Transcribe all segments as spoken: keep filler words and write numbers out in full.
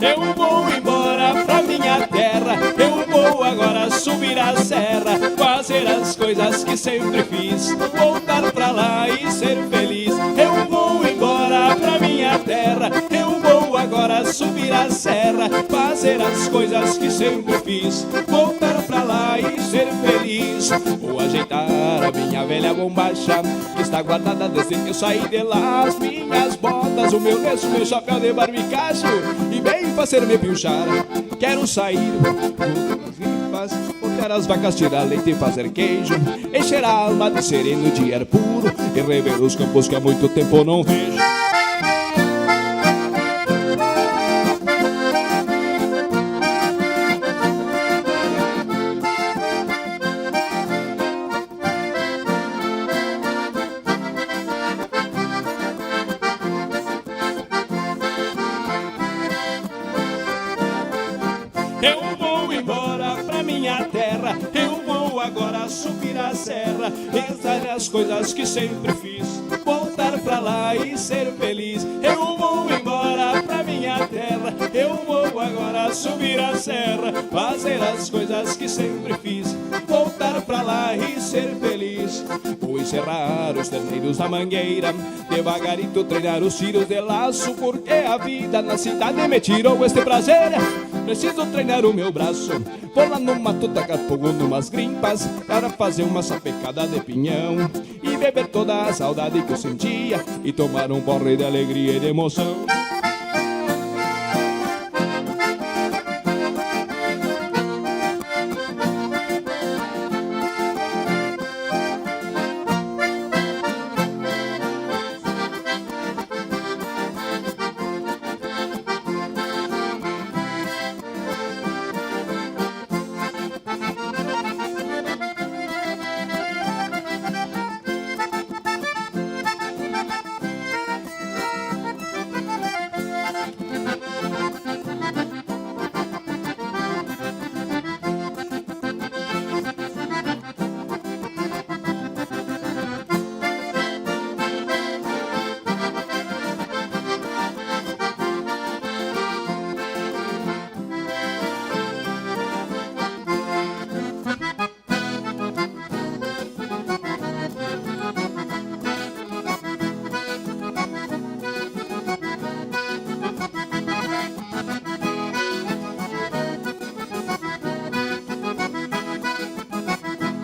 Eu vou embora pra minha terra, eu vou agora subir a serra, fazer as coisas que sempre fiz, voltar pra lá e ser feliz. Eu vou embora pra minha terra, eu vou agora subir a serra, fazer as coisas que sempre fiz, voltar pra lá e ser feliz. Vou ajeitar a minha velha bombacha, que está guardada desde que eu saí de lá. As minhas botas, o meu lenço, meu chapéu de barbicacho, e bem fazer me piochar. Quero sair com as ripas, botar as vacas, tirar leite e fazer queijo, encher a alma de sereno de ar puro e rever os campos que há muito tempo não vejo. Eu vou embora pra minha terra, eu vou agora subir a serra, rezar as coisas que sempre fiz, voltar pra lá e ser feliz. Eu vou embora pra minha terra, eu vou agora subir a serra, fazer as coisas que sempre fiz, voltar pra lá e ser feliz. Vou encerrar os terneiros na mangueira, devagarito treinar os tiros de laço, porque a vida na cidade me tirou este prazer. Preciso treinar o meu braço. Vou lá no mato tacar fogo numas grimpas, pra fazer uma sapecada de pinhão e beber toda a saudade que eu sentia e tomar um porre de alegria e de emoção.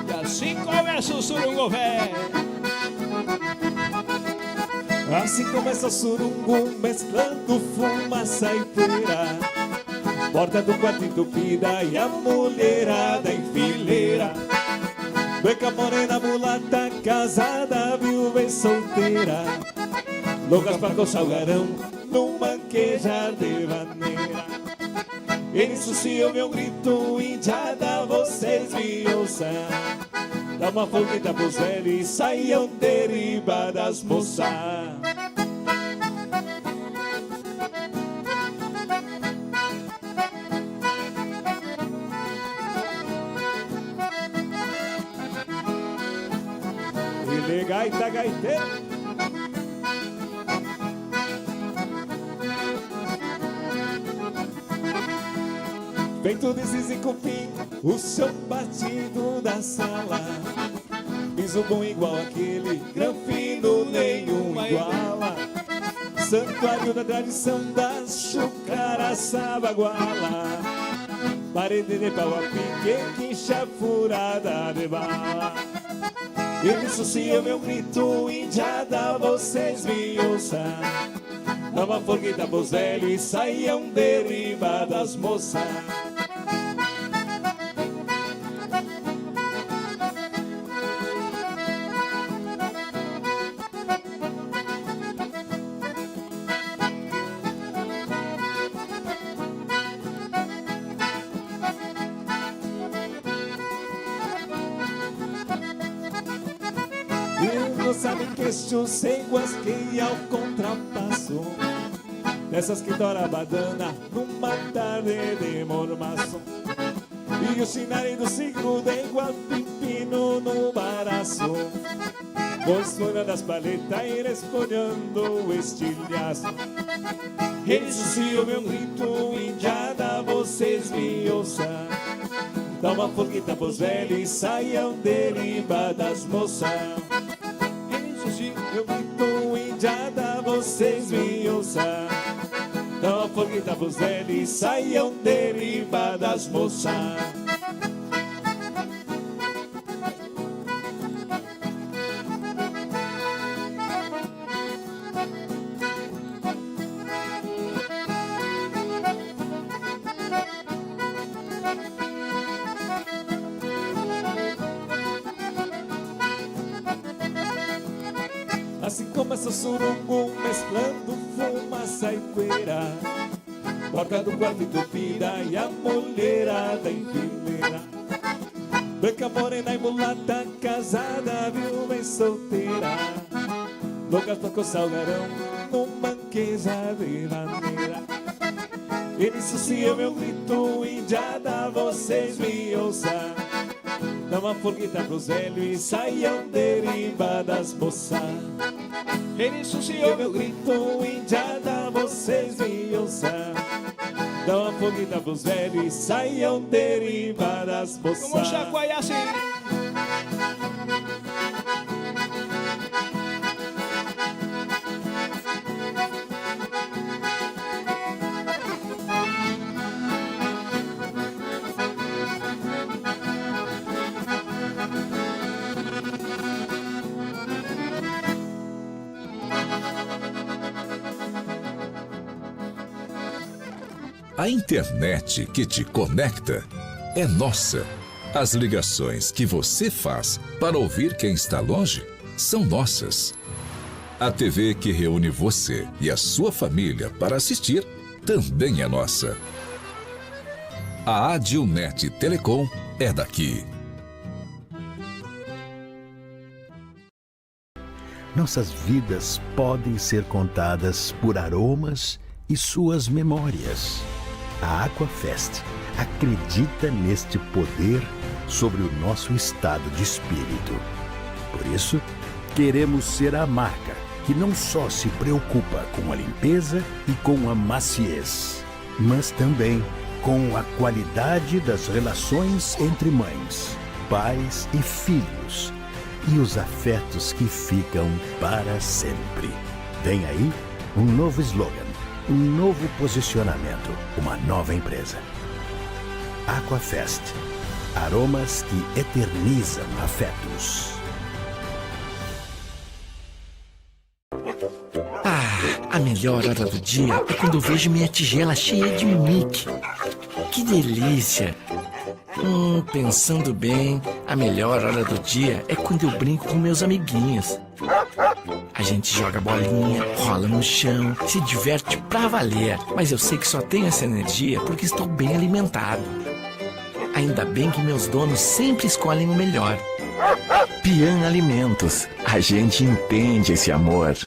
E assim começa o surungo velho. Assim começa o surungo, mesclando fumaça e poeira. Porta do quarto entupida e a mulherada em fileira. Beca morena, mulata, casada, viúva e solteira. Loucas pra coçar o garão, num manquejar de vaneira. E nisso se ouve um grito, indiada, vocês me ouçam. Dá uma folguita pros velhos e saiam de riba das moças. E le gaita gaiteiro. Feito de Zizi Cupim, o chão batido da sala. Piso bom igual aquele, granfino nenhum iguala. Santuário da tradição da chucaraça baguala. Parede de pau a pique, quincha furada de bala. E nisso se ouve um grito, indiada, vocês me ouçam. Dá uma folguita pros velhos e saiam de riba das moças. E não sabe que este sem guasqueia ao contrapasso dessas que dora badana numa tarde de mormaço. E o sinal do seguro de igual pepino no baraço. Vou esfolhando as paletas e esfolhando o estilhaço. Ele sucia o meu grito, indiada, vocês me ouçam. Dá uma folguita pros velhos e saiam de riba das moças. Ele sucia o meu grito, indiada, vocês me ouçam. Dá uma folguita pros velhos e saiam de riba das moças. Assim começa o surungo, mesclando fumaça e poeira. Porca do quarto entupida e a mulherada enfermeira. Branca, morena e mulata, casada, viúva e solteira. Loucas pra coçar o garão, num banqueja de maneira. Ele sucia meu grito, indiada, vocês me ouçam. Dá uma folguita pros velhos e saiam de riba das moças. Ele sucia meu grito, indiada, vocês me ouçam. Dá uma folguita pros velhos e saiam de riba das moças. Vamos chacoalhar assim. A internet que te conecta é nossa. As ligações que você faz para ouvir quem está longe são nossas. A T V que reúne você e a sua família para assistir também é nossa. A Adilnet Telecom é daqui. Nossas vidas podem ser contadas por aromas e suas memórias. A Aquafest acredita neste poder sobre o nosso estado de espírito. Por isso, queremos ser a marca que não só se preocupa com a limpeza e com a maciez, mas também com a qualidade das relações entre mães, pais e filhos, e os afetos que ficam para sempre. Vem aí um novo slogan, um novo posicionamento, uma nova empresa. Aquafest. Aromas que eternizam afetos. Ah, a melhor hora do dia é quando eu vejo minha tigela cheia de Mickey. Que delícia! Hum, pensando bem, a melhor hora do dia é quando eu brinco com meus amiguinhos. A gente joga bolinha, rola no chão, se diverte pra valer. Mas eu sei que só tenho essa energia porque estou bem alimentado. Ainda bem que meus donos sempre escolhem o melhor. Pian Alimentos, a gente entende esse amor.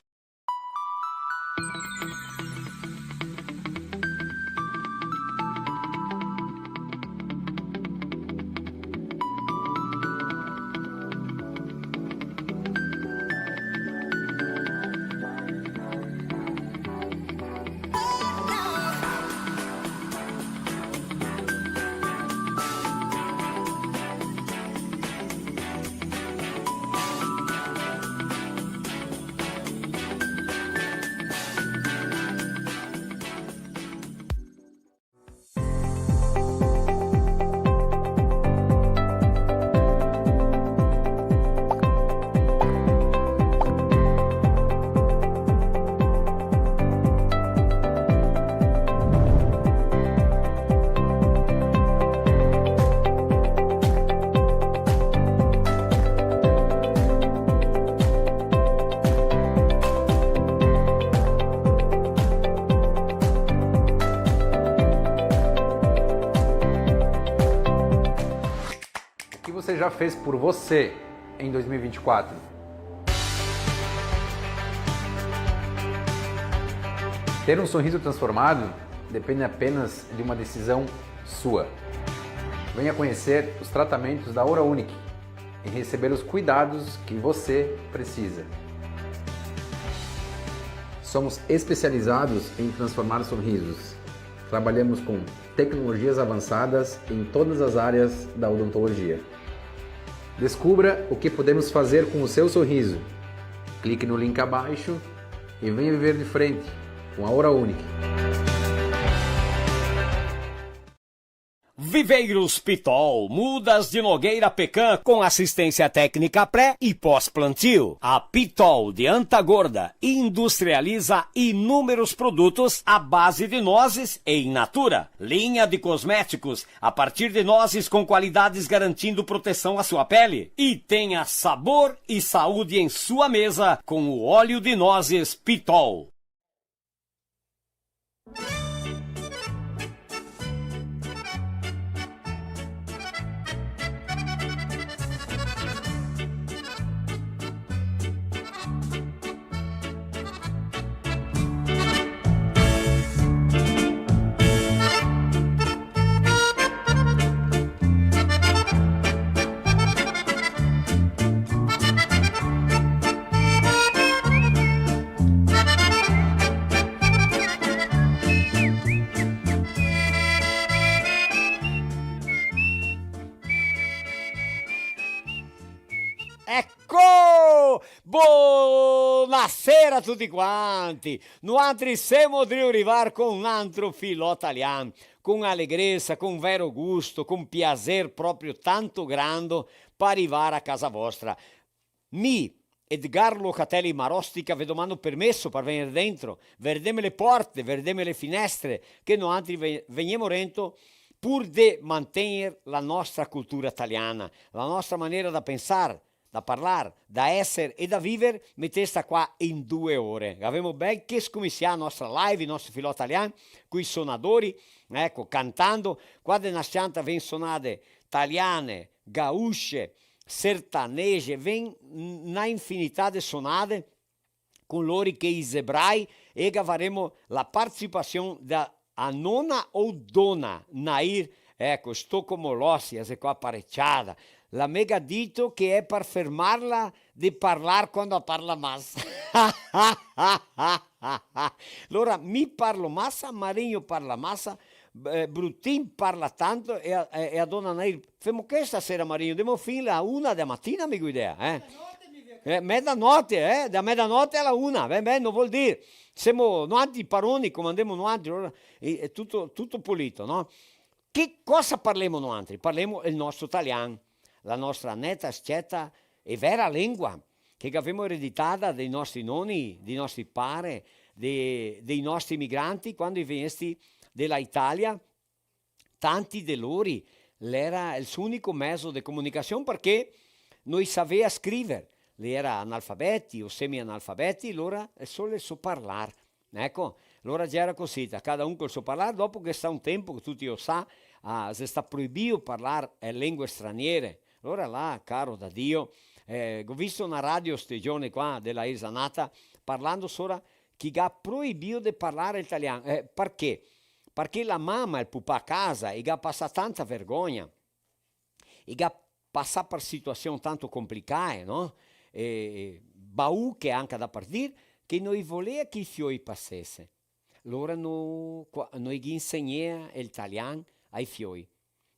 O que você já fez por você em dois mil e vinte e quatro? Ter um sorriso transformado depende apenas de uma decisão sua. Venha conhecer os tratamentos da Oura Unique. e receber os cuidados que você precisa. Somos especializados em transformar sorrisos. Trabalhamos com tecnologias avançadas em todas as áreas da odontologia. Descubra o que podemos fazer com o seu sorriso. Clique no link abaixo e venha viver de frente com a Oral Unique. Viveiros Pitol, mudas de nogueira pecan, com assistência técnica pré e pós-plantio. A Pitol de Anta Gorda industrializa inúmeros produtos à base de nozes e in natura. Linha de cosméticos a partir de nozes com qualidades garantindo proteção à sua pele. E tenha sabor e saúde em sua mesa com o óleo de nozes Pitol. Eco! Bonasera a tuti quanti! Noantri semo drio rivar con un antro filò talian, con alegresa, con vero gusto, con piaser proprio tanto grando pa rivar a casa vostra. Mi, Edgar Locatelli Marostica, ve domando permeso par vegner dentro, verdeme le porte, verdeme le finestre, che noantri ve-, vegnemo rento pur de mantegner la nostra cultura taliana, la nostra manera da pensar, da parlar, da eser e da viver, metesta qua in due ore. Gavemo ben che scominsià la nostra live, el nostro filò talian, coi sonadori, eco, cantando. Qua de na s-cianta vien sonade taliane, gaúche, sertaneje, vien n-, na infinità de sonade, con lori che i zebrai, e gavaremo la participasion da a nona o dona Nair, eco, sto come l'osi, a xe qua pareciada. La me ga dito che xe par fermarla de parlar quando a parla masa. Lora, mi parlo masa, Marinho parla masa, eh, Brutin parla tanto e a, e, e a dona Nair: "Femo che stasera, Marinho? Demo fin la una de matina, mi go idea, eh?" Eh, mezanote, eh? Da mezanote a la una, ben, ben, no vol dir. Semo noantri paroni, comandemo noantri, alora, e, xe tuto, tuto polito, no? Che cosa parlemo noantri? Parlemo el nostro talian, la nostra neta, s-ceta e vera lengua, che gavemo ereditada dei nostri noni, dei nostri pare, de-, dei nostri migranti, quando i vegnesti de la Italia, tanti de lori, l'era el so unico mezo de comunicasion, parché no i savea scriver, l'era analfabeti o semianalfabeti, lora el so, el so parlar. Eco, lora gera cusì, ta-, cada un col so parlar, dopo che xe stà un tempo che tuti lo sa, ah, xe stà proibìo parlar, eh, lengue straniere. Lora là, caro da Dio, eh, go visto na radio ste giorni qua, de la Isanata, parlando sora che i ga proibìo de parlar el talian. Eh, parché? Parché la mama e el pupà a casa i ga pasà tanta vergogna, i ga pasà par situasion tanto complicae, no? E, e bauche anca da par dir, che no i volea che i fioi pasese. Lora no, qua-, no i ghe insegnea el talian ai fioi.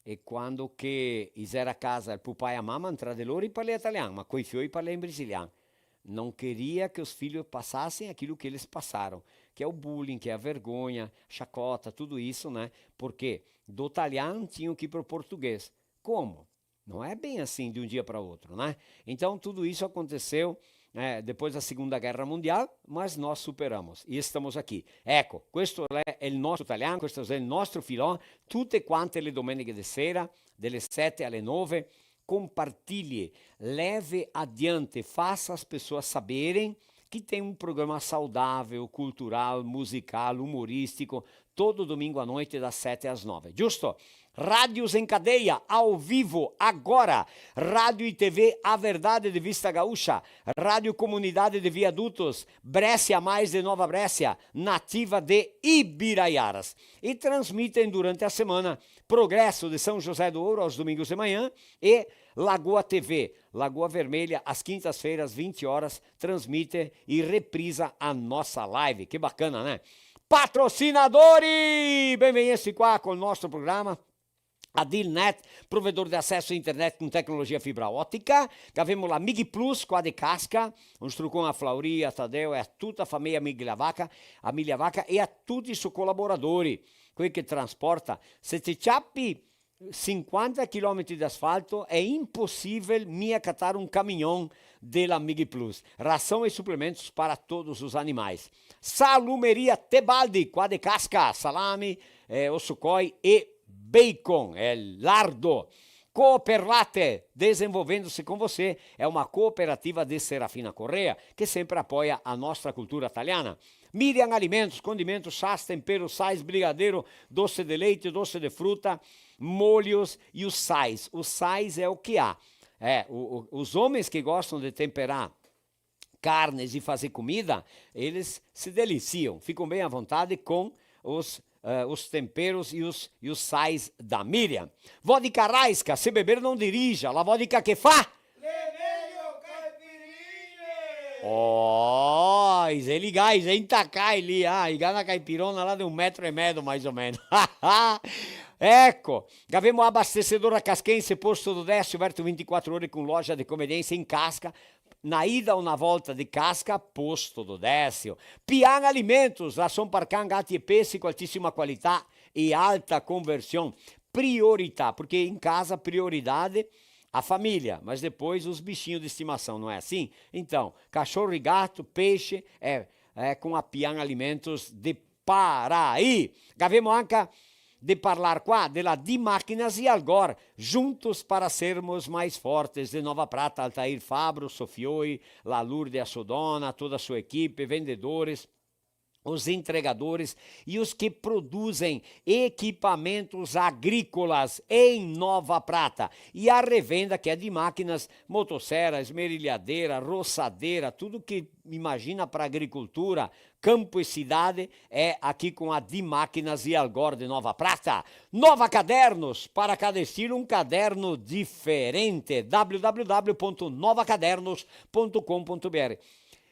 E quando che i xera a casa el pupà e a mama, ntra de lori i parlea talian, ma coi fioi i parlea in brasilian. Não queria que os filhos passassem aquilo que eles passaram, que é o bullying, que é a vergonha, chacota, tudo isso, né? Porque do talian tinham que ir pro português. Como? Não é bem assim de um dia pra outro, né? Então, tudo isso aconteceu, é, depois da Segunda Guerra Mundial, mas nós superamos e estamos aqui. Eco, questo l'è el nostro talian, questo l'è el nostro filò, tute quante le domeniche de sera, dele sete ale nove, compartilhe, leve adiante, faça as pessoas saberem que tem um programa saudável, cultural, musical, humorístico, todo domingo à noite, das sete às nove. Giusto? Rádios em cadeia, ao vivo, agora. Rádio e T V A Verdade de Vista Gaúcha, Rádio Comunidade de Viadutos, Bréscia Mais de Nova Bréscia, Nativa de Ibiraiaras. E transmitem durante a semana Progresso de São José do Ouro aos domingos de manhã e Lagoa T V, Lagoa Vermelha, às quintas-feiras, vinte horas, transmite e reprisa a nossa live. Que bacana, né? Patrocinadori! Benvegnesti qua col nostro programa. Adilnet, provedor de acesso a internet con tecnologia fibra otica. Gavemo la Mig Plus, qua de Casca. Un strucon a Flauria, a Tadeo e a tuta a fameia Migliavaca, a Migliavaca e a tuti i so colaboradori, quei che transporta. Se te ciapi sinquanta chilometri de asfalto, é impossível mia catar um caminhão de la Mig Plus. Ração e suplementos para todos os animais. Salumeria Tebaldi, qua de Casca, salame, eh, osso coi e bacon, é lardo. Cooperlate, desenvolvendo-se com você, é uma cooperativa de Serafina Corrêa, que sempre apoia a nossa cultura italiana. Miriam Alimentos, condimentos, chás, temperos, sais, brigadeiro, doce de leite, doce de fruta, molhos e os sais. Os sais é o que há. É, o, o, os homens que gostam de temperar carnes e fazer comida, eles se deliciam, ficam bem à vontade com os, eh, os temperos e os, e os sais da Miriam. Vodka Raiska, se beber não dirija, la vodka che fa? Le mejo caipirinhe! Oh, i xe ligà, i xe intacai lì, ah, i ga na caipirona là de un metro e mezo, mais ou menos. Eco, gavemo Abastecedora Casquense, Posto do Décio, aberto vinte e quatro ore com loja de conveniência em Casca, na ida ou na volta de Casca, Posto do Décio. Pian Alimentos, ração par can, gati e pesi, com altíssima qualità e alta conversión. Priorità, porque em casa prioridade a família, mas depois os bichinhos de estimação, não é assim? Então, cachorro e gato, peixe, é, é com a Pian Alimentos de Paraí. Gavemo anca de parlar qua de la Di Máquinas e Algor, juntos para sermos mais fortes. De Nova Prata, Altair Fabro, Sofioi, la Lourdes e a sua dona, toda a sua equipe, vendedores, os entregadores e os que produzem equipamentos agrícolas em Nova Prata. E a revenda que é Di Máquinas, motosserra, esmerilhadeira, roçadeira, tudo que imagina pra agricultura, campo e cidade, é aqui com a Di Máquinas e Algor de Nova Prata. Nova Cadernos, para cada estilo um caderno diferente. W W W ponto nova cadernos ponto com ponto B R.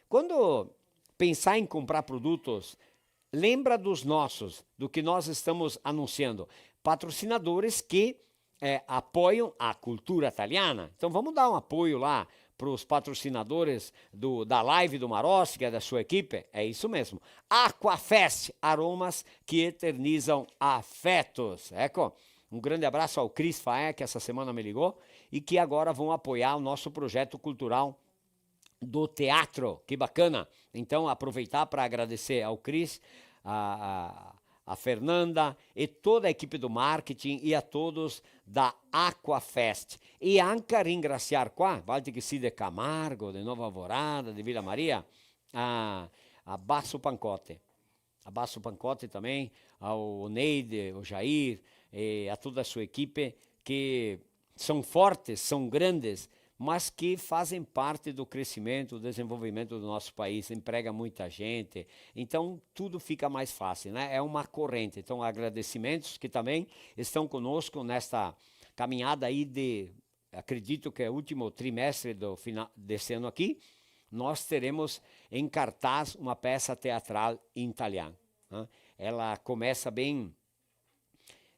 Quando pensar em comprar produtos, lembra dos nossos, do que nós estamos anunciando. Patrocinadores que, eh, apoiam a cultura italiana. Então vamos dar um apoio lá pros patrocinadores do, da live do Marostica, da sua equipe. É isso mesmo. Aquafest, aromas que eternizam afetos. Eco, um grande abraço ao Cris Faé, que essa semana me ligou e que agora vão apoiar o nosso projeto cultural do teatro. Que bacana! Então, aproveitar pra agradecer ao Cris, a, a, a Fernanda e toda a equipe do marketing e a todos da Aquafest. E anca ringrasiar qua, valtri che sì de Camargo, de Nova Alvorada, de Vila Maria, a, a Basso Pancotte. A Basso Pancotte também, ao Neide, o Jair, e a toda a sua equipe, que são fortes, são grandes, mas que fazem parte do crescimento, do desenvolvimento do nosso país, emprega muita gente, então tudo fica mais fácil, né? É uma corrente. Então, agradecimentos que também estão conosco nesta caminhada aí de, acredito que é o último trimestre do fina-, desse ano aqui, nós teremos em cartaz uma peça teatral em italiano, né? Ela começa bem,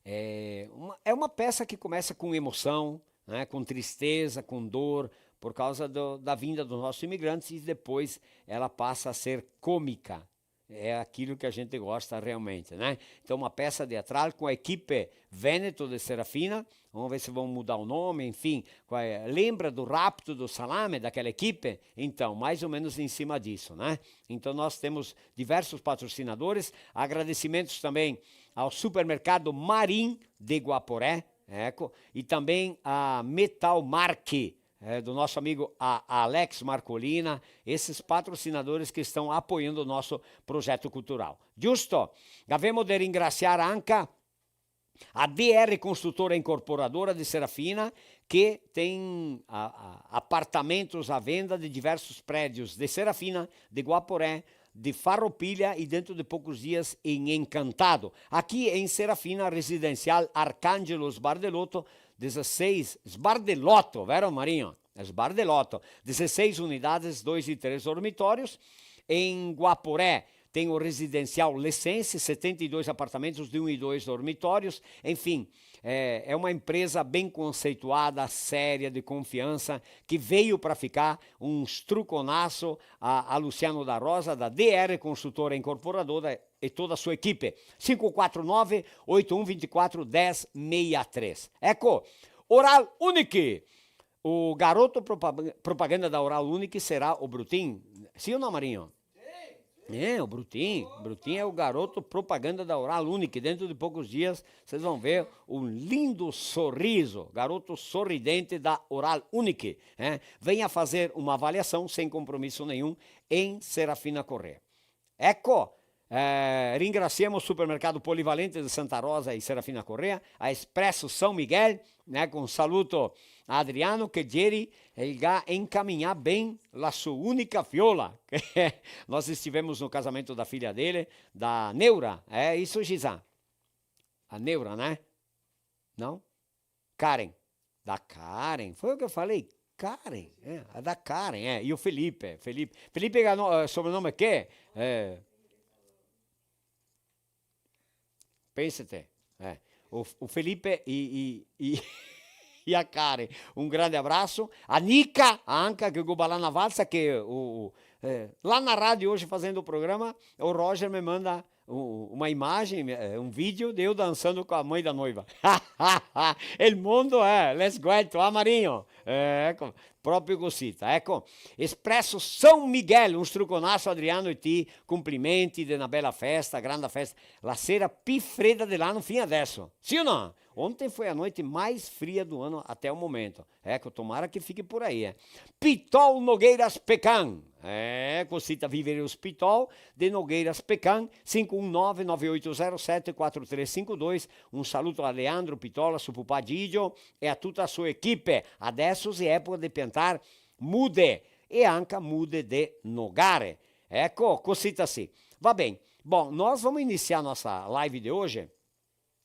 é uma, é uma peça que começa com emoção, né, com tristeza, com dor, por causa do, da vinda dos nossos imigrantes, e depois ela passa a ser cômica. É aquilo que a gente gosta realmente, né? Então, uma peça teatral com a equipe Vêneto de Serafina. Vamos ver se vão mudar o nome, enfim. Qual é? Lembra do Rapto do Salame, daquela equipe? Então, mais ou menos em cima disso, né? Então, nós temos diversos patrocinadores. Agradecimentos também ao supermercado Marim de Guaporé, eco, e também a Metal Marque, eh, do nosso amigo a-, Alex Marcolina, esses patrocinadores que estão apoiando o nosso projeto cultural. Giusto? Gavemo de ringrasiar anca a D R Construtora Incorporadora de Serafina, que tem a, a, apartamentos à venda de diversos prédios de Serafina, de Guaporé, de Farroupilha e dentro de poucos dias em Encantado. Aqui em Serafina, residencial Arcângelos Bardelotto, dezesseis, sbar de loto, vero, Marinho? Sbar de loto. Dezesseis unidades, dois e três dormitórios. Em Guaporé, tem o residencial Lessense, setenta e dois apartamentos de um e dois dormitórios. Enfim, é, é uma empresa bem conceituada, séria, de confiança, que veio pra ficar. Um struconasso a, a Luciano da Rosa, da D R Construtora Incorporadora, e toda a sua equipe. Cinco quatro nove, oito um vinte e quatro, dez sessenta e três. Eco, Oral Unique. O garoto propa-, propaganda da Oral Unique será o Brutin. Sim ou não, Marinho? É, o Brutin. Brutin é o garoto propaganda da Oral Unique. Dentro de poucos dias, vocês vão ver um lindo sorriso. Garoto sorridente da Oral Unique, né? Venha fazer uma avaliação sem compromisso nenhum em Serafina Corrêa. Eco, eh, ringrasiemo o Supermercado Polivalente de Santa Rosa e Serafina Corrêa, a Expresso São Miguel, né, com saluto a Adriano, che ieri el ga encaminhà ben la sua unica fiola. Nós estivemos no casamento da filha dele, da Neura, é isso, Gisá? A Neura, né? Não? Karen. Da Karen. Foi o que eu falei. Karen. É, a da Karen, é. E o Felipe. Felipe, Felipe é no-, eh, sobrenome che? Eh, pensate. Eh. O, o Felipe e, e, e, e a Karen. Um grande abraço. A Nica, anca, che go balà na valsa, che o, o, eh, lá na rádio hoje fazendo o programa, o Roger me manda u-, uma imagem, eh, um vídeo de eu dançando com a mãe da noiva. El mondo, eh, l'è sguelto, ah, Marinho? Eh, eco, proprio cosita, eco. Expresso São Miguel, un struconasso, Adriano e ti, complimenti de na bela festa, granda festa, la sera pi freda de l'ano fin adesso, sì o no? Ontem foi a noite mais fria do ano até o momento. Eco, tomara que fique por aí, eh. Pitol Nogueiras Pecan. Eh, cosita Viveiro Pitol de Nogueiras Pecan, cinco um nove, nove oito zero sete, quatro três cinco dois. Un saluto a Leandro Pitol, a suo pupà Gigio e a tuta a sua equipe. Adesso xe epoca de piantar mude e anca mude de nogare. Eco, cosita sì. Va ben. Bom, nós vamos iniciar nossa live de hoje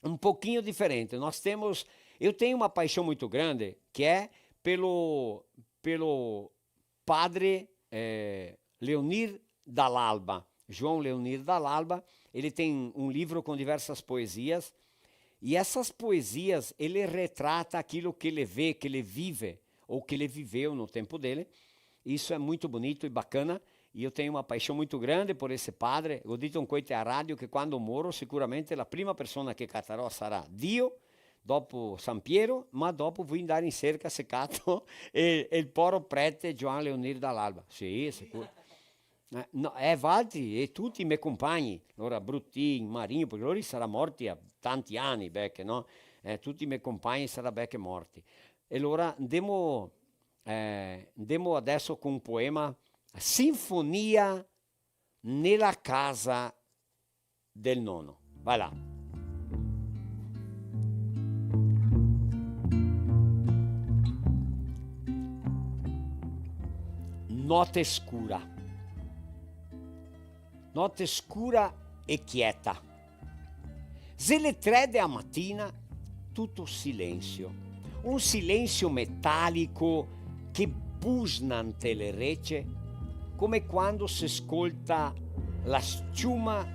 um pouquinho diferente. Nós temos, eu tenho uma paixão muito grande, que é pelo, pelo padre, eh, Leonir Dall'Alba, João Leonir Dall'Alba. Ele tem um livro com diversas poesias, e essas poesias, ele retrata aquilo que ele vê, que ele vive, ou que ele viveu no tempo dele. Isso é muito bonito e bacana, e eu tenho uma paixão muito grande por esse padre. Go dito anca a la radio che quando moro, sicuramente la prima persona che catarò sarà Dio, dopo San Piero, ma dopo voi ndar in serca se cato e, e el poro prete Giovan Leonir Dall'Alba. Sì, sicuro. Eh, no, eh, valtri, e tuti i me compagni, alora Brutin, Marinho, parché lori sarà morti a tanti ani, beh, che no? Eh, tuti i me compagni sarà beh che morti. E alora ndemo, eh, ndemo adesso con un poema, Sinfonia nella casa del nono. Vai là. Note scura. Note scura e quieta. Xe le tre de a matina, tuto silensio. Un silensio metalico che busna nte le rece, come quando se scolta la sciuma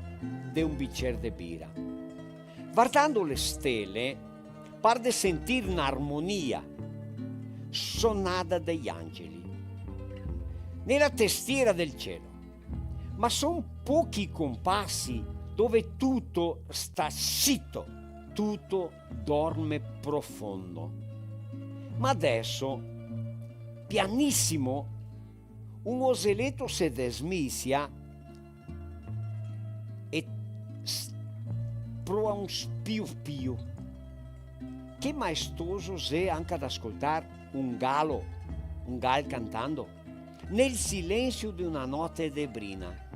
de un bicer de bira. Vardando le stele, par de sentir n'armonia sonada dei angeli. Nella testiera del cielo. Ma son pochi i compasi dove tuto sta sito, tuto dorme profondo. Ma adesso, pianisimo, un ozeleto se desmisia e s-, proa un spiu spiu. Che maestoso xe anca da scoltar un galo, un gal cantando, nel silensio de una note de brina.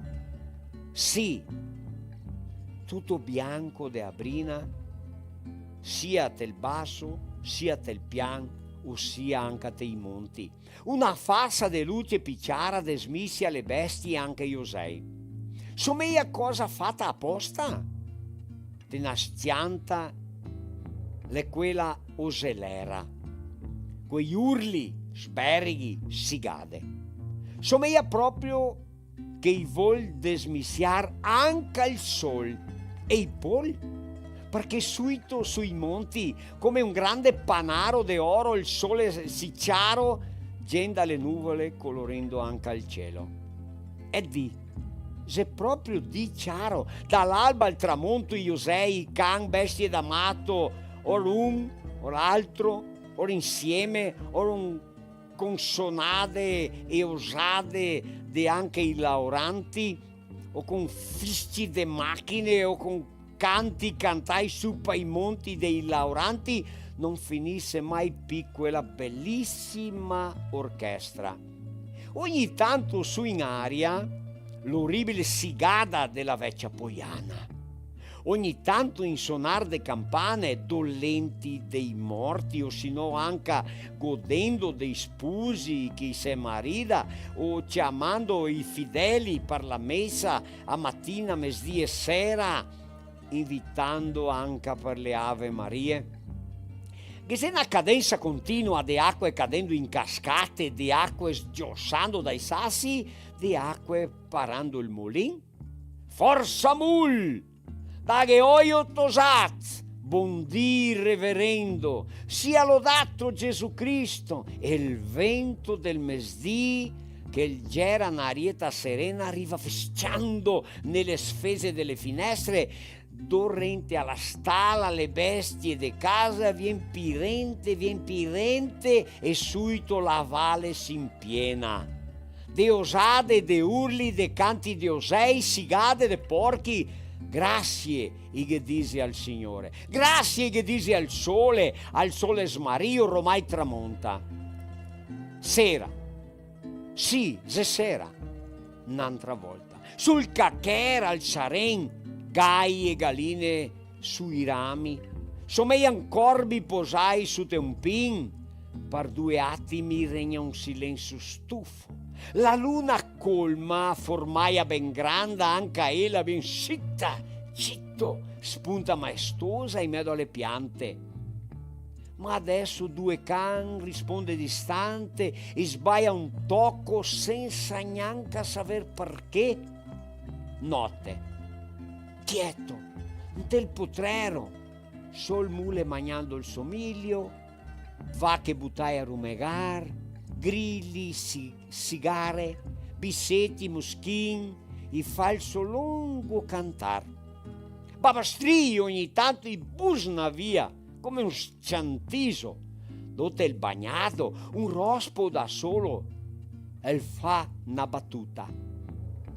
Sì, tuto bianco de a brina, sia tel baso, sia tel pian, o sia anca tei monti. Una fasa de luce pi ciara desmisia le bestie e anca i osei. Someia cosa fata aposta? Te na s-cianta l'è quela o xe l'era, coi urli, sbereghi, sigade. Someja proprio che i vol desmisiar anca el sol e i pol, parché suito sui monti, come un grande panaro de oro, el sole s-, si ciaro, genda le nuvole, colorendo anca el cielo. Xe dì, xe proprio dì ciaro, da l'alba al tramonto i osei, i can, bestie da mato, o l'un, o l'altro, o l'insieme, o l'un con sonade e osade de anca i laoranti, o con fischi de machine, o con canti cantai su pai monti dei laoranti, no finise mai pi quela belisima orchestra. Ogni tanto su in aria l'oribile sigada de la vecia poiana. Ogni tanto in sonar de campane, dolenti dei morti, o se no anca godendo dei spusi che i se marida, o ciamando i fideli par la mesa a matina, mesdì e sera, invitando anca par le Ave Marie. Ghe xe na cadensa continua de aque cadendo in cascate, de aque sgiosando dai sasi, de aque parando el molin. Forsa mul! Daghe oio tosat! Bondì reverendo! Sia lodato Gesù Cristo! E el vento del mesdì, che el gera na arieta serena, riva fisciando nele sfese dele finestre, do rente a la stala, le bestie de casa, vien pi rente, vien pi rente, e suito la vale s'inpiena. De osade, de urli, de canti de osei, sigade de porchi, grasie i ghe dise al Signore, grasie i ghe dise al sole, al sole smario, ormai tramonta. Sera. Sì, xe sera. N'antra volta. Sul cacher al saren, gai e galine sui rami, somejan corbi posai su te un pin, par due atimi regna un silensio stufo. La luna colma, formaia ben granda, anca ela ben sita, cito, spunta maestosa in medo a le piante. Ma adeso due can risponde distante, i sbaia un toco sensa gnanca saver parché. Note. Chieto, ntel potrero, sol mule magnando el so milio, vache butae a rumegar, grili, si-, sigare, biseti, muschin, i fa el so longo cantar. Babastrii ogni tanto i busna via, come un s-, ciantiso. Dote el bagnado, un rospo da solo, el fa na batuta.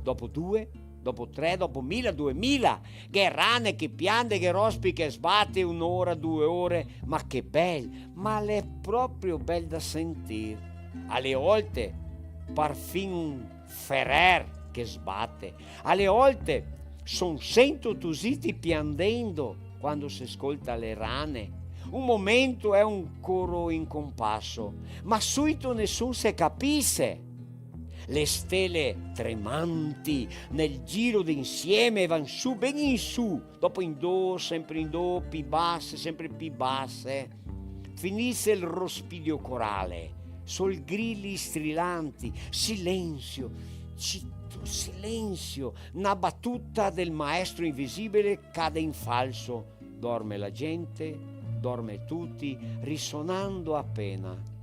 Dopo due, dopo tre, dopo mila, duemila, ghe rane che piande, ghe rospi che sbate, un'ora, due ore, ma che bel, ma l'è proprio bel da sentir. A le olte par fin un ferer che sbate. A le olte son sento tusiti piandendo quando se scolta le rane. Un momento è un coro in compasso, ma suito nesun se capise. Le stele tremanti nel giro d'insieme van su ben in su, dopo in do, sempre in do, pi base, sempre pi base. Finise el rospidio corale, sol grili strilanti, silensio, cito, silensio, na batuta del maestro invisibile cade in falso, dorme la gente, dorme tuti, risonando apena.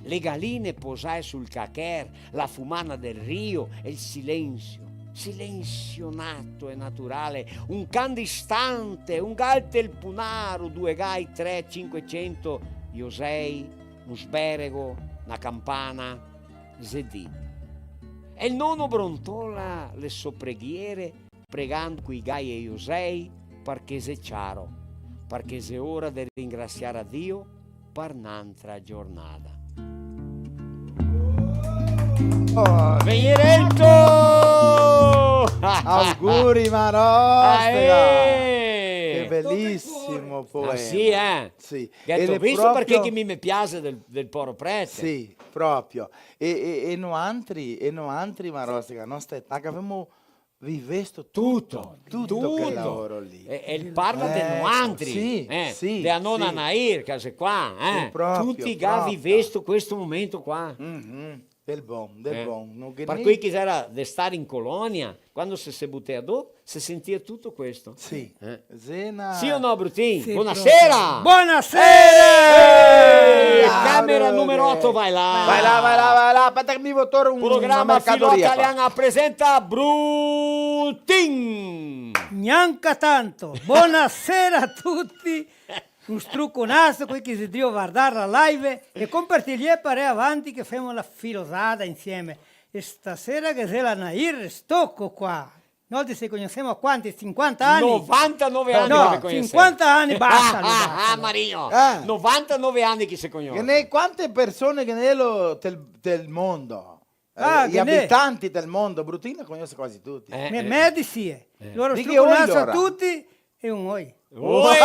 Le galine posae sul cacher, la fumana del rio e el silensio. Silensio nato e naturale, un can distante, un gal tel punaro, due gai, tre, cinquecento, i osei, un sberego, na campana, xe dì. E el nono brontola le so preghiere, pregando coi gai e i osei, parché xe ciaro, parché xe ora de ringrasiar a Dio par n'antra giornada. Oh, Benedetto! Auguri, Marostica! Aè! Che belisimo poema. Ah, sì, eh? Sì. Gheto visto proprio parché che mi me piase del, del poro prete? Sì, proprio. E, e, e noantri, e noantri, Marostica, nostra età, che gavemo vivesto tuto, tuto, tuto quel lavoro lì. E, e el parla de noantri, sì, eh, sì, de a nona Nair, che xe qua, eh. Sì, proprio, proprio. Tuti che ga vivesto questo momento qua. Mhm. Del bon, del bon. No ghe n'è. Par quei che gera de star in colonia, quando se, se butea do, se sentia tuto questo. Sì. Eh. Zena. Sì o no, Brutin? Sì, bonasera! Proprio. Bonasera! Eh! Camera numero oto, vai là. Vai là, vai là, vai là. Speta che mi vo tor un, una mercadoria qua. Programa Filò Talian presenta Brutin! Gnanca tanto. Bonasera a tuti. Un struconaso, quei che xe drio vardar la live e compartiliè par avanti che femo la filosada insieme. E stasera ghe xe la Nair Stocco qua. Noaltri se cognosemo a quanti? Sinquanta ani? Novantanove ani che ve cognosemo. No, sinquanta ani, basta, basta. Ah, Marino, eh, novantanove ani che se cognosemo. Ghe n'è quante persone che ghe n'è lo, tel, tel mondo? Ah, eh, i abitanti del mondo, Brutin i cognose quasi tuti. Eh, eh. Me, me disi, eh. Lora struconaso a tuti e un oi. Oi!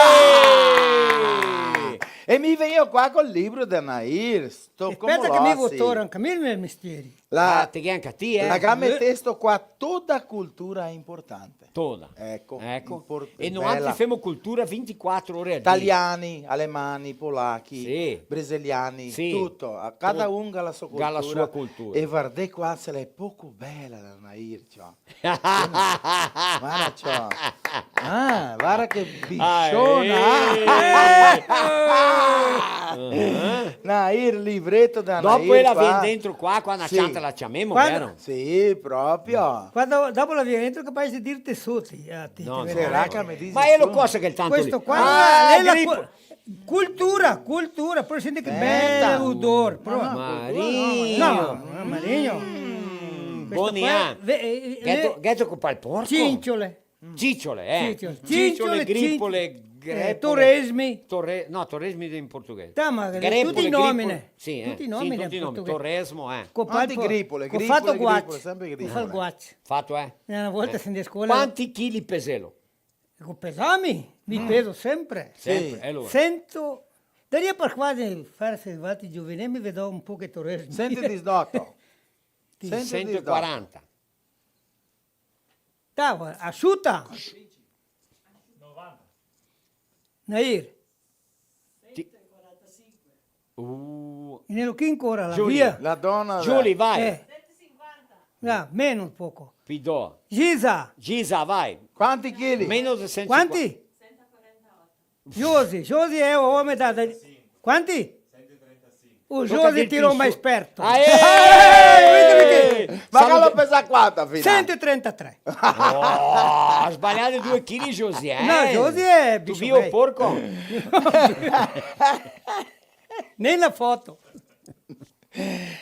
E mi vegno qua col libro de Nair, sto come Speta che mi vo tor anca mi el me mestieri. La, ah, te ghe anca ti, eh? La ga metesto qua, toda cultura importante. Toda. Eco, eco. Import-, e noantri femo cultura vintiquatro ore al dì. Taliani, alemani, polachi, sì, brasiliani, sì, tuto. A cada un ga la so cultura. Ga la sua cultura. E vardè qua se l'è poco bela la Nair, ciò. Varda, ciò. Ah, varda che bisciona. Ah, eh. Nair, libreto da Nair qua. Dopo ela vien dentro qua, qua na cianta la ciamemo, vero? Sì, proprio. Quando, dopo la vien dentro, capace de dirte soti, eh, ti, no, te no, vedi. Sarà che me disi... Ma elo cosa che tanto... Questo qua, ah, eh, la gripo. Cu-, cultura, cultura, però senti che bel odor, però. No, no, Marino. No, no, Marino. Mm, questo qua, ve-, eh, eh, gheto, gheto copà el porco? Cinciole. Cinciole, eh. Cinciole, cinciole, gripole, eh, grepole. Toresmi. Tore-, no, toresmi in portoghese. Tá, ma grepole, tuti i nomi, gripole, né? Sì, eh, tuti i nomi, sì, tuti i nomi. Toresmo, eh. Copà el po-, gripole, gripole, sempre gripole. Copà el guacio. Fato, eh? Una volta se ndea a scola. Quanti chili peselo? Eco, pesami? Mi peso sempre. Sempre, e alora? Sento, daria par quasi farse, valtri giovani, mi vedo un poco toresmi. Sento disdoto. Sì. Sento disdoto. Sento quaranta. Tava, asciuta? Nair. Ti-, uh. E nelo chi ancora la via? La dona. Giuli, vai. Eh. Ah, meno un poco. Pidò. Gisa. Gisa, vai. Quanti chili? Meno de sento. Quanti? Josi, Josi xe un omo da, da, quanti? O Josi tirou mais perto. Aê! Eh, vedi che... Ma che lo pesa quanto, finale? Sento e trentatré. Oh, sbalià de due chili, Josi, eh? No, Josi xe... Tu bio porco? Nen la foto.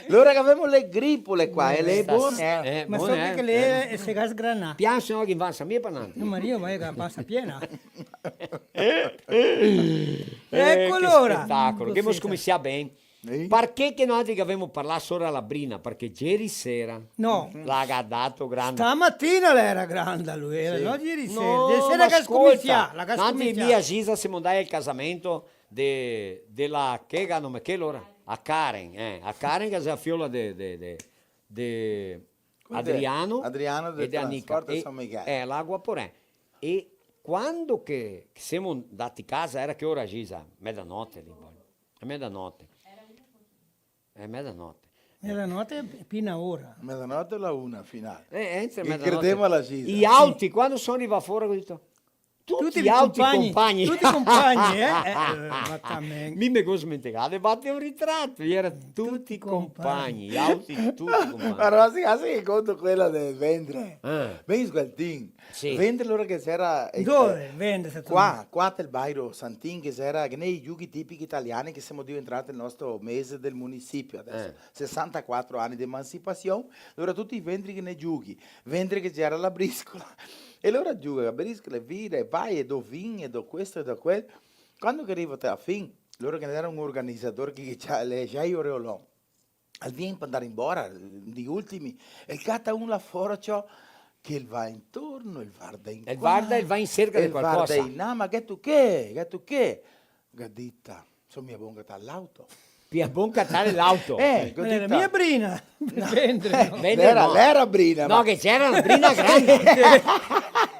Alora che gavemo le gripole qua, e le xe bone, eh. Eh, ma so che, eh, che le, eh, se ga sgranà. Pian, se no che vansa mia par nante. No, Maria, ma che vansa piena. Eh, eco, che alora. Spetacolo, che gavemo scominsià ben. Sì. Parché che noantri che gavemo parlà sora la brina? Parché ieri sera... No. La ga dato granda. Stamatina la era granda, la era, sì, no ieri sera. No, ieri sera ma che scolta, scominsià, la ga scominsià. Noantri mi e Gisa semo ndai al casamento de, de la, che ga nome che lora? A Karen, eh, a Karen che xe la fiola de, de, de, de Adriano, Adriano del e de Anica. Trasporto e, San Miguel. Eh, l'Agua Poré. E quando che, che semo ndati casa, era che ora, Gisa? Medanote, lì, boh. A medanote. Eh, medanote. Medanote e pi na ora. Medanote la una, finale. Eh, eh, entre medanote. E credemo a la Gisa. I auti, quando so rivà fora, go dito, tuti i auti compagni. Tuti compagni, eh? Eh, eh, ma tamen. Mi me go smentegà de bate un ritrato, i era tuti compagni, i auti tuti compagni. Ma no, sì, sì, che conto quela del vendre. Eh. Ben, sgualtin. Sì. Vendre, lora che gera, eh, dove vendre, secondo te? Qua, qua tel bairo Santin, che gera, che ne i giughi tipichi italiani che semo diventai el nostro mese del municipio adeso. Eh. Sesantaquatro ani de emancipasion, lora tuti i vendre che ne giughi, vendre che gera la briscola. E lora giuga la briscola, e vira, e vai, e do vin, e do questo, e do quel. Quando che riva te la fin, lora che gera un organizador che, che gera Jairo Reolon. El vien par ndar embora, un dei ultimi, e el cata un là fora, ciò, che el va intorno, el varda in qua, el varda, el va in serca de qualcosa. El varda in là, ma gheto che? Gheto che? Ga dita, so mia bon gatar l'auto. Pì bon catar l'auto. Eh, cusì. Ma l'era mia brina. Vendre, no? Vendre l'era, no. L'era brina, no, ma che c'era na brina granda.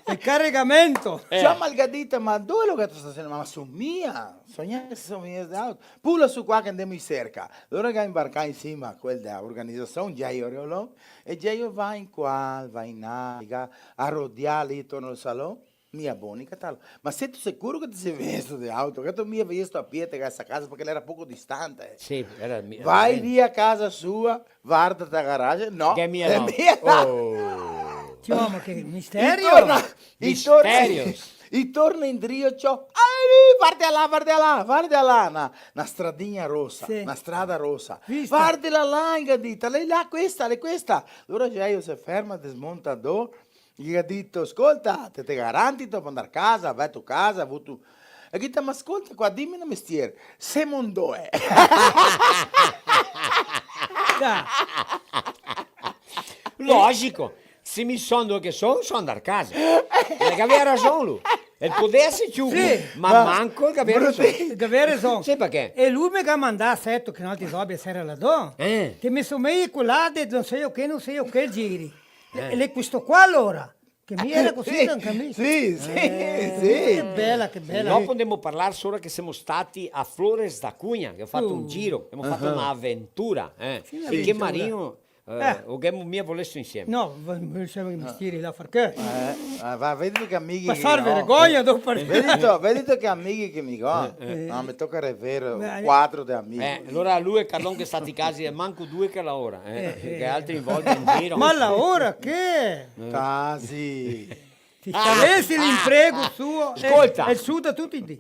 El caregamento. Eh. Ciò, ma el ga dito: "Ma dove lo gato stasionà?" "Ma so mia, so gnanca se so mia de auto." "Pula su qua che ndemo in serca." Alora el ga inbarcà in sima quel de la organizasion, Geio Riolon, e Geio va in qua, va in là, el ga rodià lì torno al salon. Mia bon, catalo. "Ma seto sicuro che te si vegnesto de auto? Che te mia vegnesto a pie te sta casa, parché l'era poco distante, eh." Sì, era mi-, "Vai via casa sua, varda ta garage." "No, che mia no." "Che mia no." Oh. Ciò, ma che misterio! I torna, i torna, Misterios. I torna indrio, ciò. "Ai, varda là, varda là, varda là, na, na stradinha rosa, sì, na strada rosa." "Vista? Varda là, là, ingadita, l'è là, questa, l'è questa." Alora Geio se ferma, desmonta do, Ghe ga dito: "Scolta, te, te garantito par ndar casa, va tu casa, vutu." E ghe dito: "Ma scolta qua, dime un mestier, semo in do, eh?" Dai. Logico, se mi so in do che so, so ndar casa. E gavea rason lu. El podea eser ciuco, sì, ma, ma manco el gavea rason. Brutin. Gavea rason. Sì, parché? E lu me ga mandà, seto che noaltri robe sera là do. Eh. Che me somei colà de no so che, no so che giri. Eh. E l'è questo qua alora? Che mi era cusì, sì, anca mi. Sì, sì, eh, sì. Che bela, che bela. Dopo ndemo parlar sora che semo stati a Flores da Cunha, che go fato un giro, ghemo fato na aventura, eh. Sì, na aventura. Che Marino, eh, eh, o ghemo mia volesto insieme. No, va, va, siamo che mestieri là, parché? Eh, eh, va, vedito che amighi che go. Pasar vergogna dopo. Vedito, vedito che amighi che mi go. Eh, eh. No, me toca revere un quadro de amighi. Eh, alora lu e Carlon che stati casi, e manco due che laora, eh, eh, che altri volte in giro. Ma laora che? Eh. Casi. Se savesi l'inprego suo, eh, scolta, el suda tuti i dì.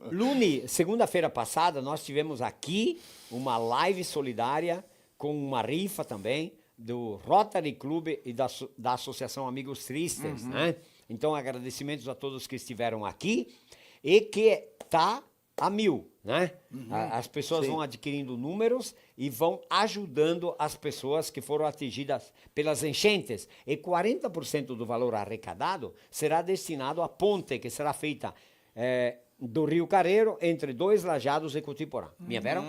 Luni, segunda-feira passada, nós tivemos aqui uma live solidária com uma rifa também do Rotary Club e da asso-, da Associação Amigos Tristes, né? Então, agradecimentos a todos que estiveram aqui e que tá a mil, né? A-, as pessoas vão adquirindo números e vão ajudando as pessoas que foram atingidas pelas enchentes. E quarenta por cento do valor arrecadado será destinado à ponte que será feita, eh, do Rio Carreiro entre Dois Lajeados e Cotiporã. Mia vero?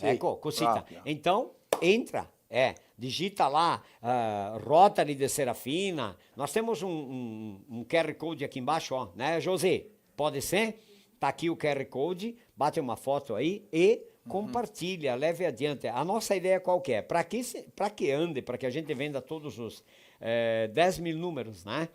Eco, cosita. Proprio. Então, entra, é, digita lá, ah, Rotary de Serafina. Nós temos um, um, um Q R Code aqui embaixo, ó, né, José? Pode ser? Tá aqui o Q R Code, bate uma foto aí e compartilha, leve adiante. A nossa ideia qual que é? Pra que se, pra que ande, pra que a gente venda todos os, eh, dez mil números, né?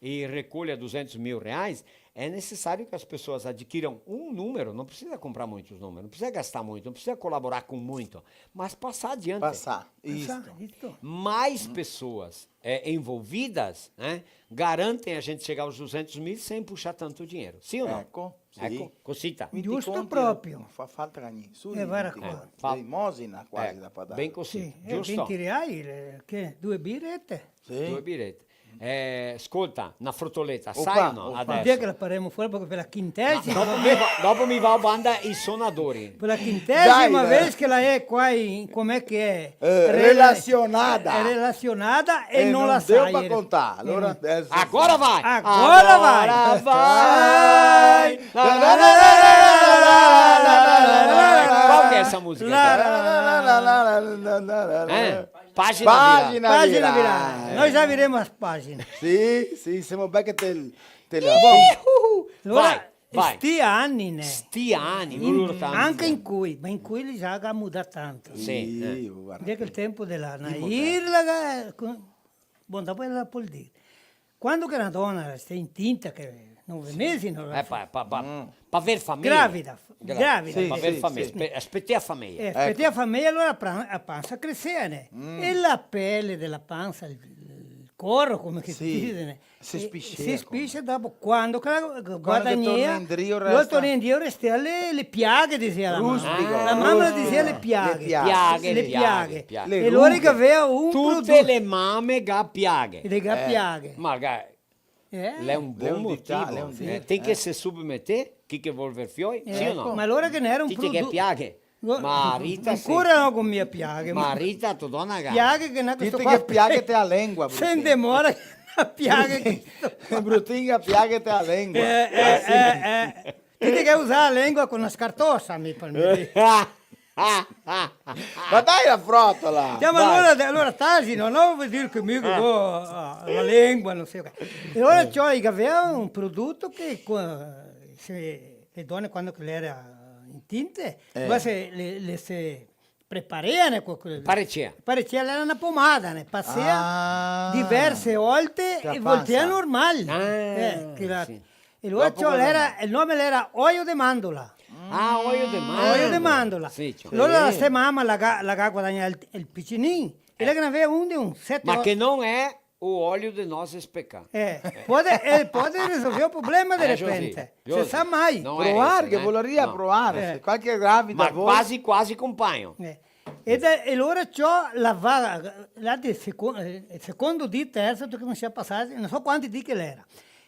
E recolha duzentos mil reais, é necessário que as pessoas adquiram um número, não precisa comprar muitos números, não precisa gastar muito, não precisa colaborar com muito, mas passar adiante. Passar, isso. Passar, isso. Mais pessoas, é, envolvidas, né, garantem a gente chegar aos duzentos mil sem puxar tanto dinheiro. Sim ou não? Eco, sì. Eco, cosita. Vinti conti. Giusto proprio. Fa falta che ogni, su. Eh, varda qua. Elemosina quasi da pagare. Ben così, sì, eh, giusto? Vinti reali, eh, che? Due birete? Sì. Due birete. Eh, scolta, na frotoleta, sai o no? Opa. Adeso. Dì che la paremo fora parché par la quintesima. No, dopo mi va, dopo mi va a banda i sonadori. Par la quintesima vez che la è qua in, come che è? Eh, rela-, relasionada. È relasionada e no la sa. E no deu par contar. Alora adeso. Agora vai! Agora vai! Agora vai! Qual che è essa musica? Eh? Pagina virada. Pagina virada. Noi già viremo la pagina. Sì, sì, semo belli che te, te la... Bon, alora, vai, vai. Sti ani, né? Sti ani, in, anca incoi, ma incoi li già ga mudà tanto. Sì, eh. Varda che el tempo de la Nair, la ga-, co-, bon, dopo la pol dir. Quando che na dona sta incinta, che nove mesi, no? Eh, pa, pa, pa, pa aver fameia. Gravida, gravida. Sì, pa aver fameia, sì. Spe-, spetè a fameia. Eh, spetè a fameia, alora la pra-, la pansa cresea, né? E la pele de la pansa, el, el coro, come che se dise, né? Se spisea, se spisea, dopo, quando che la guadagnea, torna indrio, resta le, le piaghe, disea la mama. Ruspico. La mama la disea le piaghe. Le piaghe, le piaghe. E alora che gavea un... Tute le mame ga piaghe. Le ga piaghe. Ma ga-, Eh? L'è un bon motivo, l'è un dita-, l'è un dita-, eh, ten che se submeter, chi che vol ver fioi, sì o no? Ma alora che n'era un... Ti te ghe piaghe. Marita, sì. Ancora no go mia piaghe, ma Marita, to dona ga. Piaghe che n'è questo qua. Ti te ghe piaghe te a lengua, Brutin. Se ndemora che piaghe. Brutin ga piaghe te a lengua. Eh, eh, eh, eh. Ti te ghe usà la lengua co na scartosa, mi par mi. Ma dai la frotola! Dai. Alora, alora, tasi, no, no, vol dir che mi go, ah, la lengua, no so che. E alora ciò, i gavea un prodoto che co-, se, le done quando che le era intinte, eh, alora se, le, le se prepareane co-, co-, parecea. Parecea, l'era na pomada, ne, pasea diverse volte e voltea normal. Ah, eh, che la, sì. E alora ciò, l'era, el nome l'era oio de mandola. Ah, oio de mandola. Oio de mandola. Sì, ciò. Alora la se mama la ga, la ga guadagnà el, el picinin, e la ghe n'avea un de un sete, ma che no xe o olio de nozes pecà. Eh, pode, eh, pode resolver o problema de repente. Se sa mai. Provar, che voleria provar, se qualche gravida vol. Ma quasi, quasi compagno. Eh. E da, e alora ciò la va, la de seco-, eh, secondo dì, terzo, che no sia pasà, no so quanti dì che l'era.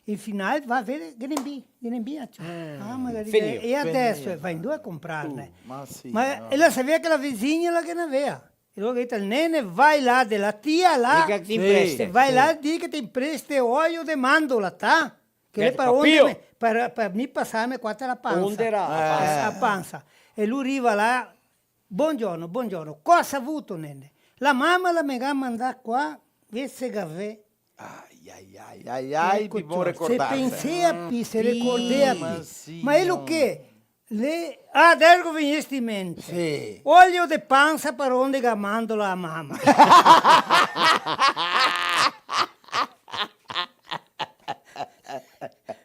In final va a veder che ghe n'è via, che ghe n'è via, ciò. Ah, magari finìo. E adeso va in dove a comprarne? Uh, ma sì, ma no. E la savea che la vizina la ghe n'avea. E alora el ga dito: "Nene, va là de la tia là, diga che te impreste. Sì, va là, diga che te impreste oio de mandola, ta? Che l'è par onde me, par, par mi pasarme qua te la pansa." Onde era la pansa. Eh, la pansa. E lu riva là: "Bongiorno, bongiorno. Cosa vuto, nene?" "La mama la me ga mandà qua, vese gavè." Ai, ai, ai, ai, ai, eco, mi vol recordarse. Se pensea pi, se recordea pi. Ma sì, ma elo che? Le, ah, adeso che vegnesti in mente. Sì. Olio de pansa par onde ga mandà la mama.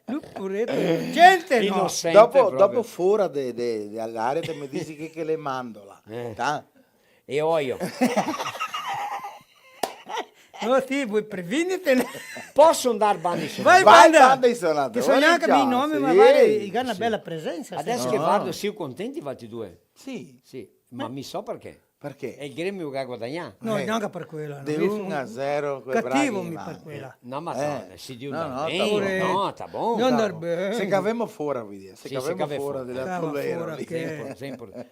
Lu poreto, gente, no. Inosente proprio. Dopo, dopo fora de, de, de l'area te me disi che, che l'è mandola. Eh. Ta? E oio. No, sì, voi previnite. Poso ndar banda i sonadori? Vai, banda i sonadori, che so gnanca mi nome, ma sì, vai, i ga na bela presensa, sì. Adeso che vardo, sio contenti valtri due? Sì. Sì, ma mi so parché. Parché? E el gremio che ga guadagnà. No, gnanca par quela, no. De un a zero, quei bravi, cativo mi par quela. No, ma no, si Dio, no, no, ta bon. No, ta bon. No, ndar ben. Se cavemo fora, vol dir, se cavemo fora de la polera lì. Sempre, sempre.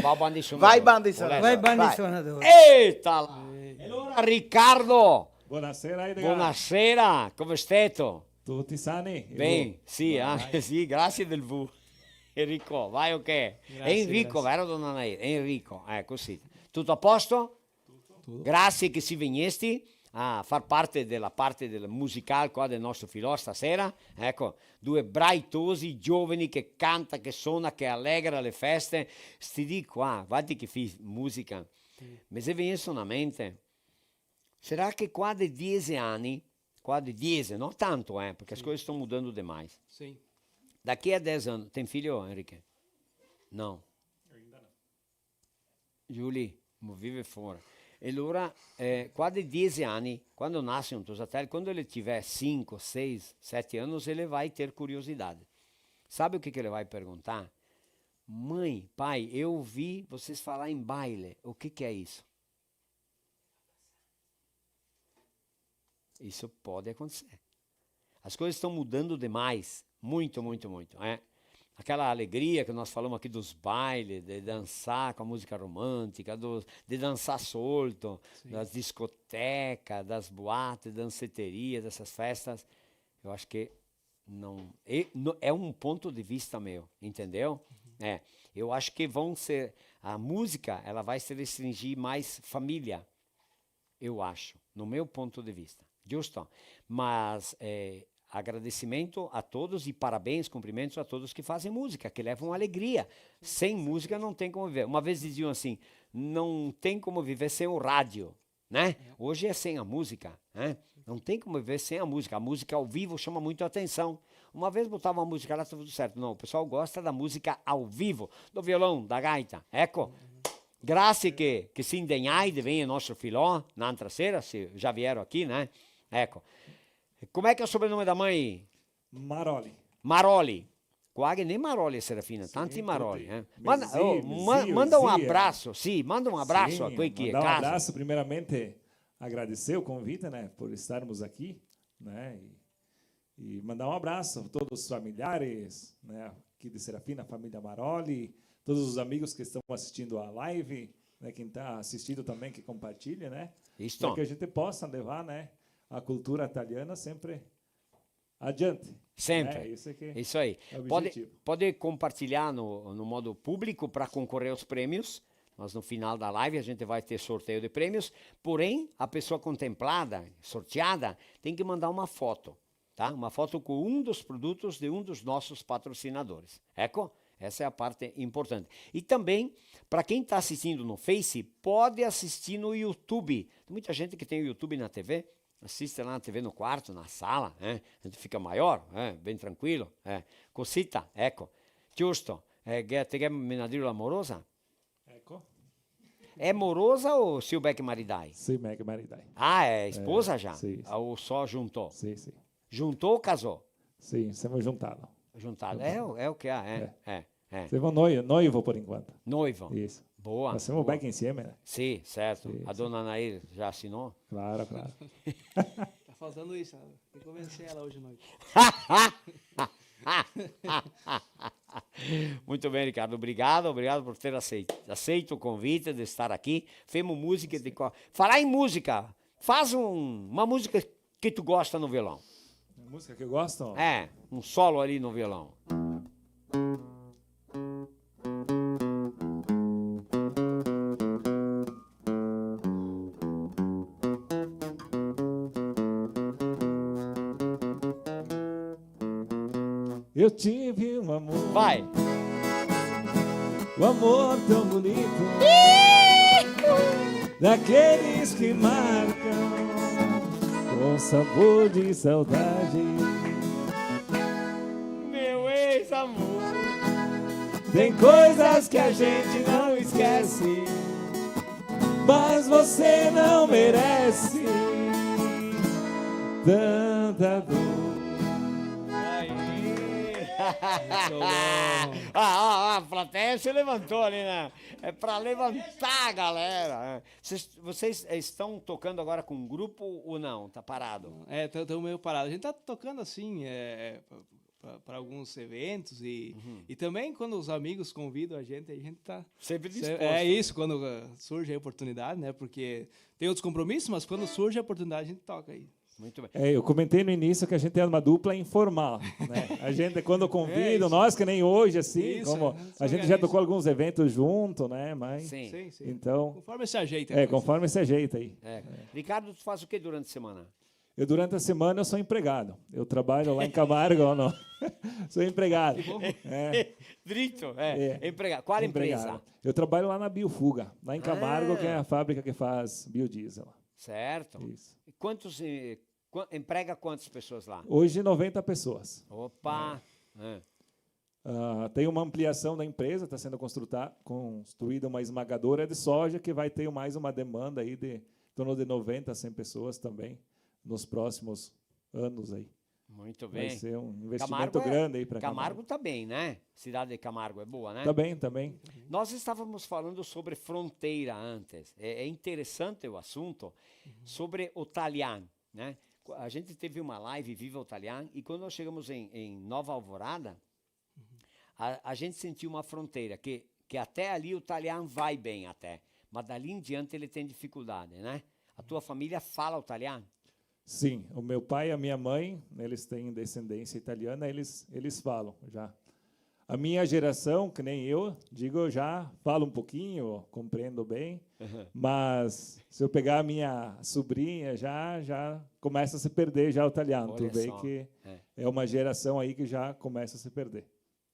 Va banda i sonadori. Vai banda i sonadori. Vai banda i sonadori. Eta là. E alora, Ricardo. Bonasera, Edgar. Bonasera, come steto? Tuti sani? Ben, sì, ah, sì, grasie del vu. Enrico, vai, ok. Grasie, Enrico, grasie. Vero, dona Anair? Enrico, eh, cusì. Tuto a posto? Tuto. Grasie che si vegnesti a far parte de la, parte de la musical qua del nostro filò stasera. Eco, due brai tosi, giovani, che canta, che sona, che alegra le feste. Sti dì qua, varda che fi-, musica. Sì. Me xe vegnesto in mente. Sarà che qua de diese ani, qua de diese, no tanto, eh, parché le cose sta mudando demais. Sì. Da qui a dez ani, ten filio, Enrique? No. Ainda no. Giulì, mo vive fora. E alora, eh, qua de diese ani, quando nase un tosatello, quando el tiver sinque, seis, sete ani, el va ter curiosità. Sabe o que que ele vai perguntar? "Mãe, pai, eu ouvi vocês falar em baile. O que que é isso?" Isso pode acontecer. As coisas estão mudando demais. Muito, muito, muito, é. Aquela alegria que nós falamos aqui dos bailes, de dançar com a música romântica, do, de dançar solto, sim, das discotecas, das boates, danceterias, dessas festas, eu acho que não, e, no, é um ponto de vista meu, entendeu? Uhum. É, eu acho que vão ser, a música, ela vai se restringir mais família, eu acho, no meu ponto de vista, giusto? Mas, é, agradecimento a todos e parabéns, cumprimentos a todos que fazem música, que levam alegria. Sem música não tem como viver. Uma vez diziam assim, não tem como viver sem o rádio, né? É. Hoje é sem a música, né? Não tem como viver sem a música. A música ao vivo chama muito a atenção. Uma vez botava uma música lá, tava tudo certo. Não, o pessoal gosta da música ao vivo, do violão, da gaita. Eco. Grasie che, che se indegnai de vegner el nostro filò, n'antra sera, se già vieron qui, né? Eco. Come xe che xe el sobrenome da mãe? Maroli. Maroli. Qua ghe n'è Maroli e Serafina, sì, tanti Maroli, tuti. Eh. Manda, oh, ma-, zio, manda un abraso, sì, manda un abraso a quei che xe casa. Sì, mandar um abraço, primeiramente agradecer o convite, né, por estarmos aqui, né, e, e mandar um abraço a todos os familiares, né, aqui de Serafina, família Maroli, todos os amigos que estão assistindo a live, né, quem tá assistindo também que compartilhe, né, isso, pra que a gente possa levar, né, a cultura italiana sempre Adiante. Sempre. É, isso aqui é o objetivo. Isso aí. Pode, pode compartilhar no, no modo público pra concorrer aos prêmios. Mas no final da live a gente vai ter sorteio de prêmios. Porém, a pessoa contemplada, sorteada, tem que mandar uma foto, tá? Uma foto com um dos produtos de um dos nossos patrocinadores. Eco, essa é a parte importante. E também, pra quem tá assistindo no Face, pode assistir no YouTube. Tem muita gente que tem o YouTube na T V, assiste lá na T V no quarto, na sala, né? A gente fica maior, né? Bem tranquilo, é. Cosita, eco. Giusto, eh, ghe-, te ghè menà drio la morosa? Eco. È morosa o si gh'è che maridai? Sì, me che maridai. Ah, è sposa già? Sì, sì. Ah, o so giunto? Sì, sì. Giunto o casò? Sì, semo giuntati. Giuntati. Giuntati. È o, è o che ha, eh? Eh. Eh, eh. Semo noi-, noivo por enquanto. Noivo. Isso. Boa, boa. Ma semo belche insieme, né? Sì, certo. Sì, sì. A dona Anair già, se no? Claro, claro. Tá faltando isso, né? Tem que convencer ela hoje à noite. Muito bem, Ricardo, obrigado, obrigado por ter acei-, aceito o convite de estar aqui. Femo musiche de co-, falar em música, faz um, uma música que tu gosta no violão. A música que eu gosto? É, um solo ali no violão. Eu tive um amor. Vai. Um amor tão bonito. Daqueles que marcam com sabor de saudade. Meu ex-amor. Tem coisas que a gente não esquece, mas você não merece tanta dor. Aí. Muito bom. Ah, ah, ah, a plateia se levantou ali, né? É pra levantar a galera, né? Vocês, vocês estão tocando agora com um grupo ou não? Tá parado? É, tá, tão meio parado. A gente tá tocando assim, é, pra, pra, pra alguns eventos e, uhum, e também quando os amigos convidam a gente, a gente tá sempre disposto. É isso, quando, eh, surge a oportunidade, né? Porque tem outros compromissos, mas quando surge a oportunidade, a gente toca aí. Muito bem. É, eu comentei no início que a gente é uma dupla informal, né? A gente, quando convida, é isso, nós que nem hoje, assim, isso, como é, a gente já tocou alguns eventos junto, né? Mas, sim, sim, sim, então, conforme se ajeita, é, né? Conforme se ajeita aí. É. É. Ricardo, tu faz o quê durante a semana? Eu, durante a semana, eu sou empregado. Eu trabalho lá em Camargo, não. Sou empregado. Que bom. É. Drito, é. É. Empregado. Qual empresa? Empregado. Eu trabalho lá na Biofuga, lá em Camargo, ah, que é a fábrica que faz biodiesel. Certo. Isso. E quantos, eh, qua-, emprega quantas pessoas lá? Hoje, noventa pessoas. Opa! É. É. Ah, tem uma ampliação da empresa, tá sendo construta-, construída uma esmagadora de soja que vai ter mais uma demanda aí de em torno de noventa a cem pessoas também nos próximos anos aí. Muito bem. Vai ser um investimento grande aí pra Camargo. Camargo tá bem, né? Cidade de Camargo é boa, né? Tá bem, tá bem. Nós estávamos falando sobre fronteira antes. É, é interessante o assunto sobre o Talian, né? A gente teve uma live Viva o Talian e quando nós chegamos em, em Nova Alvorada, a, a gente sentiu uma fronteira que, que até ali o Talian vai bem até, mas dali em diante ele tem dificuldade, né? A tua família fala o Talian? Sim, o meu pai e a minha mãe, eles têm descendência italiana, eles, eles falam já. A minha geração, que nem eu, digo, já falo um pouquinho, compreendo bem, uhum, mas se eu pegar a minha sobrinha, já, já começa a se perder já o talian. Olha só. Tu vê que é uma geração aí que já começa a se perder,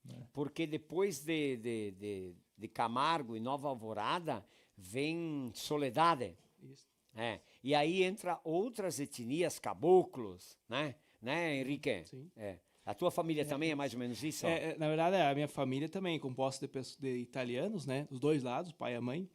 né? Porque depois de, de, de, de Camargo e Nova Alvorada, vem Soledade. Isso. É, e aí entra outras etnias, caboclos, né? Né, Henrique? Sim. É. A tua família também é mais ou menos isso? É, é, na verdade, a minha família também é composta de pesso-, de italianos, né? Dos dois lados, pai e mãe.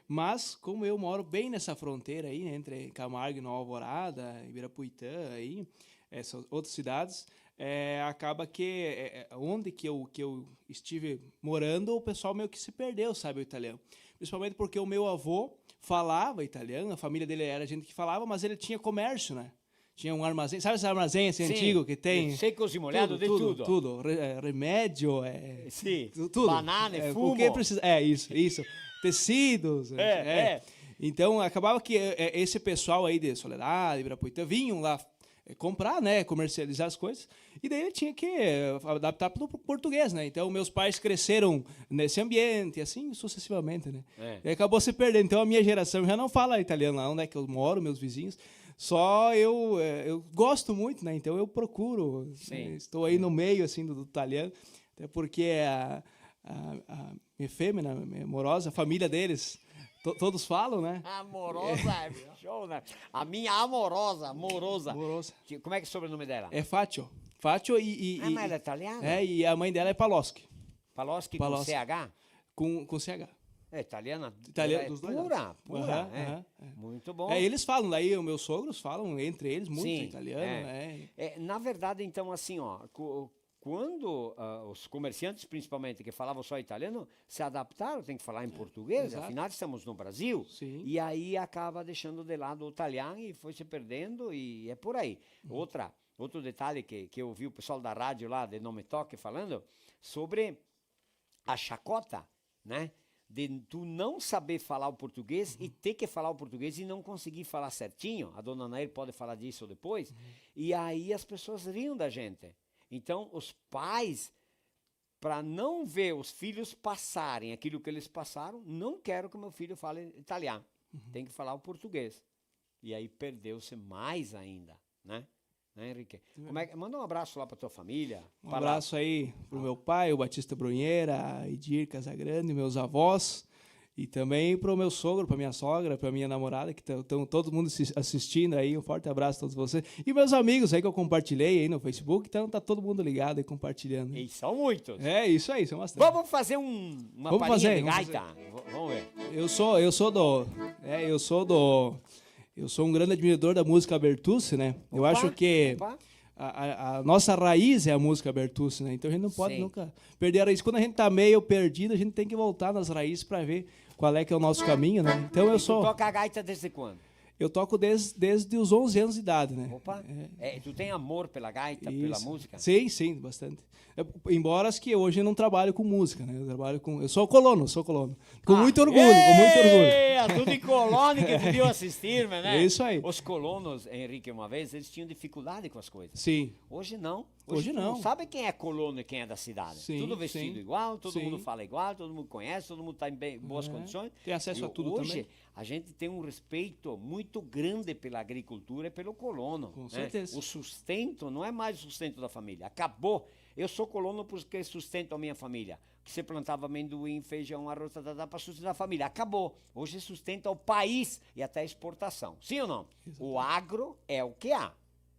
Mas, como eu moro bem nessa fronteira aí, né, entre Camargo e Nova Alvorada, Ibirapuitã, aí, essas outras cidades, é, acaba que, é, é, onde que eu, que eu estive morando, o pessoal meio que se perdeu, sabe, o italiano. Principalmente porque o meu avô falava italiano, a família dele era gente que falava, mas ele tinha comércio, né? Tinha um armazém, sabe esse armazém assim, sim, antigo que tem? De secos e molhados, tudo, de tudo, tudo. Tudo. Re-, é, remédio, é, sim, tu-, tudo. Banana, é, fumo. O que precisa, é, isso, isso. Tecidos, é, é, é. Então, acabava que, é, é, esse pessoal aí de Soledade, Ibirapuitã, vinham lá eh, comprar, né, comercializar as coisas. E daí ele tinha que, eh, adaptar pro, pro português, né? Então, meus pais cresceram nesse ambiente, assim sucessivamente, né? É. E acabou se perdendo. Então, a minha geração já não fala italiano lá onde é que eu moro, meus vizinhos. Só eu, eh, eu gosto muito, né? Então, eu procuro, Sim. Né? Estou aí no meio, assim, do, do italiano. Até porque a, a, a minha fêmea, a minha amorosa, a família deles, to- todos falam, né? Amorosa é show, né? A minha amorosa, morosa. Amorosa. Que- Como é que é o sobrenome dela? É Faccio. Faccio e, e, Ah, e- mas ela é italiana? É, e a mãe dela é Paloschi. Paloschi com Paloschi. C H? Com, com C H. É italiana? Italiana, Ela é dos dois pura, lados. Pura, Aham, é. Aham, é. Muito bom. É, eles falam, daí os meus sogros falam entre eles muito Sim, italiano, é. Né? É, na verdade, então, assim, ó, co- quando ah, os comerciantes, principalmente, que falavam só italiano, se adaptaram, tem que falar em português, Exato. Afinal estamos no Brasil. Sim. E aí acaba deixando de lado o italiano e foi se perdendo e é por aí. Outra, outro detalhe que, que eu ouvi o pessoal da rádio lá de Não Me Toque falando sobre a chacota, né? De tu não saber falar o português e ter que falar o português e não conseguir falar certinho. A dona Nair pode falar disso depois. E aí as pessoas riam da gente. Então, os pais, para não ver os filhos passarem aquilo que eles passaram, não quero que meu filho fale italiano. Tem que falar o português. E aí perdeu-se mais ainda, né? Né, Henrique? Como é que... Manda um abraço lá para tua família. Um abraço aí pro meu pai, o Batista Brunheira, a Edir Casagrande, meus avós, e também pro meu sogro, pra minha sogra, pra minha namorada, que estão todo mundo assi- assistindo aí. Um forte abraço a todos vocês. E meus amigos aí que eu compartilhei aí no Facebook, então tá todo mundo ligado e compartilhando. E são muitos. É, isso aí, são bastante. Vamos fazer um, uma Vamos palhinha fazer, de vamos gaita? V- Vamos ver. Eu sou, eu sou do, é, eu sou do, eu sou um grande admirador da música Bertucci, né? Eu Opa, acho que opa. a, a- a nossa raiz é a música Bertucci, né? Então a gente não pode Sim. Nunca perder a raiz. Quando a gente tá meio perdido, a gente tem que voltar nas raízes pra ver qual é que é o nosso caminho, né? Então eu E tu sou, toca a gaita desde quando? eu toco desde, desde os onze anos de idade, né? Opa. É, tu tem amor pela gaita, pela Isso. música? Sim, sim, bastante. É, embora as que hoje eu não trabalho com música, né? Eu trabalho com, eu sou colono, eu sou colono. Com Ah, muito orgulho, com muito orgulho. É, tudo em colono que podiam assistir, né? É isso aí. Os colonos, Henrique, uma vez, eles tinham dificuldade com as coisas. Sim. Hoje não. Hoje tu não. Sabe quem é colono e quem é da cidade. Sim, Tudo vestido sim, igual, todo sim. Mundo fala igual, todo mundo conhece, todo mundo está em bem- boas É. Condições. Tem acesso E a tudo hoje, também. A gente tem um respeito muito grande pela agricultura e pelo colono. Com Né? Certeza. O sustento não é mais o sustento da família. Acabou. Eu sou colono porque sustento a minha família. Que você plantava amendoim, feijão, arroz, tá, tá, tá, para sustentar a família. Acabou. Hoje sustenta o país e até a exportação. Sim ou não? O agro é o que há.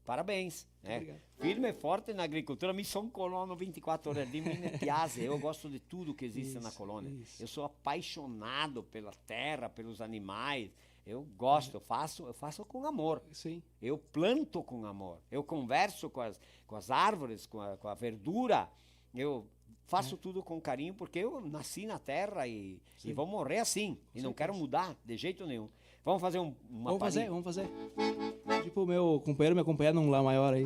Parabéns. Né? Firme e forte na agricultura. Mi son colono ventiquatro ore al dì, mi me piace, eu gosto de tudo que existe isso, na colônia. Isso. Eu sou apaixonado pela terra, pelos animais. Eu gosto, eu faço, eu faço com amor. Sim. Eu planto com amor. Eu converso com as, com as árvores, com a, com a verdura. Eu faço é. Tudo com carinho porque eu nasci na terra e, e vou morrer assim. E não quero mudar de jeito nenhum. Vamos fazer um, uma Vamos fazer, vamos fazer. Tipo o meu companheiro me acompanhar num Lá maior aí.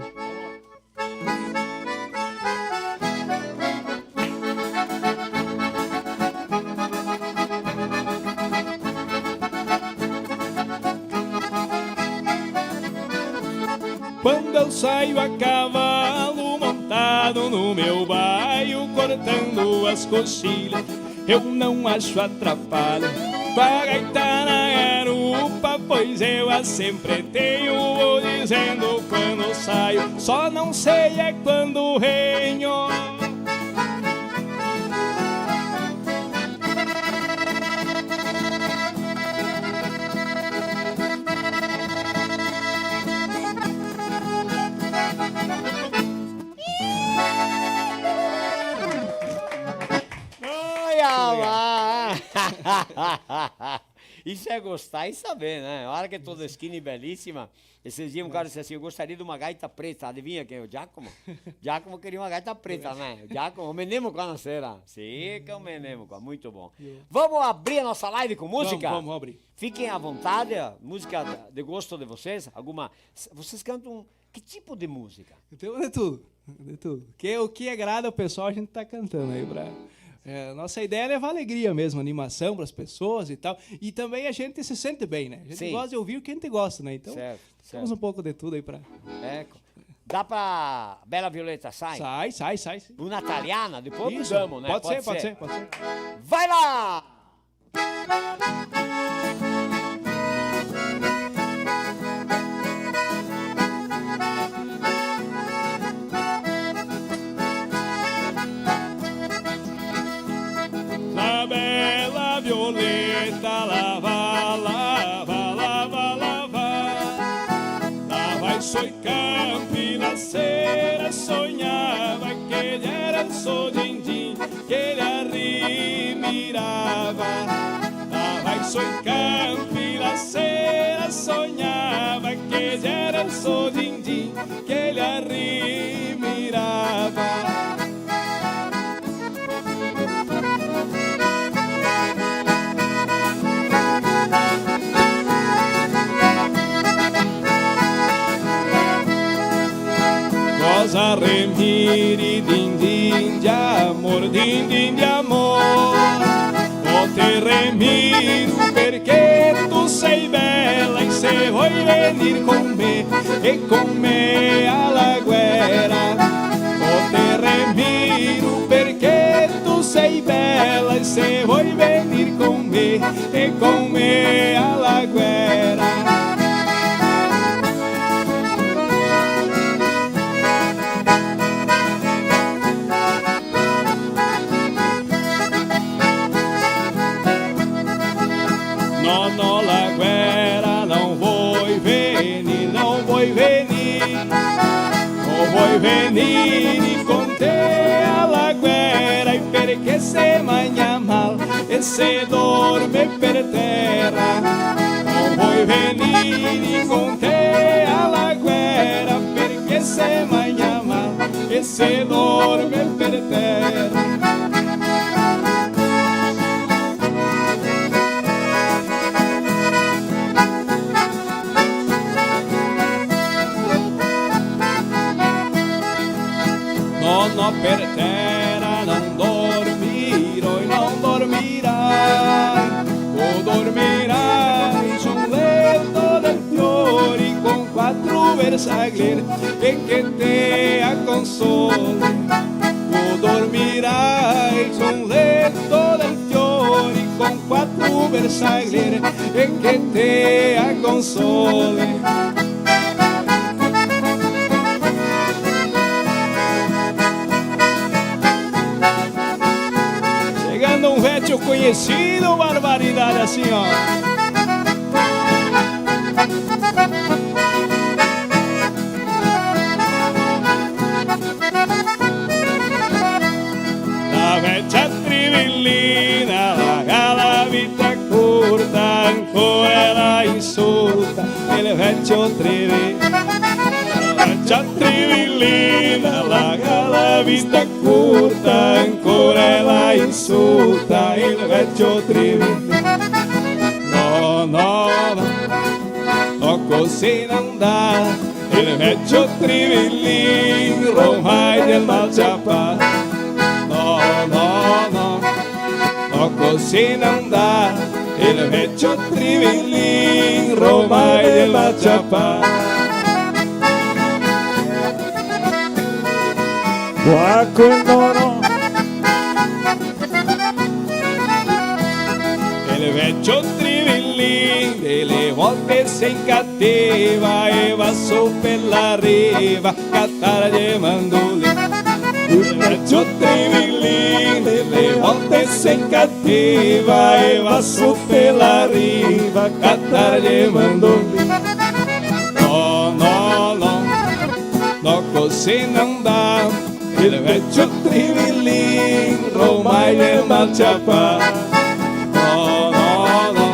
Quando eu saio a cavalo montado no meu baio, cortando as coxilhas, eu não acho atrapalho. Com a gaita na garupa, pois eu a sempre tenho. Vou dizendo quando saio, só não sei é quando venho. Olha lá! Isso é gostar e saber, né? A hora que eu tô da esquina belíssima, esses dias um cara disse assim: "Eu gostaria de uma gaita preta." Adivinha quem é? O Giacomo. Giacomo queria uma gaita preta, né? O Giacomo, o menino com a sera. Sim, que é o menino, muito bom. Vamos abrir a nossa live com música? Vamos, vamos abrir. Fiquem à vontade, a música de gosto de vocês. Alguma. Vocês cantam que tipo de música? Então, de tudo. De tudo. Que, o que agrada o pessoal, a gente tá cantando aí pra, É, a nossa ideia é levar alegria mesmo, animação pras pessoas e tal. E também a gente se sente bem, né? A gente Sim. gosta de ouvir o que a gente gosta, né? Então, Certo, temos certo. um pouco de tudo aí pra Eco. Dá pra Bela Violeta, sai? Sai, sai, sai, sim. Una taliana, depois Isso. mudamos, né? Pode ser, pode ser, pode ser. Vai lá! La bela Violeta la va, la va, la va, la va. La va ai soi campi, la sera sognava che gera el so din-din che la rimirava. La va ai soi campi, la sera sognava che gera el so din-din che la rimirava. Cosa remiri, din-din de amor, din-din de amor? Oh, te remiro perché tu sei bela e se voi venir con me, e con me a la guera. Oh, te remiro perché tu sei bela e se voi venir con me, e con me a la guera. No, no, la guera, no voi venir, no voi venir. No voi venir con te a la guera, e perché se magna mal e se dorme per tera. No voi venir con te a la guera, perché se magna mal e se dorme per tera. No, no, per tera no dormirai, no dormirai. Tu dormirai su un leto de fiori con quatro versaglie e che te aconsole. Tu dormirai su un leto de fiori con quatro versaglie e che te aconsole. Chegando um velho conhecido, barbaridade assim, ó. La vecia Trivilina la ga la vita curta, ancora la insulta el vecio Trivi-, la vecia Trivilina la ga la vita curta, ancora la insulta el vecio Trivi-. No, no, no, no, cusì no 'ndar, el vecio Trivilin, romai el ga mal ciapà. No, no, no, no, cusì no 'ndar, el vecio Trivilin, romai el ga mal ciapà. Qua col nono. El vecio Trivilin dele volte se incativa e va su per la riva catar de mandolin. El vecio Trivilin dele volte se incativa e va su per la riva catar de mandolin. No, no, no, no, cusì no 'ndar. El vecio Trivilin, romai el ga mal ciapà. No, no, no,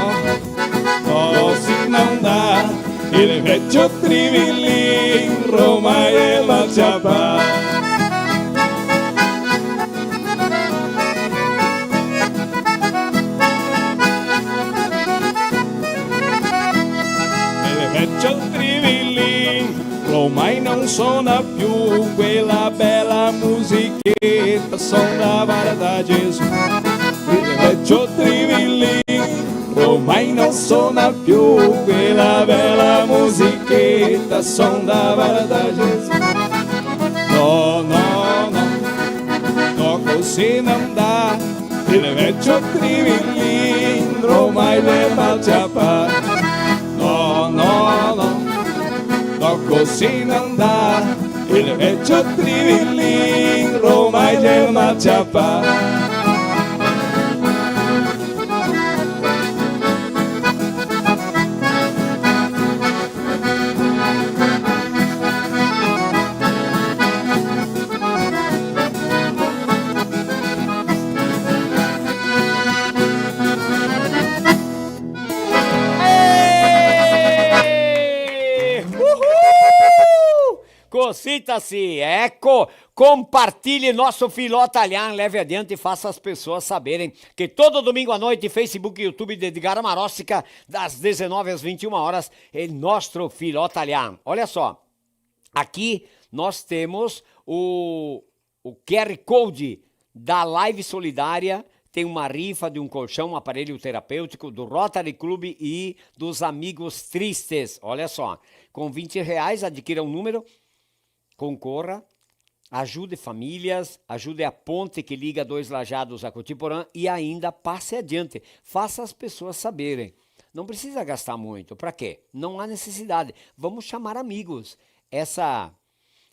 no, cusì no 'ndar. El vecio Trivilin, romai el ga mal ciapà. El vecio Trivilin, romai no sona più quela bela musicheta, Son da vara da Gesù, el vecio trivilin, ormai no sona più quela bela musicheta, son da vara da Gesù. No, no, no, no, cusì no dà, el vecio trivilin, ormai l'è mal ciapà. No, no, no, no, cusì no dà, el vecio trivilin, ormai l'è mal ciapà. Eh! Uhul! Cosita sì, eco, compartilhe nosso Filó Talian, leve adiante e faça as pessoas saberem que todo domingo à noite, Facebook e YouTube de Edgar Maróstica, das dezenove às vinte e uma horas, é nosso Filó Talian. Olha só, aqui nós temos o, o Q R Code da Live Solidária, tem uma rifa de um colchão, um aparelho terapêutico do Rotary Club e dos Amigos Tristes. Olha só, com vinte reais, adquira um número, concorra, ajude famílias, ajude a ponte que liga Dois Lajeados a Cotiporã e ainda passe adiante, faça as pessoas saberem. Não precisa gastar muito, para quê? Não há necessidade. Vamos chamar amigos. Essa,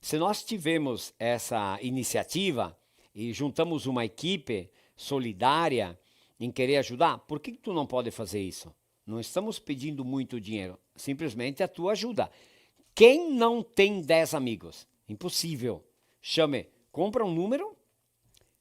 se nós tivemos essa iniciativa e juntamos uma equipe solidária em querer ajudar, por que que tu não pode fazer isso? Não estamos pedindo muito dinheiro, simplesmente a tua ajuda. Quem não tem dez amigos? Impossível. Chame, compra um número,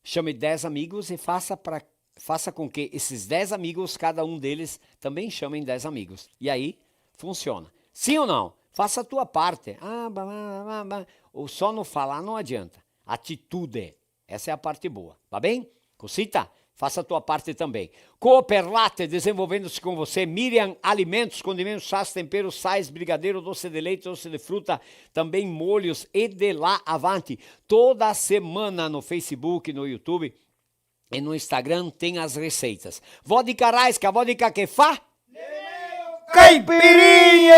chame dez amigos e faça pra, faça com que esses dez amigos, cada um deles, também chamem dez amigos. E aí, funciona. Sim ou não? Faça a tua parte. Ah, ba, ba, ba, ba. Ou só no falar não adianta. Atitude. Essa é a parte boa, tá bem? Cosita, faça a tua parte também. Cooperlate, desenvolvendo-se com você. Miriam Alimentos, condimentos, chás, temperos, sais, brigadeiro, doce de leite, doce de fruta, também molhos e de lá avante. Toda semana no Facebook, no YouTube e no Instagram tem as receitas. Vodka Raiska, vodka que fa? Caipirinha!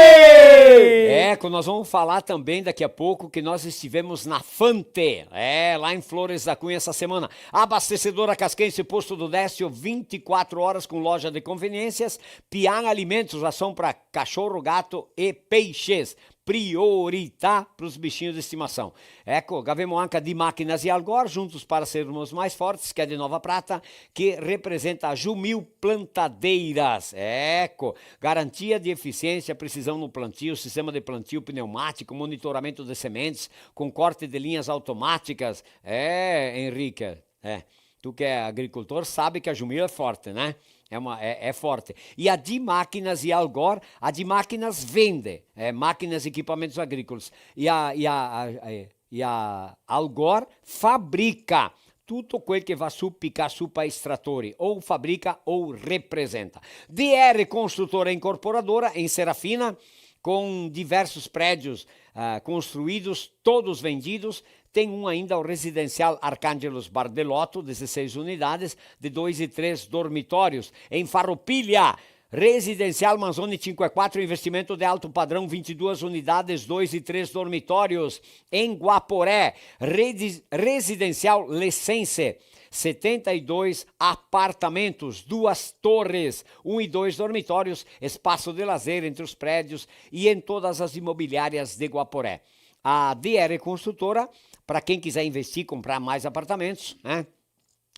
Eco, nós vamos falar também daqui a pouco que nós estivemos na Fante, é, lá em Flores da Cunha essa semana. Abastecedora Casquense, Posto do Décio, vinte e quatro horas com loja de conveniências, Pian Alimentos, ração para cachorro, gato e peixes. Priorità pros bichinhos de estimação. Eco, gavemo anca Di Máquinas e Algor, juntos para sermos mais fortes, que é de Nova Prata, que representa a Jumil Plantadeiras. Eco, garantia de eficiência, precisão no plantio, sistema de plantio pneumático, monitoramento de sementes, com corte de linhas automáticas. É, Henrique, é. Tu que é agricultor sabe que a Jumil é forte, né? É uma, é, é forte. E a Di Máquinas e Algor, a Di Máquinas vende, é, máquinas e equipamentos agrícolas. E a, e a, a, a, e a Algor fabrica tudo quel que va su, pica su pa i tratori, ou fabrica ou representa. D R Construtora Incorporadora, em Serafina, com diversos prédios, ah, construídos, todos vendidos. Tem um ainda, o residencial Arcângelos Bardelotto, dezesseis unidades, de dois e três dormitórios, em Farroupilha. Residencial Manzoni cinco e quatro, investimento de alto padrão, vinte e duas unidades, dois e três dormitórios, em Guaporé. Redi-, residencial Lessense, setenta e dois apartamentos, duas torres, um e dois dormitórios, espaço de lazer entre os prédios e em todas as imobiliárias de Guaporé. A D R Construtora, pra quem quiser investir, comprar mais apartamentos, né?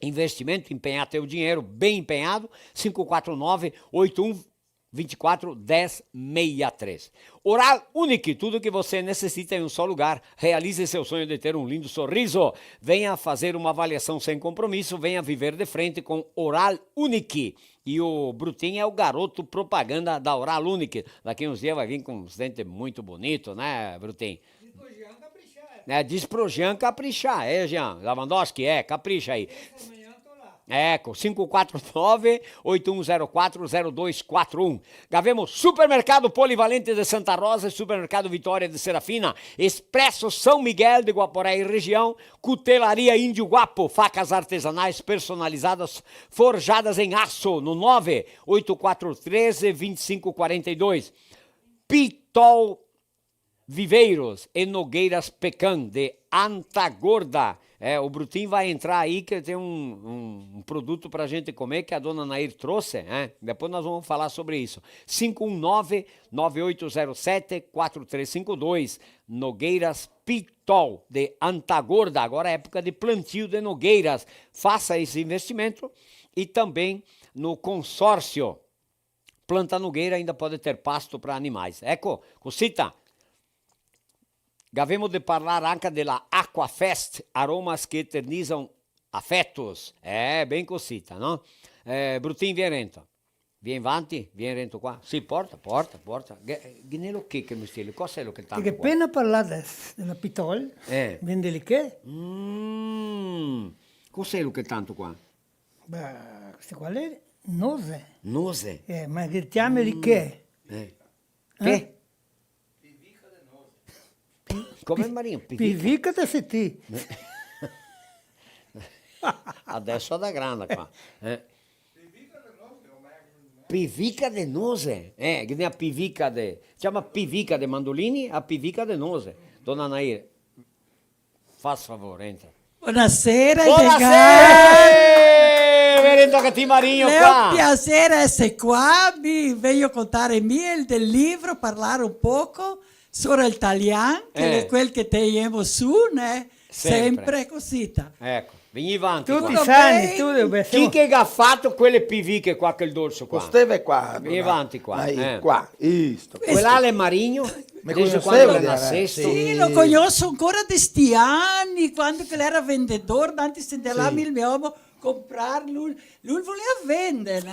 Investimento, empenhar teu dinheiro bem empenhado, cinco quatro nove, oito um vinte e quatro, dez sessenta e três. Oral Unique, tudo que você necessita em um só lugar. Realize seu sonho de ter um lindo sorriso. Venha fazer uma avaliação sem compromisso, venha viver de frente com Oral Unique. E o Brutinho é o garoto propaganda da Oral Unique. Daqui uns dias vai vir com uns dentes muito bonito, né, Brutinho? Diz pro Jean caprichar, é. É, diz pro Jean caprichar, é, Jean Lewandowski, é, capricha aí. Esse amanhã eu tô lá. Eco, cinco quatro nove, oito um zero quatro, zero dois quatro um. Gavemo Supermercado Polivalente de Santa Rosa e Supermercado Vitória de Serafina, Expresso São Miguel de Guaporé e região, Cutelaria Índio Guapo, facas artesanais personalizadas forjadas em aço, no nove oito quatro treze, vinte e cinco quarenta e dois. Pitol Viveiros e Nogueiras Pecan, de Anta Gorda. É, o Brutinho vai entrar aí, que tem um, um, um produto pra gente comer que a dona Nair trouxe, né? Depois nós vamos falar sobre isso. Cinco um nove, nove oito zero sete, quatro três cinco dois, Nogueiras Pitol, de Anta Gorda. Agora é época de plantio de nogueiras. Faça esse investimento e também no consórcio Planta nogueira, ainda pode ter pasto pra animais. Eco, cosita. Gavemo de parlar anca de la Aquafest, aromas que eternizam afetos. Eh, ben cosita, no? Eh, Brutin, vien rento. Vien vanti, vien rento qua. Sì, porta, porta, porta. Ghe, ghe n'elo che, che mestiere? Cos'elo che tanto qua? Che pena parlà de, de la Pitol, eh, vien de lì che? Mm, cos'elo che tanto qua? Beh, queste qua le nose. Nose? Eh, ma che te ciami di che? Eh. Eh? Che? Come, Marino? Pivica? Pivica de seti. Adesso la da granda qua. Eh. Pivica de nose? Eh, che ne ha pivica de... Ciama pivica de mandolini, a pivica de nose. Dona Nair. Faz favor, entra. Bonasera, Edgar. Bonasera! Vien rento anca ti, Marinho, qua. L'è un piaser eser qua, mi vegno contar mi el del libro, parlar un poco sora el talian, che l'è quel che teniemo su, né? Sempre. Sempre cosita. Eco, vegni vanti qua. Tuti sani, tuti ben. Chi che ga fato quele piviche qua, quel dolso qua? Steve qua. Vegni vanti qua, eh. Qua, isto. Quel là l'è Marinho. Me conosevo, quando l'è nasesto? Sì, lo cognoso ancora de sti ani, quando che l'era vendedor, tanti se ndea là, mi e el me omo, comprar, lu, lu volea vender, né?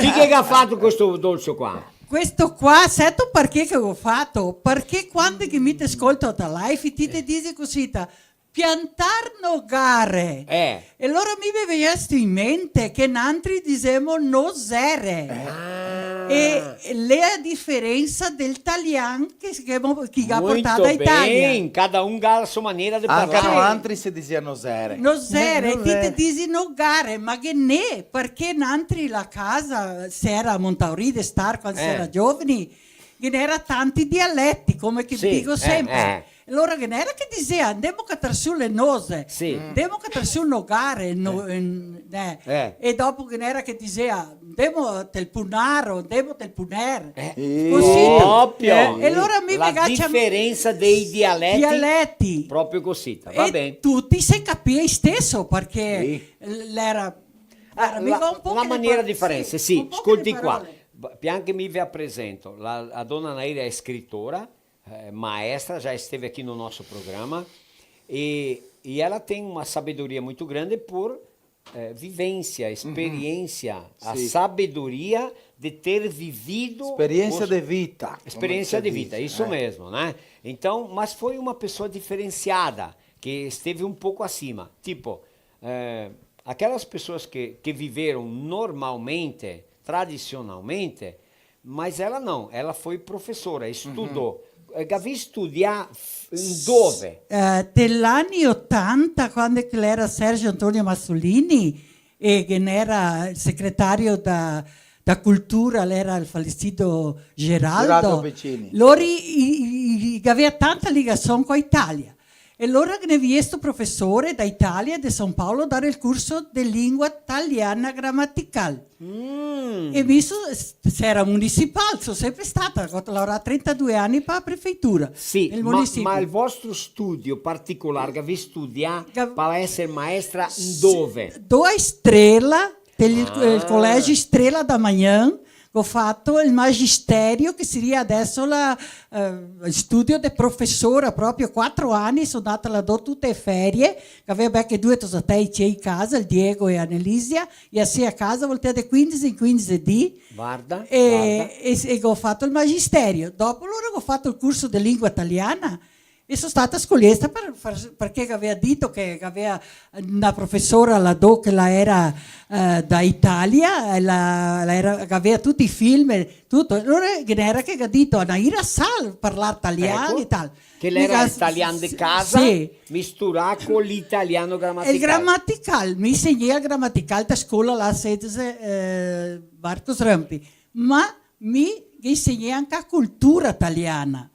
Chi che ga fato questo dolso qua? Questo qua, seto parché che go fato? Parché quando che mi te scolto a ta live, ti te disi cosita, piantar nogare. Eh. E alora mi me vegnesto in mente che nantri disemo nosere. Ah. E l'è a diferensa del talian che, che mo-, che ga portà da Italia. Molto ben, cada un ga la so maniera de parlar. Anca noantri se dizea nosere. Nosere, no-, ti te disi nogare, ma che ne, parché nantri la casa, se era Montauri de star, quando se era giovani, che n'era tanti dialeti, come che digo sempre. Sì, eh, eh. Alora che n'era che disea, "Ndemo catar su le nose, sì, ndemo catar su nogare", no, eh, eh. E dopo che n'era che disea, "Ndemo tel punaro, ndemo tel puner." Eh. Cosita. Proprio. Eh, e alora mi... La diferensa dei dialeti. Dialeti. Proprio cosita, va ben. E tuti se capia isteso, parché l'era, era mica un po' che le parole. La maniera diferente, sì, scolti qua. Pian che mi ve apresento, la, la dona Naira é escritora, eh, maestra, já esteve aqui no nosso programa, e, e ela tem uma sabedoria muito grande por, eh, vivência, experiência, a sabedoria de ter vivido... Experiência de vida, como se diz, né? Experiência de vida, isso mesmo, né? Então, mas foi uma pessoa diferenciada, que esteve um pouco acima. Tipo, eh, aquelas pessoas que, que viveram normalmente, tradicionalmente, mas ela não, ela foi professora, estudou. Eh, gavì studià f-, dove? Eh, te l'ani otanta, quando che l'era Sergio Antonio Masolini, e che n'era el segretario da, da cultura, l'era el falecido Geraldo. Geraldo Piccini. Lori i, i, i, i gavea tanta ligasion co Italia. E alora ghe ne vien sto profesore da Italia, de San Paolo, dar el curso de lingua taliana gramatical. Mm. E mi so, s-, sera municipal, so sempre stata, go laorà trentadue ani pa la prefeitura. Sì, ma, ma el vostro studio particolar, che gavì studià pa eser maestra dove? Dove? Estrela, del, eh, Colégio Estrela da Manhã, go fato el magisterio, che saria adeso la, eh, el studio de profesora, proprio quatro ani, so ndata là do tute e ferie, che gavea belche due tosatei cei in casa, el Diego e Anelisia, e a se a casa voltea de quindese in quindese dì. Varda, e, varda. E, e go fato el magisterio. Dopo lora go fato el curso de lingua taliana, E so stata scogliesta par, par, parché gavea dito che gavea na profesora là do che la era, eh, da Italia, e la, la era, gavea tuti i film e tuto. Alora ghe n'era che ga dito: "Anaira sa parlar talian", eco, e tal. Che l'era el talian de casa, sì, misturà co l'italiano gramatical. El gramatical, mi insegnea el gramatical ta scola là, sedici, eh, Marcos Rampi. Ma mi ghe insegnea anca a cultura taliana,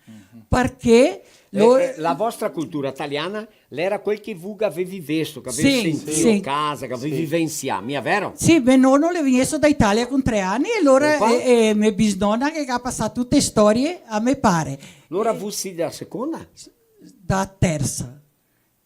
parché lo... Eh, eh, la vostra cultura taliana l'era quel che vu gavevi visto, che gavevi sentìo a casa, che gavevi vivensià, mia vero? Sì, me nono l'è vegnesto da Italia con tre ani e alora, e, e me bisnona che ga pasà tute storie a me pare. Alora vu sì dela seconda? Da tersa.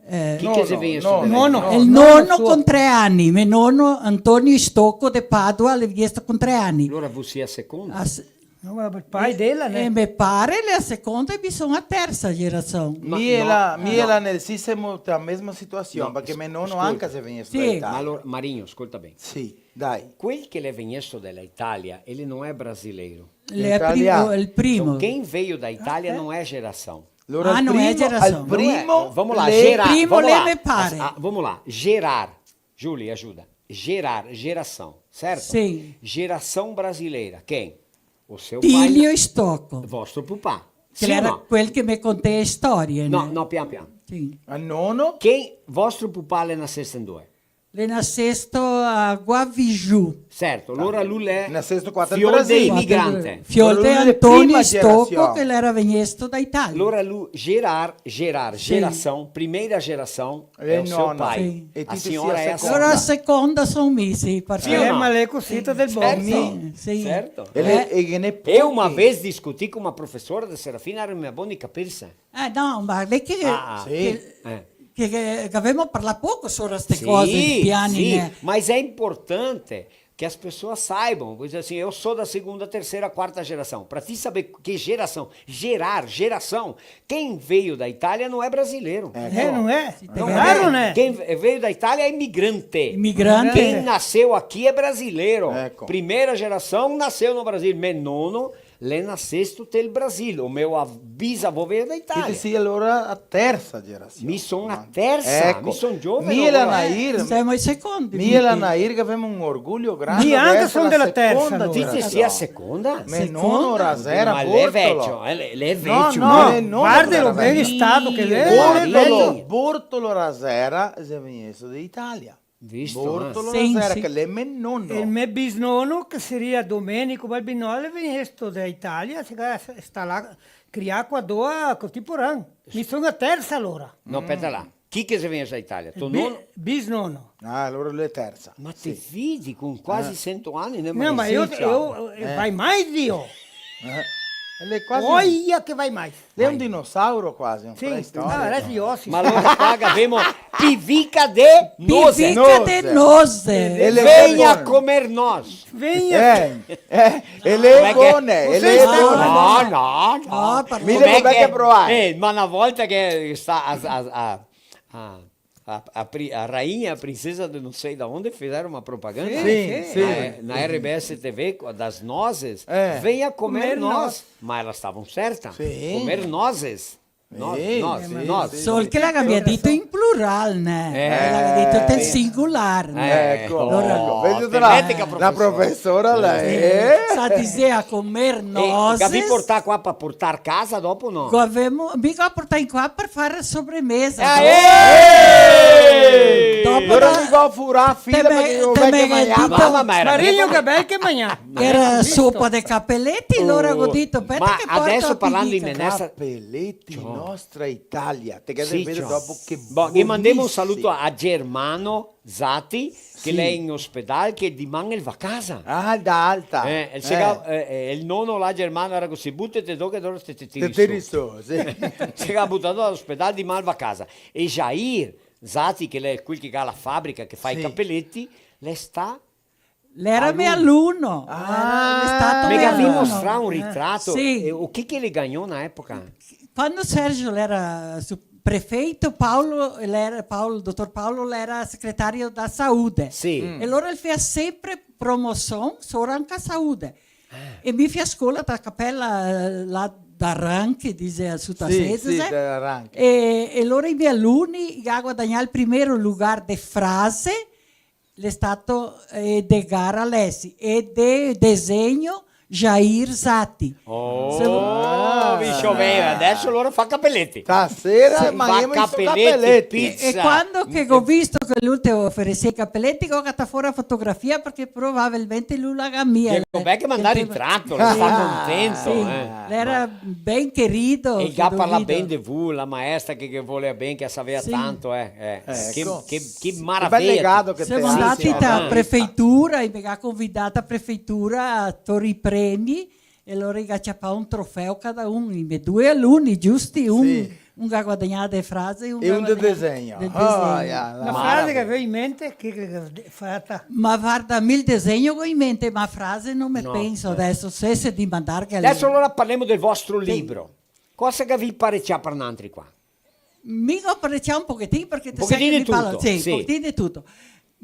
Eh, chi che xe vegnesto? No, no, no, el nono con tre ani, me nono Antonio Stocco de Padua, l'è vegnesto con tre ani. Alora vu sì a seconda? A se-, no, ma el pai dela, né? E me pare l'è a seconda e mi son a tersa generasion. Ma mi e la, mi e la Nelsi semo nela mesma situasion, parché me nono anca xe vegnesto da Italia. Ma alora, Marigno, scolta ben. Sì, dai. Quel che l'è vegnesto dela Italia, el no è brasileiro. L'è el primo, el primo. Quem veio da Italia não é geração. Alora, ah, no, el primo, el primo, vamos lá, l'è Gerard, primo vamos l'è là. Me pare. Ah, vamos lá, Gerard, Giulia, ajuda. Gerard, geração, certo? Sì. Geração brasileira, quem? O seu pai. Tílio Stocco. Vostro pupà. Che l'era quel che me contea e storie, no? No, no, pian pian. Sì. A nono? Quem, vostro pupà l'è nasesto in dove? L'è nasesto a Guaviju. Certo, alora lu l'è fiol de imigrante. Fiol de Antonio Stocco, che l'era vegnesto da Italia. Alora lu, Gerard, Gerard, geração, primeira geração, é o seu pai. Sì. A signora è a seconda. Alora a seconda son mi, sì, parché... Sì o no? Eh, ma l'è cosita del bon. Certo, certo. E le, e ghe n'è pochi. Eu uma vez discuti con una profesora de Serafina, era mia bon de capirse. Eh, no, ma l'è che, che, che, che, che gavemo parlà poco sora ste cose, piani, sì, né? Mas é importante que as pessoas saibam, por exemplo, assim, eu sou da segunda, terceira, quarta geração. Pra ti saber que geração, gerar, geração, quem veio da Itália não é brasileiro. Eh, no è? Claro, né? Quem ve-, veio da Itália é imigrante. Imigrante. Quem nasceu aqui é brasileiro. Eco. Primeira geração nasceu no Brasil. Me nono l'è nasesto tel Brasil, o meu av-, bisavô veio da Italia. Ti te si alora a tersa gerasion. Mi son a tersa, eco, mi son giovane. Mi e la Nair, semo i secondi. Mi e la Nair che gavemo un orgulio grande. Mi anca son dela tersa, alora. Ti te si a seconda? Me nono Rasera Bortolo. Ma l'è vecio, eh, l'è, l'è vecio. No, no, me nono Rasera. Varda lo ben stato che l'è. Bortolo, Bortolo Rasera, xe vegnesto de Italia. Visto, eh? Bortolo Rasera, sì, che l'è me nono. El me bisnono, che saria Domenico Balbinò, l'è vegnesto da Italia, se ga sta là, crià qua do a Cotiporan. Mi son a tersa alora. No, speta là. Chi che xe vegnesto da Italia? To nono? Bisnono. Ah, alora l'è tersa. Ma te vedi, con quasi sento ani, né? No, ma mi, mi, eh, vai mai, Dio! Eh, l'è quasi... Oia che vai mai. L'è un dinosauro quasi, un preistorico. Sì, ah, adeso i osi. Ma alora qua gavemo pivica de nose. Pivica de nose. Vegna a comer nos. Vegna. Eh, eh, e l'è bone, e l'è bone. No, no, no. Mi devo anca provar. Eh, ma na volta che sta a, a, a, a a, a pri-, a rainha, a princesa de não sei da onde, fizeram uma propaganda. Sì, sì. Na, na R B S T V, co-, das nozes, eh, venha comer noz. Comer noz. Ma elas estavam certas. Sì. Comer nozes. Noz, sì, noz, sì, noz. Sol che la gavea dito in plural, né? Eh. La gavea dito in singular, né? Eco, alora, eco, vedi, la profesora, la, eh? Sa disea comer nozes. Gavì portà qua par portar casa dopo, no? Gavemo, mi go portà in qua par far sobremesa. Eh! Dopo... Dopo... Alora mi go furà fila parché no go mai che magnà. Mario, che bel che magnà. Era sopa de capeleti, alora go dito, speta che porto a pinica. Ma adeso parlando in menestra... Capeleti, nostra Italia. Te ghe da veder dopo che bonisimo. Bon, ghe mandemo un saluto a Germano Zatti, che l'è in ospedal, che diman el va casa. Ah, da alta. Eh, el se ga, eh, eh, el nono là, Germano, era cusì: "Butete do che dopo te, te tiri su." Te tiri su, sì. Se ga butà do a l'ospedal, diman el va casa. E Jair Zatti, che l'è quel che ga la fabrica, che fa i capeleti, l'è sta... L'era me aluno. Ah, l'è stato me aluno. Me gavì mostrà un ritrato. Eh, sì. E o che che el gagnò na epoca? Quando Sergio l'era su-, prefeito, Paulo, l'era, Paulo, dotor Paulo l'era secretario da saúde. Sì. Mm. E alora el fea sempre promosion, sora anca saúde. Eh. E mi fea scola da capela, eh, là Daran, che dise a su Sì, sì, Tasese, Daran. E, e lora i me aluni i ga guadagnà el primero lugar de frase, l'è stato, eh, Edgar Alessi, e de desegno Jair Zatti. Oh, se vo- Ah. Bicho, vero, adeso lora fa capeleti. Stasera Sì. Fa manghemo i so capeleti, capeleti. Pizza. E, e quando che go visto che lu te oferesea i capeleti, go catà fora a fotografia, parché probabilmente lu la ga mia, Diego, eh, beh, che mandare in tratto, lo sta contento, sì, eh. L'era ben querido, e el ga parlà ben de vu, la maestra che, che volea ben, che la savea tanto, eh, eh. Sì. Che, che, che maraviglia. Che bel legado che te hai. Semo ndati a prefeitura, e i me ga convidà a prefeitura a tor i premi, e lora i ga ciapà un trofeo cada un, i me due aluni, giusti, un, un ga guadagnà de frase e un ga guadagnà de desegno. De desegno. Oh, yeah, la frase che gavevo in mente, che, che, che, fata. Ma varda, mi el desegno go in mente, ma frase no me penso adeso, se, se di mandarghe a... Adeso alora parlemo del vostro libro. Cosa che gavì parecià par nantri qua? Mi go parecià un pochetin, parché te sa che mi parlo, sì, un pochetin de tuto.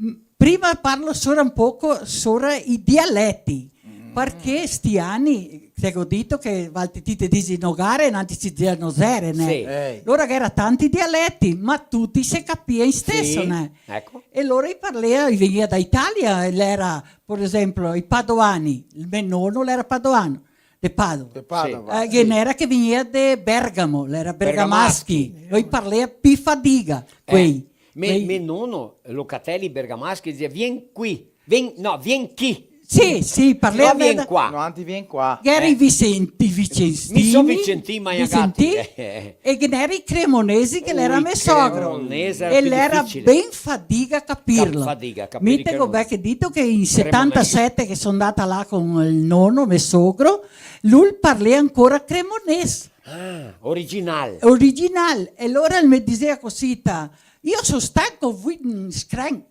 Mm, prima parlo sora un poco sora i dialeti, parché sti ani, te go dito che valtri ti te disi nogare, nantri se dizea nosere, né? Sì. Lora ghe era tanti dialeti, ma tuti se capia isteso, né? Eco. E lora i parlea, i vegnea da Italia, e l'era, par esenpio, i padoani, el me nono l'era padoano, de Padova. De Padova, sì. Ghe n'era che vegnea de Bergamo, l'era bergamaschi. Bergamaschi. Lori parlea pi fadiga, quei. Me, me nono, Locatelli bergamaschi, dizea: "Vien qui, vien, no, vien chi." Sì, sì, parlea... No, vien qua. No, anzi, vien qua. Ghe era i Vicenti, Vicentini. Mi so Vicentin, ma Vicentini, eh, eh. E ghe n'era i Cremonesi, che l'era me sogro. Cremonesi, era pi dificile. E l'era ben fadiga a capirlo. Cap-, fadiga a capir. Mi te go ben che dito che in setantasete che so ndata là con el nono, me sogro, lu el parlea ancora cremones. Ah, original. Original. E lora el me dizea cosita: "Io so stanco, vui, mm, scran."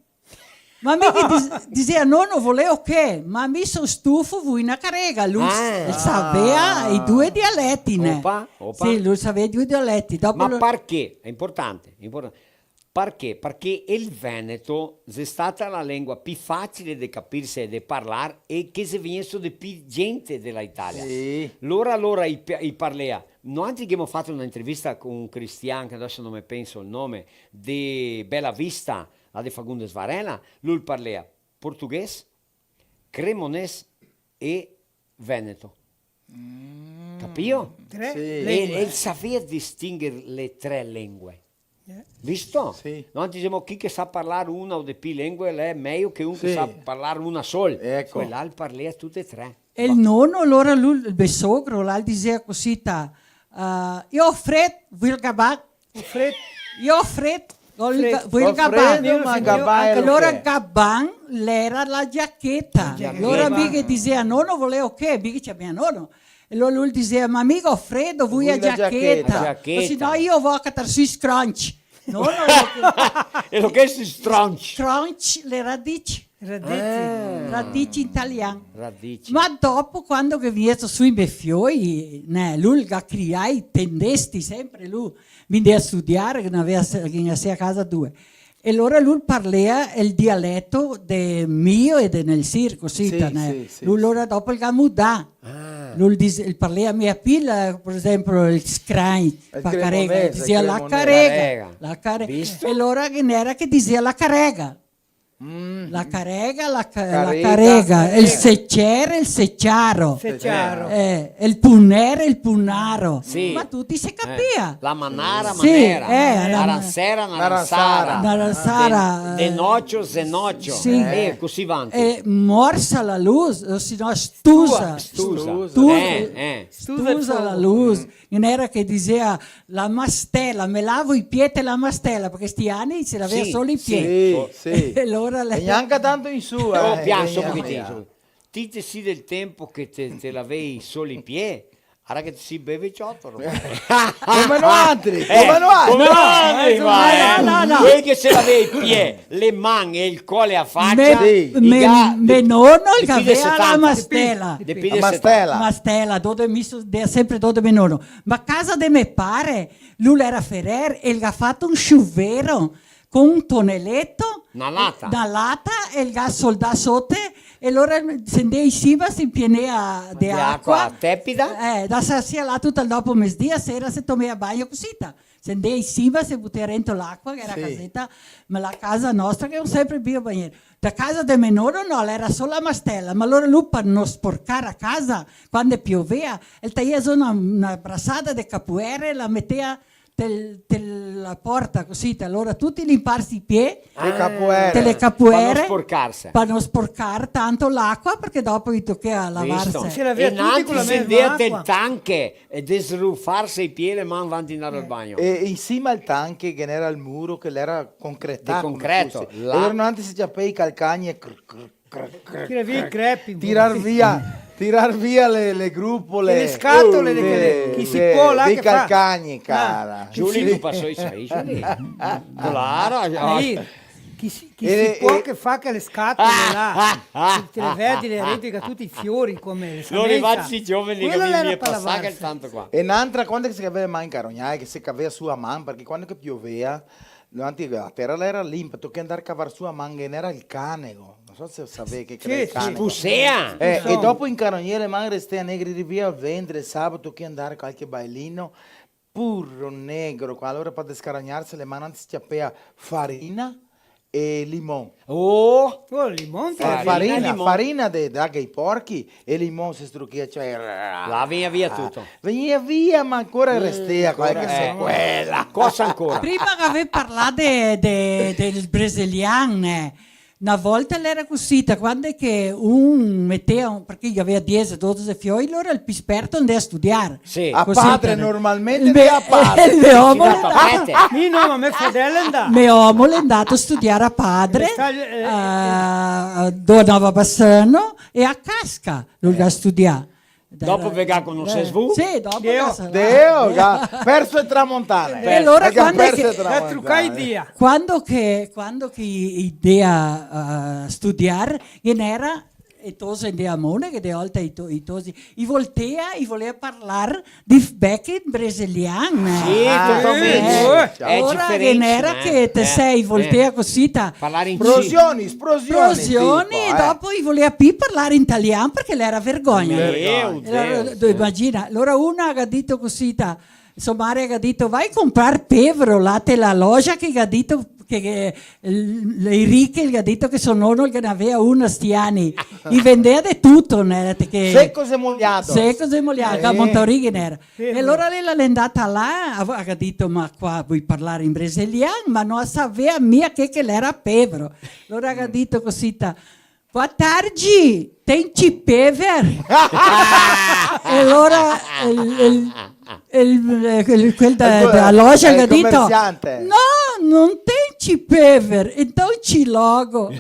Ma mi ghe dis-, dizea: "Nono, voleo che?" "Ma mi so stufo, vui na carega." Lu s-, savea i due dialeti, né? Opa, opa. Sì, lu savea i due dialeti. Dopo... Ma lu parché? Xe inportante, inportante. Parché? Parché el veneto xe stata la lengua pi facile de capirse e de parlar, e che xe vegnesto de pi gente de la Italia. Sì. Lora, lora i pa-, i parlea. Noantri che ghemo fato na intervista con un cristian, che adeso no me penso el nome, de Bela Vista, là de Fagundes Varela, lu el parlea portoghese, cremonese e veneto. Mm. Capìo? Tre lengue. Sì. E, e el savea distingher le tre lengue. Eh. Visto? Sì. No, disemo, chi che sa parlar una o de pi lengue, l'è mejo che un che sa parlar una sol. Eco. Quel là el parlea tute e tre. E el nono, alora lu, el me sogro, là, el dizea cosita, eh, "Io ho fred, vui al gaban." Fred. "Io ho fred, vui al ga-, vui al gaban." Ho fredo, ma gaban xe lo che... Alora gaban l'era la giacheta. Giacheta. Alora mi ghe dizea: "Nono, voleo che?" Mi ghe ciamea nono. E alora lu el dizea: "Ma mi go fredo, vui a giacheta." Vui a giacheta. O se no, "Io vo a catar su i scrunch." No, no, no. E lo che xe scrunch? Scrunch, le radici. Radici. Ah. Radici in talian. Radici. Ma dopo, quando che vegnesto su i me fioi, né, lu el ga criai tendesti sempre, lu vindea a studiar, che n'avea se-, che ghe ne sia a casa due. E alora lu el parlea el dialeto de mio e de Nelsir, cosita, sì, né? Sì, sì, lu, sì. Alora dopo el ga mudà. Ah. Lu el dis-, el parlea mia pi, par esenpio, el scrunch, el pa carega, el cremonese, dizea la carega, la care-, visto? E alora ghe n'era che dizea la carega. Mm. La carega, la ca-, la carega. Carega. El secier, el seciaro. Seciaro. Eh, el puner, el punaro. Sì. Ma tuti se capia. Eh, la manara, sì, manera. Eh, la ma-, aransera, naransara. Naransara. Naransara, de, de nocio, zenocio. Sì. Eh, cusì vanti. Eh, morsa la luz, o se no stusa. Stusa. Stusa. Stusa. Eh, eh. Stusa la luz. Mm. Ghe n'era che dizea: "La mastela, me lavo i pie te la mastela", parché sti ani se lavea solo i pie. Sì, sì. E alora le... E gnanca tanto in su, eh, pian, eh, su un pochetin, su. Ti te si del tenpo che te, te lavei solo i pie, ara che te si bel vecioto, no? Come noantri, eh, come noantri. Come noantri, eh, ma, eh, no, no, no. Quei che se lavea i pie, le man e el colo e a facia, me, i me, ga-, me nono el gavea la mastela. De pi de setanta. La mastela. Mastela, dove mi so-, de, sempre dove me nono. Ma casa de me pare, lu l'era ferer, e el ga fato un sciuvero, co un toneleto, na lata, na lata, e el ga soldà sote, e alora se ndea in sima, se inpienea de acua. De acua tepida? Eh, da sa-, sia là tuto el dopo mesdì, a sera se tomea bagno cusita. Se ndea in sima, se butea rento l'acua, che gera caseta, ma la casa nostra che no sempre bio bagnere. Da casa de me nono no, l'era solo la mastela, ma alora lu par no sporcar a casa, quando piovea, el taia zo na, na brasada de capoere, la metea te, te la porta cusì, te, alora tuti limparse i pie, te le capoere, par no sporcarse, par no sporcar tanto l'acua, parché dopo i tochea lavarse. Visto? E nanti se ndea del tanche e desrufarse i pie e le man vanti ndar al bagno. E in sima al tanche ghe n'era el muro che l'era concretà, de concreto, come fuse. E alora nanti se ciapea i calcagni e cr, cr, cr, cr. Tira via i crepi, tirar via, tirar via le, le grupole. E le scatole, le, che, che si po là dei calcagni, cara. Giulio, tu pasó i sai, Giulio? Claro, chi si, chi si po che fa che le scatole là, te le vedi, le reti, che tuti i fiori come le samensa. Lori vasi giovani che mi, mi pasà che tanto qua. E n'antra, quando che se gavea man incarognà, che se cavea su a man, parché quando che piovea, no, antico, la tera l'era limpa, tochea ndar cavar su a man, che n'era el canego. No so se savè che, che l'era el canego. Spusea! Eh, e dopo incarognà le man, restea negre, rivea el vendre, sabato, tochea ndar qualche bailino, puro negro, qua. Alora par descarognarse le man, anzi, ciapea farina e limon. Oh! Oh, limon, eh, farina, farina, limon. Farina de, de, dai porchi e limon se struchea, cioè, là vegnia via tuto. Vegnia via, ma ancora restea qualche sequela. Cosa ancora? Prima che gavè parlà de, de, del brasilian, eh. Na volta l'era cusì, ta, quando che un metea, parché i gavea diese, dodese fioi, alora el pi sperto ndea studiar. Sì. A padre, normalmente ndea a padre. El me omo l'è ndà. Mi no, ma me fradel l'è ndà. Me omo l'è ndà a studiar a padre, a, a, do Nova Bassano e a Casca, lu ga studià. Dopo ve ga conosés vu? Sì, dopo Deo. Deo, ga perso e tramontane. E alora quando che, quando che, quando che i ndea a studiar, ghe n'era e tose de amone, che de volta i to-, i tosi, i voltea, i volea parlar di f-, bec in brasilian, eh. Sì, totalmente. Eh, alora ghe n'era che te sei, voltea cusì, ta. Parlar in... Sprosioni, sprosioni, sprosioni, sì, e dopo i volea pi parlar in talian parché l'era vergogna. Vergogna. Alora, imagina, alora una ga dito cusì, ta, so mare ga dito: "Vai comprar pevero là te la loja", che ga dito che, che l-, le riche, el ga dito che so nono che ghe n'avea una sti ani. I vendea de tuto, ne, che... Secos e molhados. Secos e molhados, eh. Montauri ghe n'era. Sì, e alora ela l'è ndata là, a, a ga dito: "Ma qua voi parlar in brasilian?" Ma no a savea mia che, che l'era pevero. Alora a ga dito cusì, ta: "Boa tarde, tem pever?" E alora el, el, el, el, quel da, da loja el ga dito: "No, não tem pever, então te logo."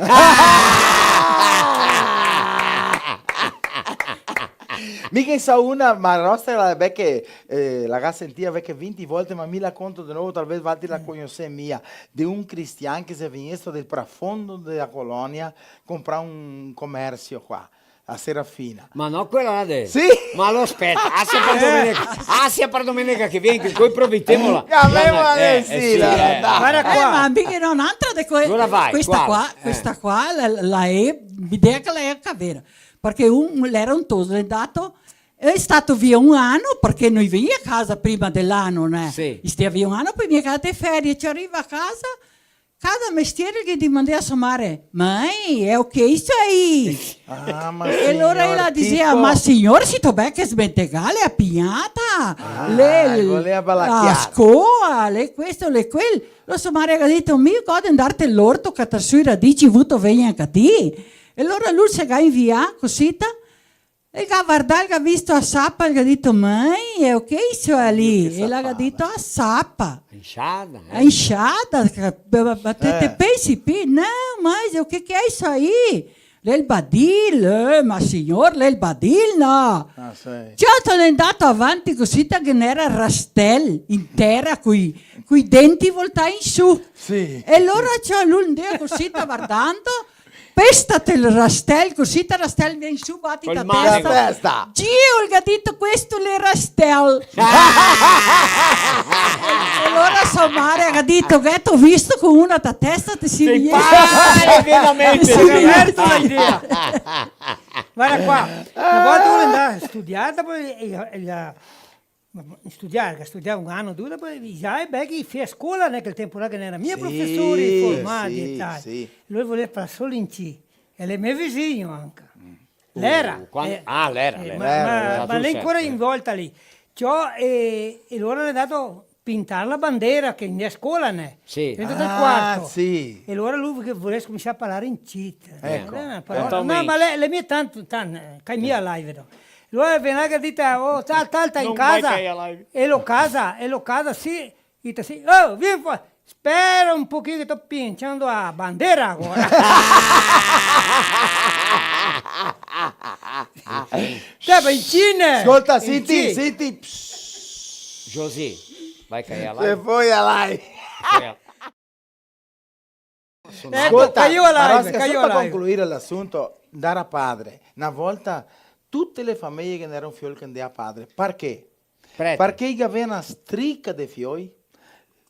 Mi ghe so una, ma la nostra la ga, eh, la ga sentìa parché vinti volte, ma mi la conto de novo, talvez valtri la cognosé mia, de un cristian che xe vegnesto del profondo dela colonia, comprar un comersio qua, a Serafina. Ma no quela là de... Sì! Ma lo speta, Asia par domenica, Asia par domenica che vien, che coi provitemo la... Gavemo la, eh, sì, la, dai. Varda qua. Eh, ma mi ghe n'ò n'antra de que-, questa qua, questa qua, la, la è, l'idea che la è anca vera. Parché un, l'era un toso, l'è ndato, l'è stato via un ano, parché no i vegnea a casa prima de l'ano, né? Sì. I stea via un ano, po i vegnea a casa de ferie, i riva a casa, cada mestiere che i domandea a so mare: "Mãe, é o que isso aí?" Ah, ma signor, e alora ela dizia: "Ma signor, se tu bel che smentegà, l'è a pignata, l'è la scoa, l'è questo, l'è quel." Alora so mare ga dito: "Mi go de ndar te l'orto, catar su i radici, vuto vegner anca ti." E alora lu se ga invià, cosita, el ga vardà, el ga visto a sapa, el ga dito: "Mãe, é o que isso ali?" E ela ga dito: "A sapa." Inxada, eh? A inxada, che, ma, ma te, te pensi pi? "Não, mas o que que é isso aí?" "L'è el badil." "Eh, ma signor, l'è el badil, no?" Ah, sì. Ciò, l'è ndato avanti così, ta, che n'era rastel in tera coi, coi denti voltai in su. Sì. E alora, ciò, lu ndea così, ta, vardando, pesta tel rastel, cusì te rastel, vien su, bati ta testa. Col manego. Testa. Dio, el ga dito, questo l'è rastel. E alora so mare ga dito, che te go visto co una ta testa, te si... Te si pare, veramente. Te si... Averto l'idea. Varda qua, na volta volevo ndar a studiar, dopo, eh, eh, eh, studiar, che studiava un ano, due, dopo, eh, già, e beh, che fea scola, né, quel tempo là che no ghe n'era mia profesori formai, sì, e tal. Sì. Alora volevo far solo in C, e l'è me visigno anca. L'era, eh, ah, l'era, eh, l'era. Ma, ma, ma l'è ancora in volta lì. Ciò, e, e alora l'è ndato pintar la bandera che in scola, né? Sì. Dentro del quarto. Ah, sì. E alora lu che voleva scominsiar a parlar in cit. Eco. Eh, però, no, ma l'è, l'è mia tanto, tan-, eh, che mia live, no? Alora vien là che dite, "Oh, tal, tal, tal, in casa?" E lo casa, e lo casa, sì. Dite, "Sì." "Oh, vien fora." "Spera un pochino che sto pinciando la bandera agora." Te va in Cina! Scolta, in senti, Cina. Senti, pss. José, vai caer là. Se foi a là. Eco, scolta, caiu a live, però se, caiu a live. Solo par concluir l'asunto, ndar a padre. Na volta, tute le fameie che n'era un fiol che ndea a padre. Parché? Prete. Parché i gavea na strica de fioi,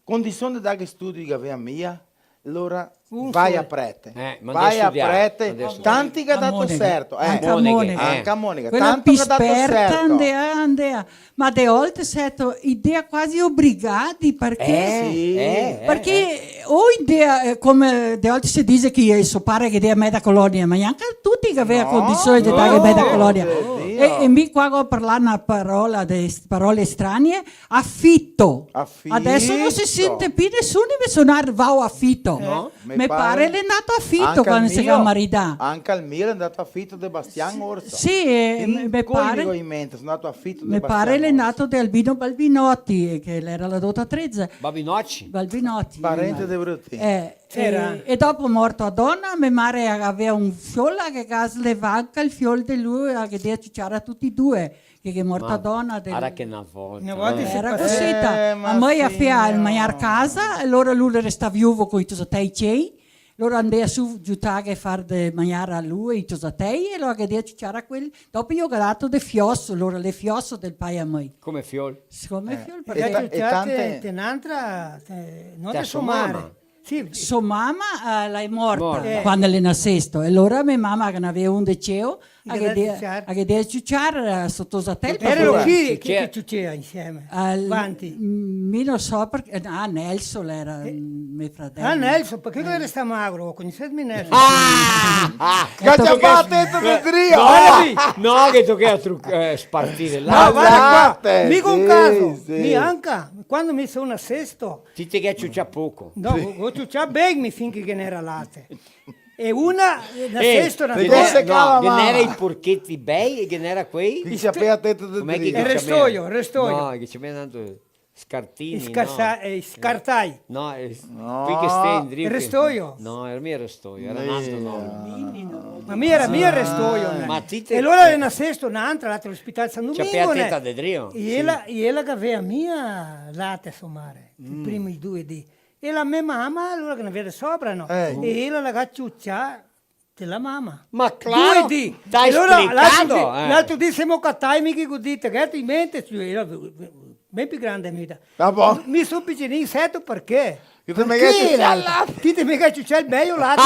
condision de darghe studio i gavea mia, alora vai a prete. Eh, ma vai a prete, tanti che ga dato serto, eh. Anca a monega. Anca a monega. Quela tanto che ga dato serto. Andea, andea. Ma de olte, serto, i ndea quasi obrigadi, parché? Eh, sì. Eh, eh, parché o i ndea, eh, come de olte se dixe che, eh, so pare che dea meda colonia, ma gnanca tuti che gavea condision de darghe meda colonia. No, Dio. E, e mi qua go parlà na parola de, parole stranie, afito. Afito. Adeso no se sente pi nesuni mensonar "vao afito". No. Me pare l'è ndato afito quando se ga maridà. Anca el mio l'è ndato afito de Bastian Orso. Sì, eh, me pare. Incoi in mente, so ndato afito de Bastian Orso. Me pare l'è ndato de Albino Balbinotti, eh, che l'era la dota tredici. Balbinotti? Balbinotti. Parente de Brutin. Eh, e, e dopo morto a dona, me mare gavea un fiol, che ga slevà anca el fiol de lu, che dea ciuciar a tuti e due, che, che morta dona de... Ara che na volta. Na volta se era cosita. Eh, ma a mãe a fea el magnar casa, e alora lu resta viuvo coi tosatei cei, alora andea su giutarghe, far de magnar a lu e i tosatei, e alora che dea ciuciar a quel, dopo i ghe ga dato de fioso, alora l'è fioso del pai a mãe. Come fiol? Come fiol, parché... E ta-, e tante... Te n'antra, te, no te so mare. Sì. So mama, eh, la è morta quando l'è nasesto, e alora me mama, che n'avea un de ceo, a ghe dea, a ghe dea ciuciar, eh, so tosatel. Erano chi che, che ciucea insieme? Vanti? Mm, mi no so parché, eh, ah, Nelson l'era, mm, me fradel. Ah, Nelson, parché l'era sta magro, conosetemi Nelson? Ah! Che te ga ciapà, te, te, te, drio! No, no, che toca tru-, eh, spartir là. No, varda qua, mi go un caso, mi anca, quando mi so nasesto, ti te ghe ciucià poco. No, go, go ciucià ben, mi, finché ghe n'era late. E una, eh, na sesta, na... Ghe n'era, no, ghe n'era i porcheti bei e ghe n'era quei... Ti sapea te, te, te... Come che i ciamea? El restoio, el restoio. No, che i ciamea tanto scartini, no? Scarsa-, eh, scartai. No, eh, quei che stendri, che... Restoio. No, era mia restoio, era n'altro nome. Ma mia era mia restoio, né? Ma ti te... E alora na sesta, n'antra, l'altro, l'ospedal San Domingo, né? Ciapea teta de drio? E ela, e ela che gavea mia late a so mare, i primi due dì. E la me mama, alora che n'avea de sobra, no? Eh. E ela la ga ciucià de la mama. Ma claro, due dì. T'ha esplicado, eh. E alora l'altro dì, l'altro dì semo catai, mi che go dito, che te in mente, cioè, ela ben pi grande de mi. Ah, bon? Mi so picinin, seto parché? Che te me ga ciucià el late. Ti te me ga ciucià el beio late.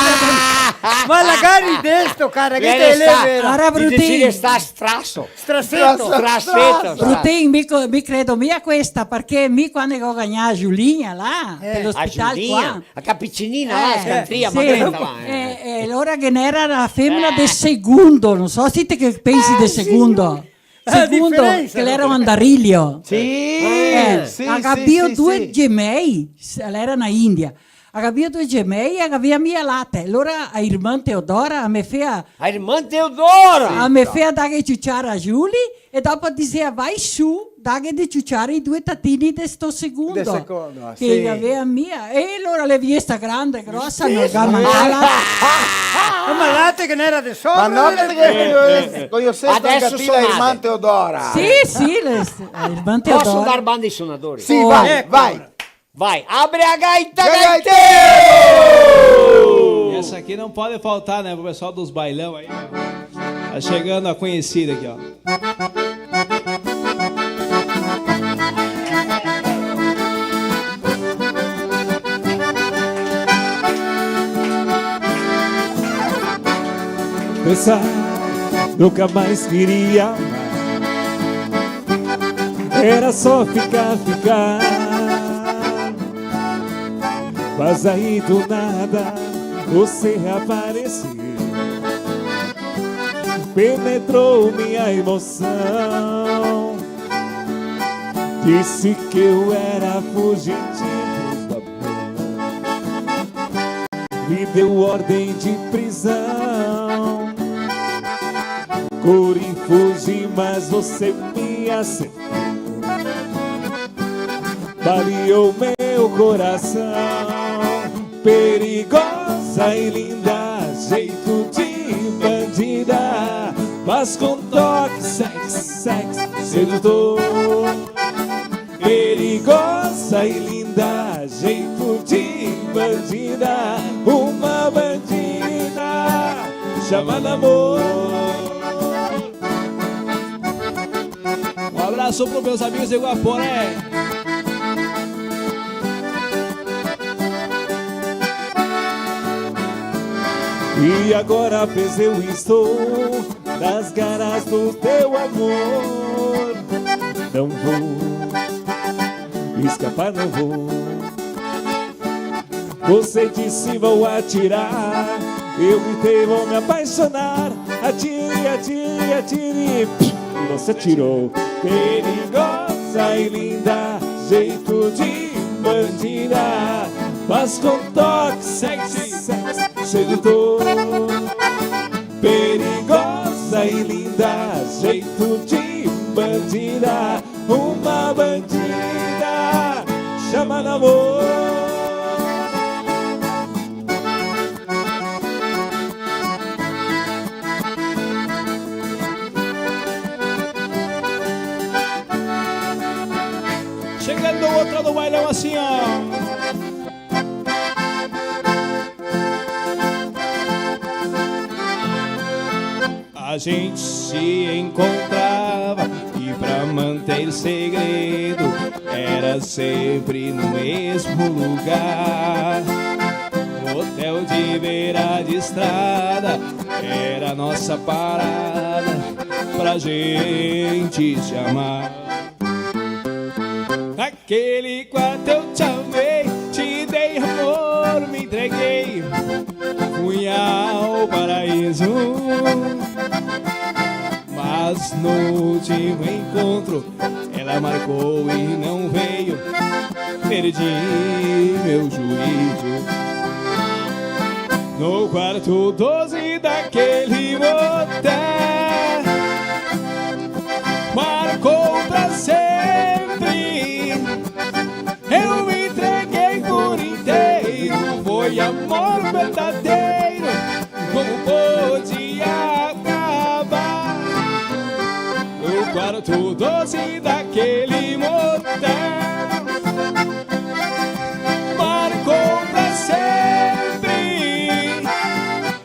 Ma la ga ridesto, cara, che te l'è vera. Ara, Brutin. Ti te si restà straso. Straseto. Straseto, straseto. Brutin, mi co-, mi credo mia questa, parché mi quando go gagnà a Giulinha là, eh, per l'ospital qua. A Giulinha, a Capicinina là, eh, Scantria, sì. Ma che sta là, eh. Eh, eh, alora ghe n'era la femena de segundo, no so se te che pensi de segundo. Ah, sì, no. Segundo, che l'era un andarilho. Sì, eh, sì, sì, sì. A gavea bio due gemei, l'era na india. A gavea bio due gemei, a gavea mia late. Alora a irmã Teodora, a me fea... A irmã Teodora! Sì, a me fea daghe ciuciar a Giuli, e dopo dizea, "Vai su, daghe de ciuciar i due tatini de sto segundo." De segundo, sì. Che gavea mia. E alora l'è via sta grande, grosa, sì, no ga mancà. Ma late che n'era de sobra. Ma no, che te conosi, conosi anca ti la irmã Teodora. Sì, sì, le, la irmã Teodora. Poso ndar banda i sonadori? Sì, vai, vai. Vai, abre a gaita, gaiteiro! Essa aqui não pode faltar, né, pro pessoal dos bailão aí, ó. Tá chegando a conhecida aqui, ó. Pensar, nunca mais queria amar. Era só ficar, ficar. Mas aí do nada você apareceu. Penetrou minha emoção. Disse que eu era fugitivo do amor. Me deu ordem de prisão. Corri, fugi, mas você me acertou. Baleou meu coração. Perigosa e linda, jeito de bandida, mas com toque, sexy, sexy, sedutor. Perigosa e linda, jeito de bandida, uma bandida chamada amor. Um abraço pros meus amigos de Guaporé. E agora preso eu estou nas garras do teu amor. Não vou escapar, não vou. Você disse: "Vou atirar." Eu gritei: "Vou me apaixonar." Atire, atire, atire. E você atirou. Perigosa e linda, jeito de bandida, mas com toque, sexy, sexy, sedutor. Perigosa e linda, jeito de bandida, uma bandida chamada amor. Chegando outra do bailão assim, ó. A gente se encontrava e pra manter segredo era sempre no mesmo lugar. Hotel de beira de estrada era a nossa parada pra gente se amar. Naquele quarto eu te amei, te dei amor, me entreguei, fui ao paraíso. Mas no último encontro, ela marcou e não veio, perdi meu juízo. No quarto doze daquele motel, marcou pra sempre. Eu me entreguei por inteiro, foi amor verdadeiro, como pôde acabar? No quarto doze daquele motel, marcou pra sempre.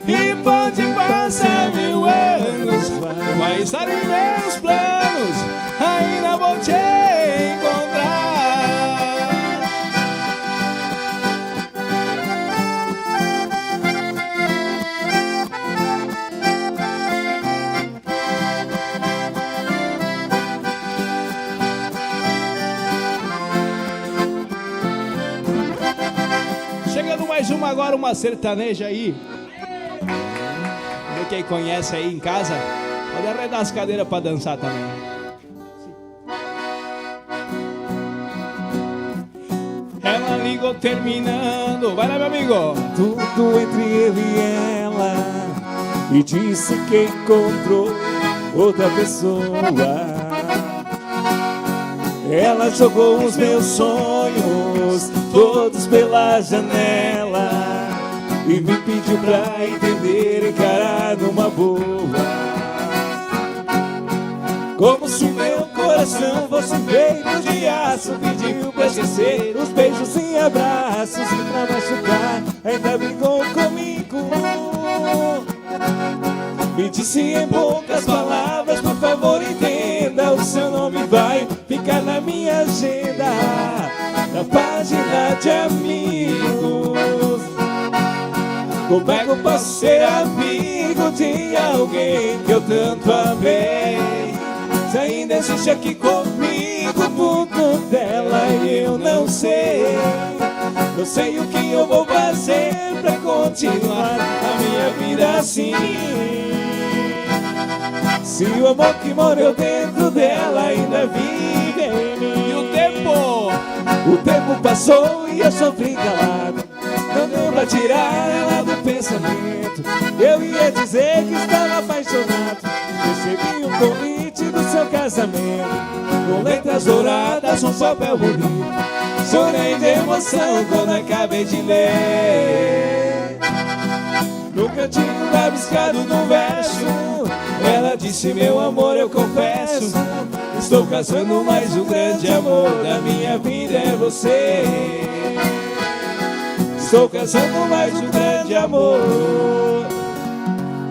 E pode passar mil anos, vai estar em meus planos, ainda vou te encontrar. Chegando mais uma agora, uma sertaneja aí. Quem conhece aí em casa, pode arredar as cadeiras pra dançar também. Ela ligou terminando. Vai lá, meu amigo. Tudo entre eu e ela, e disse que encontrou outra pessoa. Ela jogou os meus sonhos todos pela janela e me pediu pra entender e encarar numa boa. Como se meu coração fosse feito de aço, pediu pra esquecer os beijos e abraços e pra machucar. Ainda brigou comigo, Me disse em poucas palavras, por favor, entenda, o seu nome vai ficar na minha agenda, na página de amigos. Como é que eu posso ser amigo de alguém que eu tanto amei? Se ainda existe aqui comigo o vulto dela, eu não sei. Não sei o que eu vou fazer pra continuar a minha vida assim. Se o amor que morreu dentro dela ainda vive em mim. E o tempo? O tempo passou e eu sofri calado. Não deu pra tirar ela do pensamento. Eu ia dizer que estava apaixonado. Recebi um convite do seu casamento, com letras douradas, um papel bonito. Chorei de emoção quando acabei de ler. No cantinho rabiscado no verso, ela disse: meu amor, eu confesso, estou casando, mas o grande amor da minha vida é você. Estou casando, mas o grande amor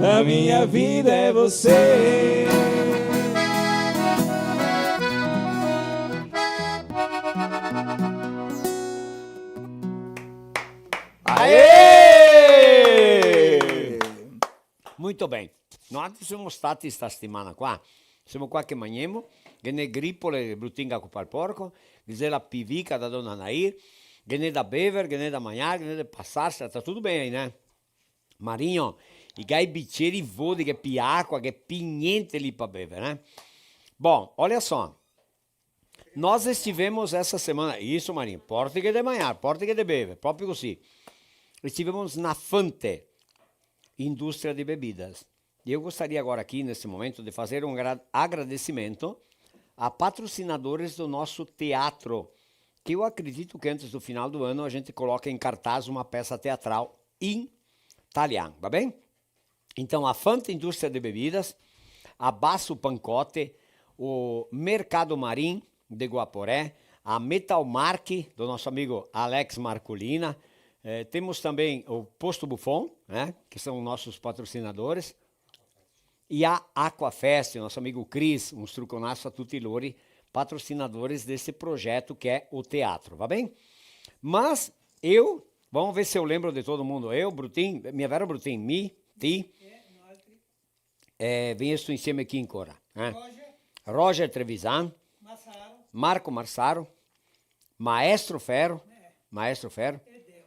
da minha vida é você. Aê! Muito bem. Noantri semo stati sta setimana qua. Semo qua che magnemo, ghe n'è gripole, brutinga, copa al porco, ghe n'è la pivica da dona Nair, ghe n'è da bever, ghe n'è da magnar, ghe n'è da pasarse, sta tuto ben, né? Marinho, i ga i biceri vodi, che pi acua, che pi gnente lì pa bever, eh? Bon, olha só. Nós estivemos essa semana, isso, Marinho, porte que de manhã, porte que de beber, proprio cusì. Estivemos na Fante, indústria de bebidas. E eu gostaria agora aqui, nesse momento, de fazer um agra-, agradecimento a patrocinadores do nosso teatro, que eu acredito que antes do final do ano a gente coloca em cartaz uma peça teatral em Talian, tá bem? Então, a Fanta Indústria de Bebidas, a Basso Pancote, o Mercado Marim de Guaporé, a Metal Mark, do nosso amigo Alex Marcolina. Eh, temos também o Posto Buffon, né, que são nossos patrocinadores. E a Aquafest, nosso amigo Cris, un struconasso a tuti lori, patrocinadores desse projeto que é o teatro, va ben? Mas eu, vamos ver se eu lembro de todo mundo. Eu, Brutin, mi è vero, Brutin? Mi, ti? Eh, vegnesto insieme chi ancora? Eh? Roger. Roger Trevisan. Massaro. Marco Marsaro. Maestro Ferro. Eh. Maestro Ferro. E Deo.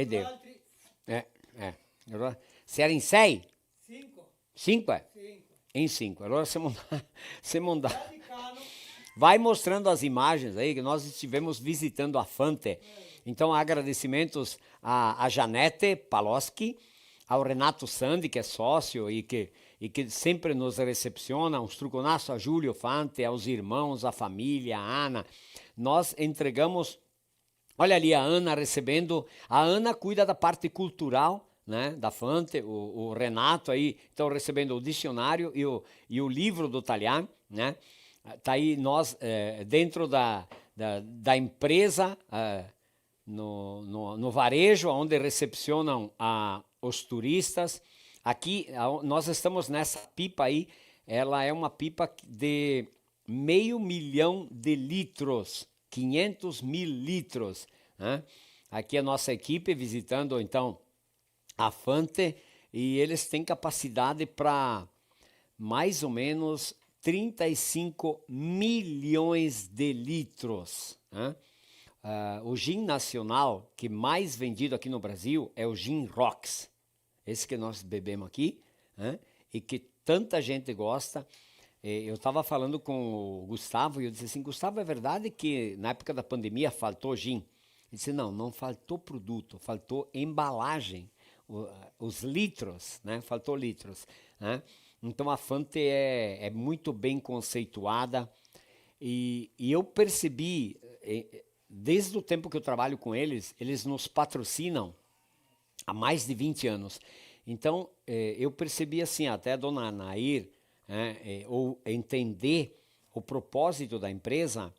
E Deo. Altri. Eh, eh. Alora, se era in sei? Cinco. Cinque? Cinco. Em cinco. Agora semo andati, semo andati. Vaticano. Vai mostrando as imagens aí, que nós estivemos visitando a Fante. Então, agradecimentos a, a Janete Paloski, ao Renato Sandi, que é sócio e que, e que sempre nos recepciona. Um struconasso a Júlio Fante, aos irmãos, à família, à Ana. Nós entregamos Olha ali a Ana recebendo. A Ana cuida da parte cultural, né, da Fante, o, o Renato aí, então, recebendo o dicionário e o, e o livro do Talian, né? Tá aí nós, eh, dentro da, da, da empresa, eh, no, no, no varejo, onde recepcionam a, os turistas. Aqui, a, nós estamos nessa pipa aí, ela é uma pipa de meio milhão de litros, quinhentos mil litros, né? Aqui a nossa equipe visitando, então, a Fante, e eles têm capacidade pra mais ou menos trinta e cinco milhões de litros, né? Ah, o gin nacional que mais vendido aqui no Brasil é o gin rocks. Esse que nós bebemos aqui, né? E que tanta gente gosta. Eh, eu tava falando com o Gustavo e eu disse assim: "Gustavo, é verdade que na época da pandemia faltou gin?" Ele disse: "Não, não faltou produto, faltou embalagem, o, os litros, né? Faltou litros, né?" Então a Fante é, é muito bem conceituada e, e eu percebi, eh, desde o tempo que eu trabalho com eles, eles nos patrocinam há mais de vinte anos. Então, eh, eu percebi assim, até a dona Nair, né, eh, ou entender o propósito da empresa,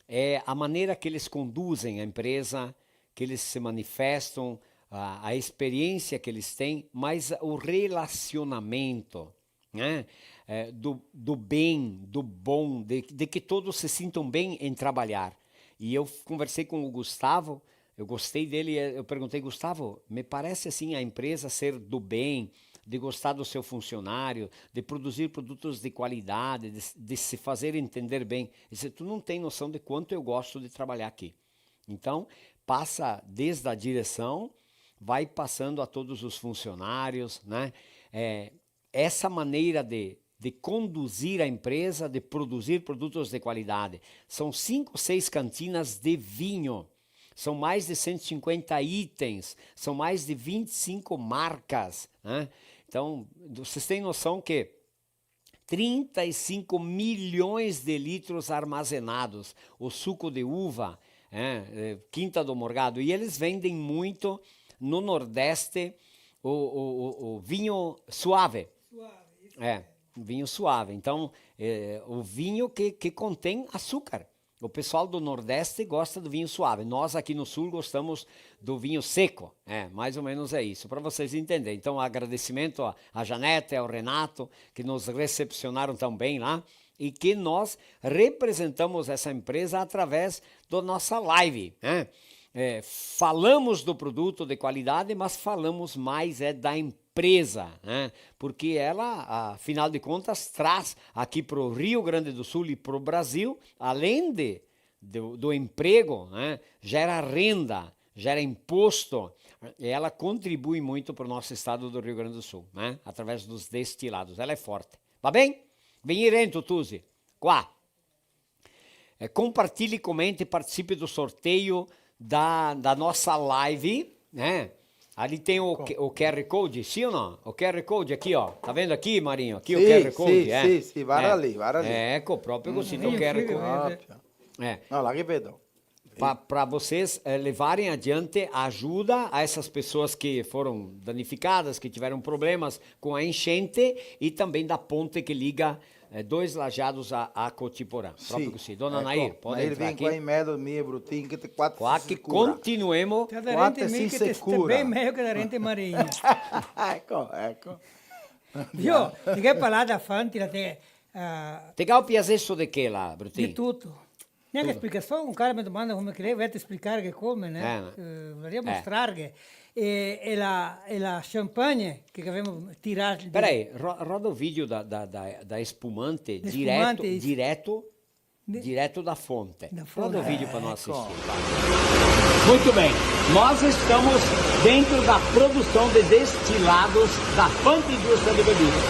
é a maneira que eles conduzem a empresa, que eles se manifestam, a, a experiência que eles têm, mas o relacionamento, né? É, do, do bem, do bom, de, de que todos se sintam bem em trabalhar. E eu conversei com o Gustavo, eu gostei dele, eh, eu perguntei: "Gustavo, me parece assim a empresa ser do bem, de gostar do seu funcionário, de produzir produtos de qualidade, de, de se fazer entender bem." Ele disse: "Tu não tem noção de quanto eu gosto de trabalhar aqui." Então, passa desde a direção, vai passando a todos os funcionários, né? É, essa maneira de, de conduzir a empresa, de produzir produtos de qualidade. São cinco, seis cantinas de vinho. São mais de cento e cinquenta itens, são mais de vinte e cinco marcas, né? Então, vocês têm noção que trinta e cinco milhões de litros armazenados, o suco de uva, é, é, Quinta do Morgado, e eles vendem muito no Nordeste o, o, o, o vinho suave. Suave, isso. É, vinho suave. Então, é, o vinho que, que contém açúcar. O pessoal do Nordeste gosta do vinho suave. Nós aqui no Sul gostamos do vinho seco. É, mais ou menos é isso, para vocês entenderem. Então, agradecimento a, a Janete, ao Renato, que nos recepcionaram tão bem lá e que nós representamos essa empresa através da nossa live, né? É, falamos do produto de qualidade, mas falamos mais é da empresa, né? Porque ela, afinal de contas, traz aqui pro Rio Grande do Sul e pro Brasil, além de, do, do emprego, né? Gera renda, gera imposto, e ela contribui muito pro nosso estado do Rio Grande do Sul, né? Através dos destilados. Ela é forte. Va ben? Vegni rento, tusi. Qua. É, compartilhe, comente, participe do sorteio da, da nossa live, né? Ali tem o, Q- o Q R Code, sim ou não? O Q R Code aqui, ó. Tá vendo aqui, Marinho? Aqui o Sì, Q R Code, sì, é. Sì, sì, varda lì, varda lì. É, eco, proprio così, tem o Q R Code. Proprio. É. No, là che vedo. Pa- pra vocês, eh, levarem adiante a ajuda a essas pessoas que foram danificadas, que tiveram problemas com a enchente e também da ponte que liga, eh, Dois Lajeados a, a Cotiporã. Sì. Proprio così. Dona Nair, pol entrar qua in mezo, mi e Brutin, che te qua te si sicura. Qua che continuemo. Te da rente mi che te sta ben mejo che da rente Marinho. Eco, eco. Io, te che parlà da Fanti, la te, eh, te ga piasesto de che là, Brutin? De tuto. Gnanca explicar, solo un cara me domanda come che lei, vete explicar che come, né? Eh, no. Eh, voleria mostrarghe. E, e la, e la champagne che gavemo tirà de... Peraí, ro- roda o vídeo da, da, da, da espumante, de direto, espumante, isso, direto, de- direto da fonte. Da fonte. Roda o vídeo pra nós assistir, vai. Muito bem, nós estamos dentro da produção de destilados da Fante Indústria de Bebidas.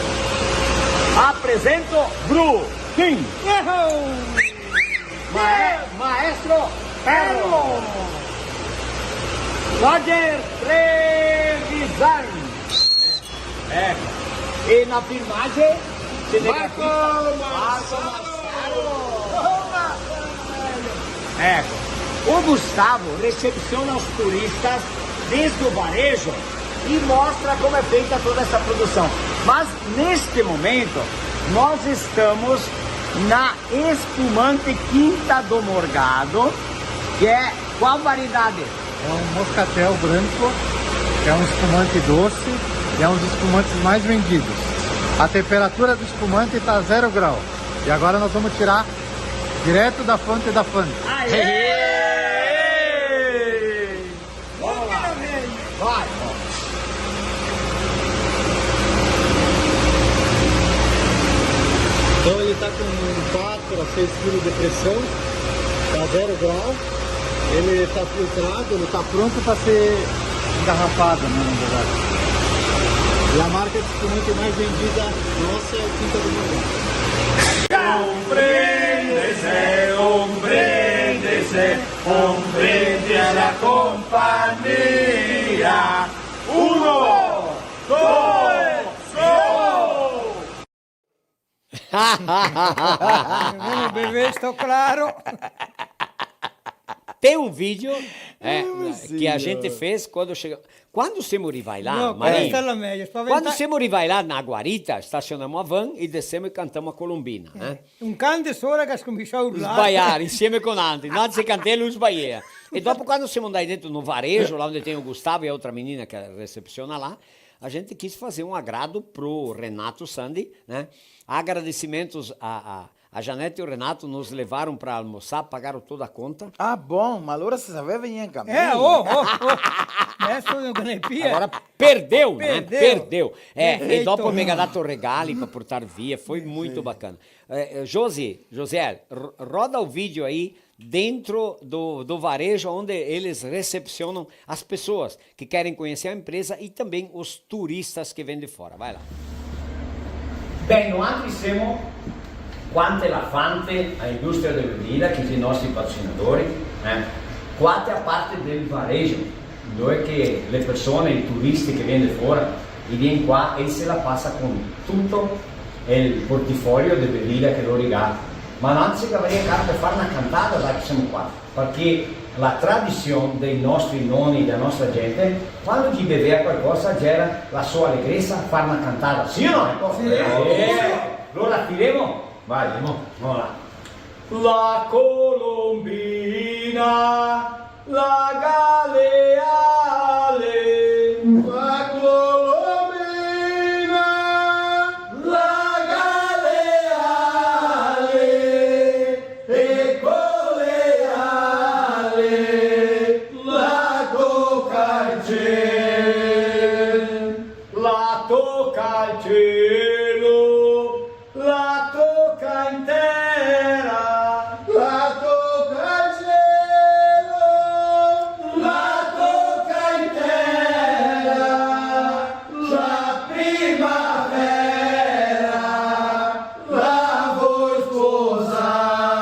Apresento Brutin. Errou! Ma-, maestro Perro. Roger Trevisan. Eco. E na filmagem, se Marco Massaro. Marco Massaro. Eco. O Gustavo recepciona os turistas desde o varejo e mostra como é feita toda essa produção. Mas, neste momento, nós estamos na Espumante Quinta do Morgado, que é qual variedade? É um moscatel branco, é um espumante doce e é um dos espumantes mais vendidos. A temperatura do espumante tá zero grau. E agora nós vamos tirar direto da fonte da Fante. Aê! Vamos lá. Vai, ó. Então ele tá com quatro a seis quilos de pressão, tá zero grau. Ele tá filtrado, ele tá pronto pra ser engarrafado, né, na verdade. E a marca de espumante mais vendida nossa é o Quinta do Morgado. Un brindisi, un brindisi, un brindisi a la compagnia. Uno, due, tre. Vamos beber, estou claro. Tem um vídeo, é, que a gente fez quando chega, quando semo rivai là, no, Marinho, questa è la meglio, spaventa- quando semo rivai là na guarita, stasionemo a van e desemo e cantemo a Colombina, eh? Un can de sora che scominsià a urlar. Sbaiar, insieme con altri, no se cantava, lu sbaiea. E dopo, quando semo ndai dentro no varejo, là onde tem o Gustavo e a outra menina che recepsiona là, a gente quis fazer um agrado pro Renato Sandi, né? Agradecimentos a, a, a Janete e o Renato nos levaram pra almoçar, pagaram toda a conta. Ah, bom, ma alora se saveva gnanca. Eh, oh, oh, oh. Adesso non ne pia. Agora perdeu, né? Perdeu. Perdeu. É, e dopo me ga dato regali pra portar via, foi muito bacana. É, é, Josi, Josiel, ro-, roda o vídeo aí dentro do, do varejo, onde eles recepcionam as pessoas que querem conhecer a empresa e também os turistas que vêm de fora. Vai lá. Ben, noantri semo qua inte la Fante, a Industria de Bebida, che xe i nostri patrocinadori, eh? Qua te a parte del varejo, dove che le persone, i turisti che vien de fora, i vien qua e se la pasa con tuto el portifolio de bebida che lori ga. Ma noantri se gavaria caro par far na cantada, dai che semo qua. Parché la tradision dei nostri noni, dela nostra gente, quando che i bevea qualcosa, gera la so alegresa, far na cantada. Sì o no? Eco. Sì. Eh, alora tiremo? Vai, andiamo. Vamo là. La colombina, la ga le ale. La colombina, la ga le ale. E co le ale la toca el ciel, la toca el cielo, la toca in tera, la toca el cielo, la toca in tera, la primavera. La voi sposar,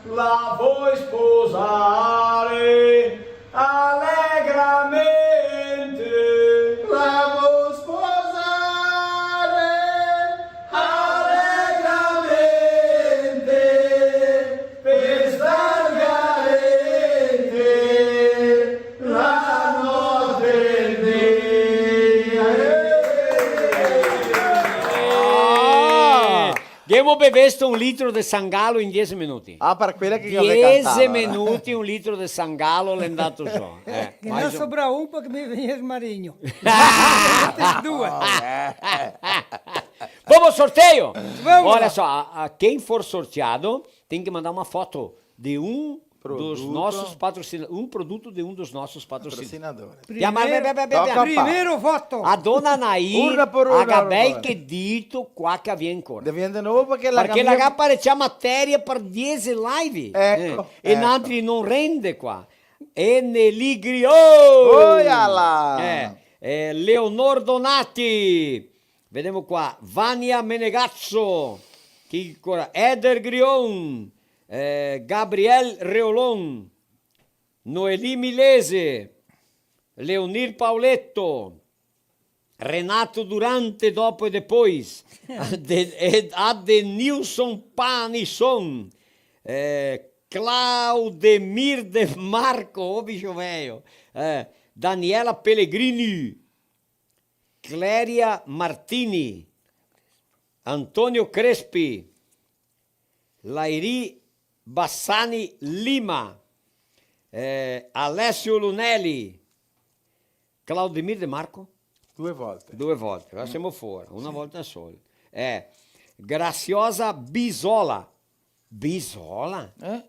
la voi sposare alegramente. La voi sposare alegramente. Pe star garente la note e el dì. Ah! Ghemo bevesto un litro de San Galo in diese minuti. Ah, par quela che gavea cantà, alora. Diese minuti, un litro de San Galo l'è ndà zo. Eh, che ne ga sobrà un, parché me vegnea el marigno. Due. Vamos sorteio! Vamos lá. Olha só, a, a, quem for sorteado tem que mandar uma foto de um dos nossos patrocina-, um produto de um dos nossos patrocinadores. Patrocinadores. Primeiro, primeiro voto. A dona Nair, urna por urna, a Gabel, urna por urna. Che dito qua che vien ancora. Vien de novo parché la ga parecià materia par diese live. Eco, eh, e eco. Nantri no rende qua. Eneli Griot. Oiala! Eh, eh, Leonor Donati. Vedemo qua, Vania Menegazzo, chi ancora? Eder Grion, eh, Gabriel Reolon, Noeli Milese, Leonir Paoletto, Renato Durante, dopo e depois, Ade-, Ed-, Adenilson Panisson, eh, Claudemir De Marco, o bicho velho, eh, Daniela Pellegrini, Cléria Martini, Antonio Crespi, Lairi Bassani Lima, eh, Alessio Lunelli, Claudemir De Marco? Due volte. Due volte, ora semo fora, una volta sola. Eh, Graziosa Bisola. Bisola? Eh?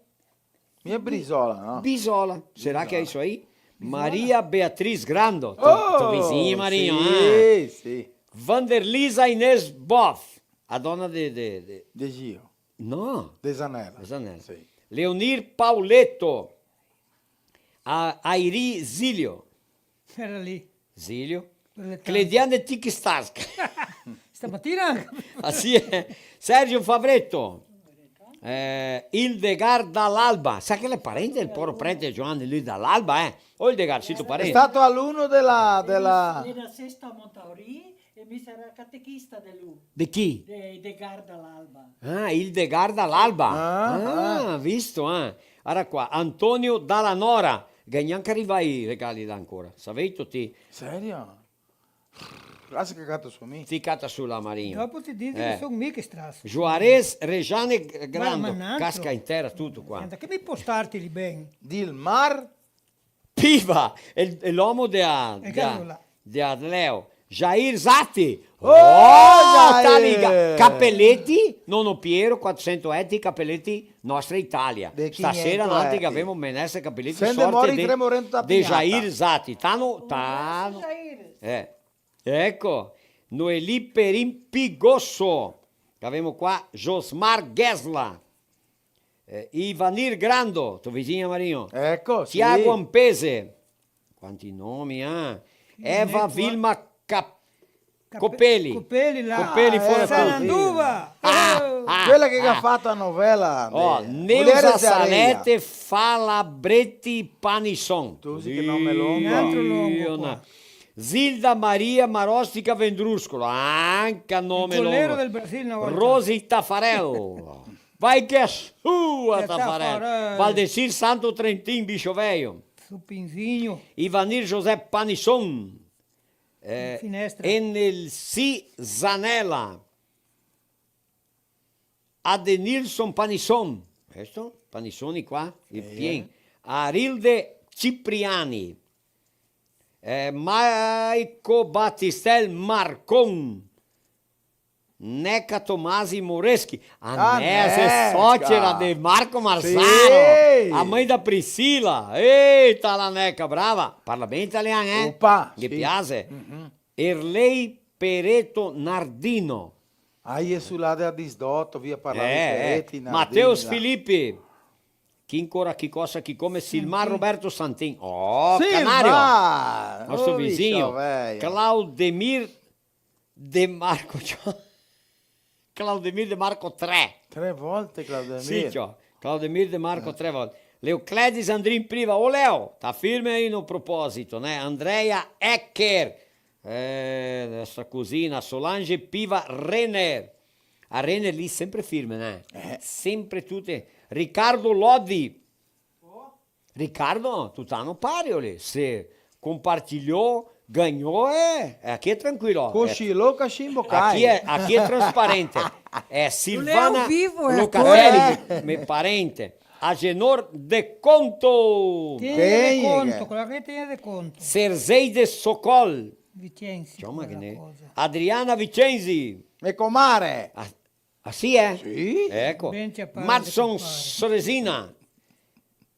Mia Brisola, no? Bisola. Será que é isso aí? Bisola. Maria Beatriz Grando. Tô, tô vizinha, Marinho, sì, ah. Sì. Vanderlisa Inês Boff. A dona de, de, de... De Gio. No. De Zanella. De Zanella. Sì. Leonir Paoletto. A, Airi Zilio. Era lì. Zilio. Quelle tante. Clediane Tikistarsk. Stamatina? Ah, sì, eh. Sergio Favretto. Eh, Hildegard Dall'Alba. Sa che l'è parente del poro prete Giovanni, lui Dall'Alba, eh? O Hildegard, sito parente? È stato alunno della, della... Era sesto a Montauri e mi sarà catechista de lu. De chi? De, Hildegard Dall'Alba. Ah, Hildegard Dall'Alba. Ah, ah, visto, eh? Ara qua, Antonio Dalla Nora. Che gnanca rivà i regali là ancora. Saveito ti? Serio? Là se cata su mi. Ti cata su là, Marinho. Dopo ti disi che son mi che straso. Juarez, Rejane G-, Grando, ma, ma n'antro. Casca in tera tuto qua. Senta, che mi postarti lì ben? Dilmar Piva, el, l'omo de a, de a, De Adleo. Jair Zatti. Oh, Jair! Tá ligado. Capelletti, nono Piero, quatrocento etti, Capelletti, Nostra Italia. De quinhentos etti. Stasera noantri che gavemo Menessa Capelletti, sorte de, de Jair Zatti. Tano, tano. Eh. Eco, Noeli Perin Pigosso. Gavemo qua Josmar Gesla. Eh, Ivanir Grando, to visin a Marino. Eco, sì. Tiago Ampese. Quanti nomi, eh? Eva Vilma Cap-, Cape-, Copelli. Copelli là. Copelli, ah, fora tuti. Saranduva. Ah, ah, quela che ga fato a novela. Oh, de Neusa Mulheres de Areia. Salete Falabretti Panisson. Tu sì che nome longo. Un altro longo qua. Zilda Maria Marostica Vendruscolo, anca nome longo. El golero del Brasil, na volta. Rosi Tafarel. Vai che sua, Tafarel. Tafarel. Valdecir Santo Trentin, Bicho Velho. Su Pinzinho. Ivanir José Panisson. Eh, Finestra. Enelci Zanella. Adenilson Panisson. Questo? Panissoni qua? El pien. Arilde Cipriani. Eh, Maico Batistel Marcon. Neca Tomasi Moreschi. A Neca, socera de Marco Marzano. Sì. A mãe da Priscila. Eita, la Neca, brava. Parla ben italian, eh? Opa, sì. Ghe piase? Mhm. Erlei Pereto Nardino. Ah, i è su là dea Disdoto, via Parlavi Peretti, Nardini, là. Mateus Filippi. Chi ancora, chi cosa, chi come? Silmar Roberto Santin. Oh, Canario. Nostro visin. Claudemir De Marco, ciò. Claudemir De Marco tre. Tre volte Claudemir. Sì, ciò. Claudemir De Marco tre volte. Leocledi Sandrin Priva. Ô, Leo, tá firme aí no propósito, né? Andrea Ecker. Eh, sta cusina, Solange Piva Renner. A Renner lì sempre firme, né? Eh. Sempre tute. Riccardo Lodi. Riccardo, tutano pari, lì. Se compartilhou, ganhou, é, é, aqui é tranquilo, ó. Cochilou, cachimbo cai. Aqui é, aqui é transparente. É Silvana Locatelli, me parente. Agenor De Conto. Tem De Conto, claro que tem De Conto. Serzeide Socol. Vicenzi, insomma, che ne... Adriana Vicenzi. E comare. Ah, ah, sì, eh? Sì. Eco. Ben ciapà, Madson Soresina.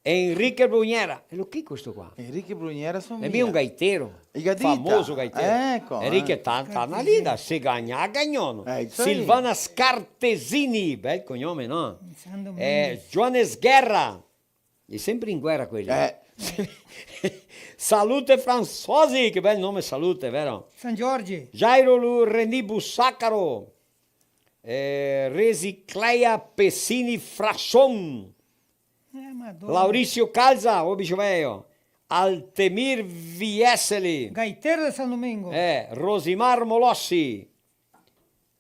Enrique Bruniera. E lo chi questo qua? Enrique Bruniera somiglia. È mia un gaitero. I ga dito. Famoso gaitero. Eco, Enrique, eh. Tanta analida, se gagna, gagnano. Eh, isso aí. Silvana Scartesini, bel cognome, no? San Domenico. Eh, Johannes Guerra. È sempre in guerra quelli. Eh. Salute Franzosi, che bel nome, Salute, vero? San Giorgi. Jairo Lu-, Reni Bussacaro. Eh, Resicleia Pessini Frasson. Eh, Madonna. Laurizio Calza, o bicho velho. Altemir Vieseli. Gaitero de San Domingo. Eh, Rosimar Molossi.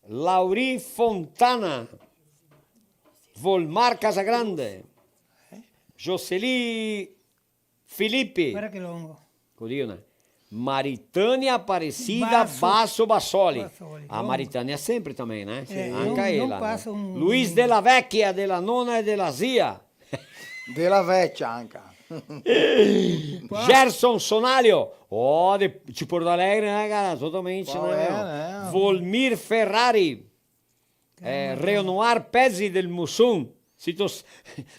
Lauri Fontana. Volmar Casagrande. Joseli Filippi. Guarda che longo. Così, no? Maritânia Aparecida Basso. Basso Bassoli. Bassoli, a longo. Maritânia sempre também, né? Sì. Anca ela, né? Luis Della Vecchia, della nona e della zia. Della Vecchia anca. Gerson Sonalio. Oh, de, de Porto Alegre, né, cara? Totalmente, né, meu? Volmir Ferrari. Eh, Renoir Pezzi del Musun. Si to s-,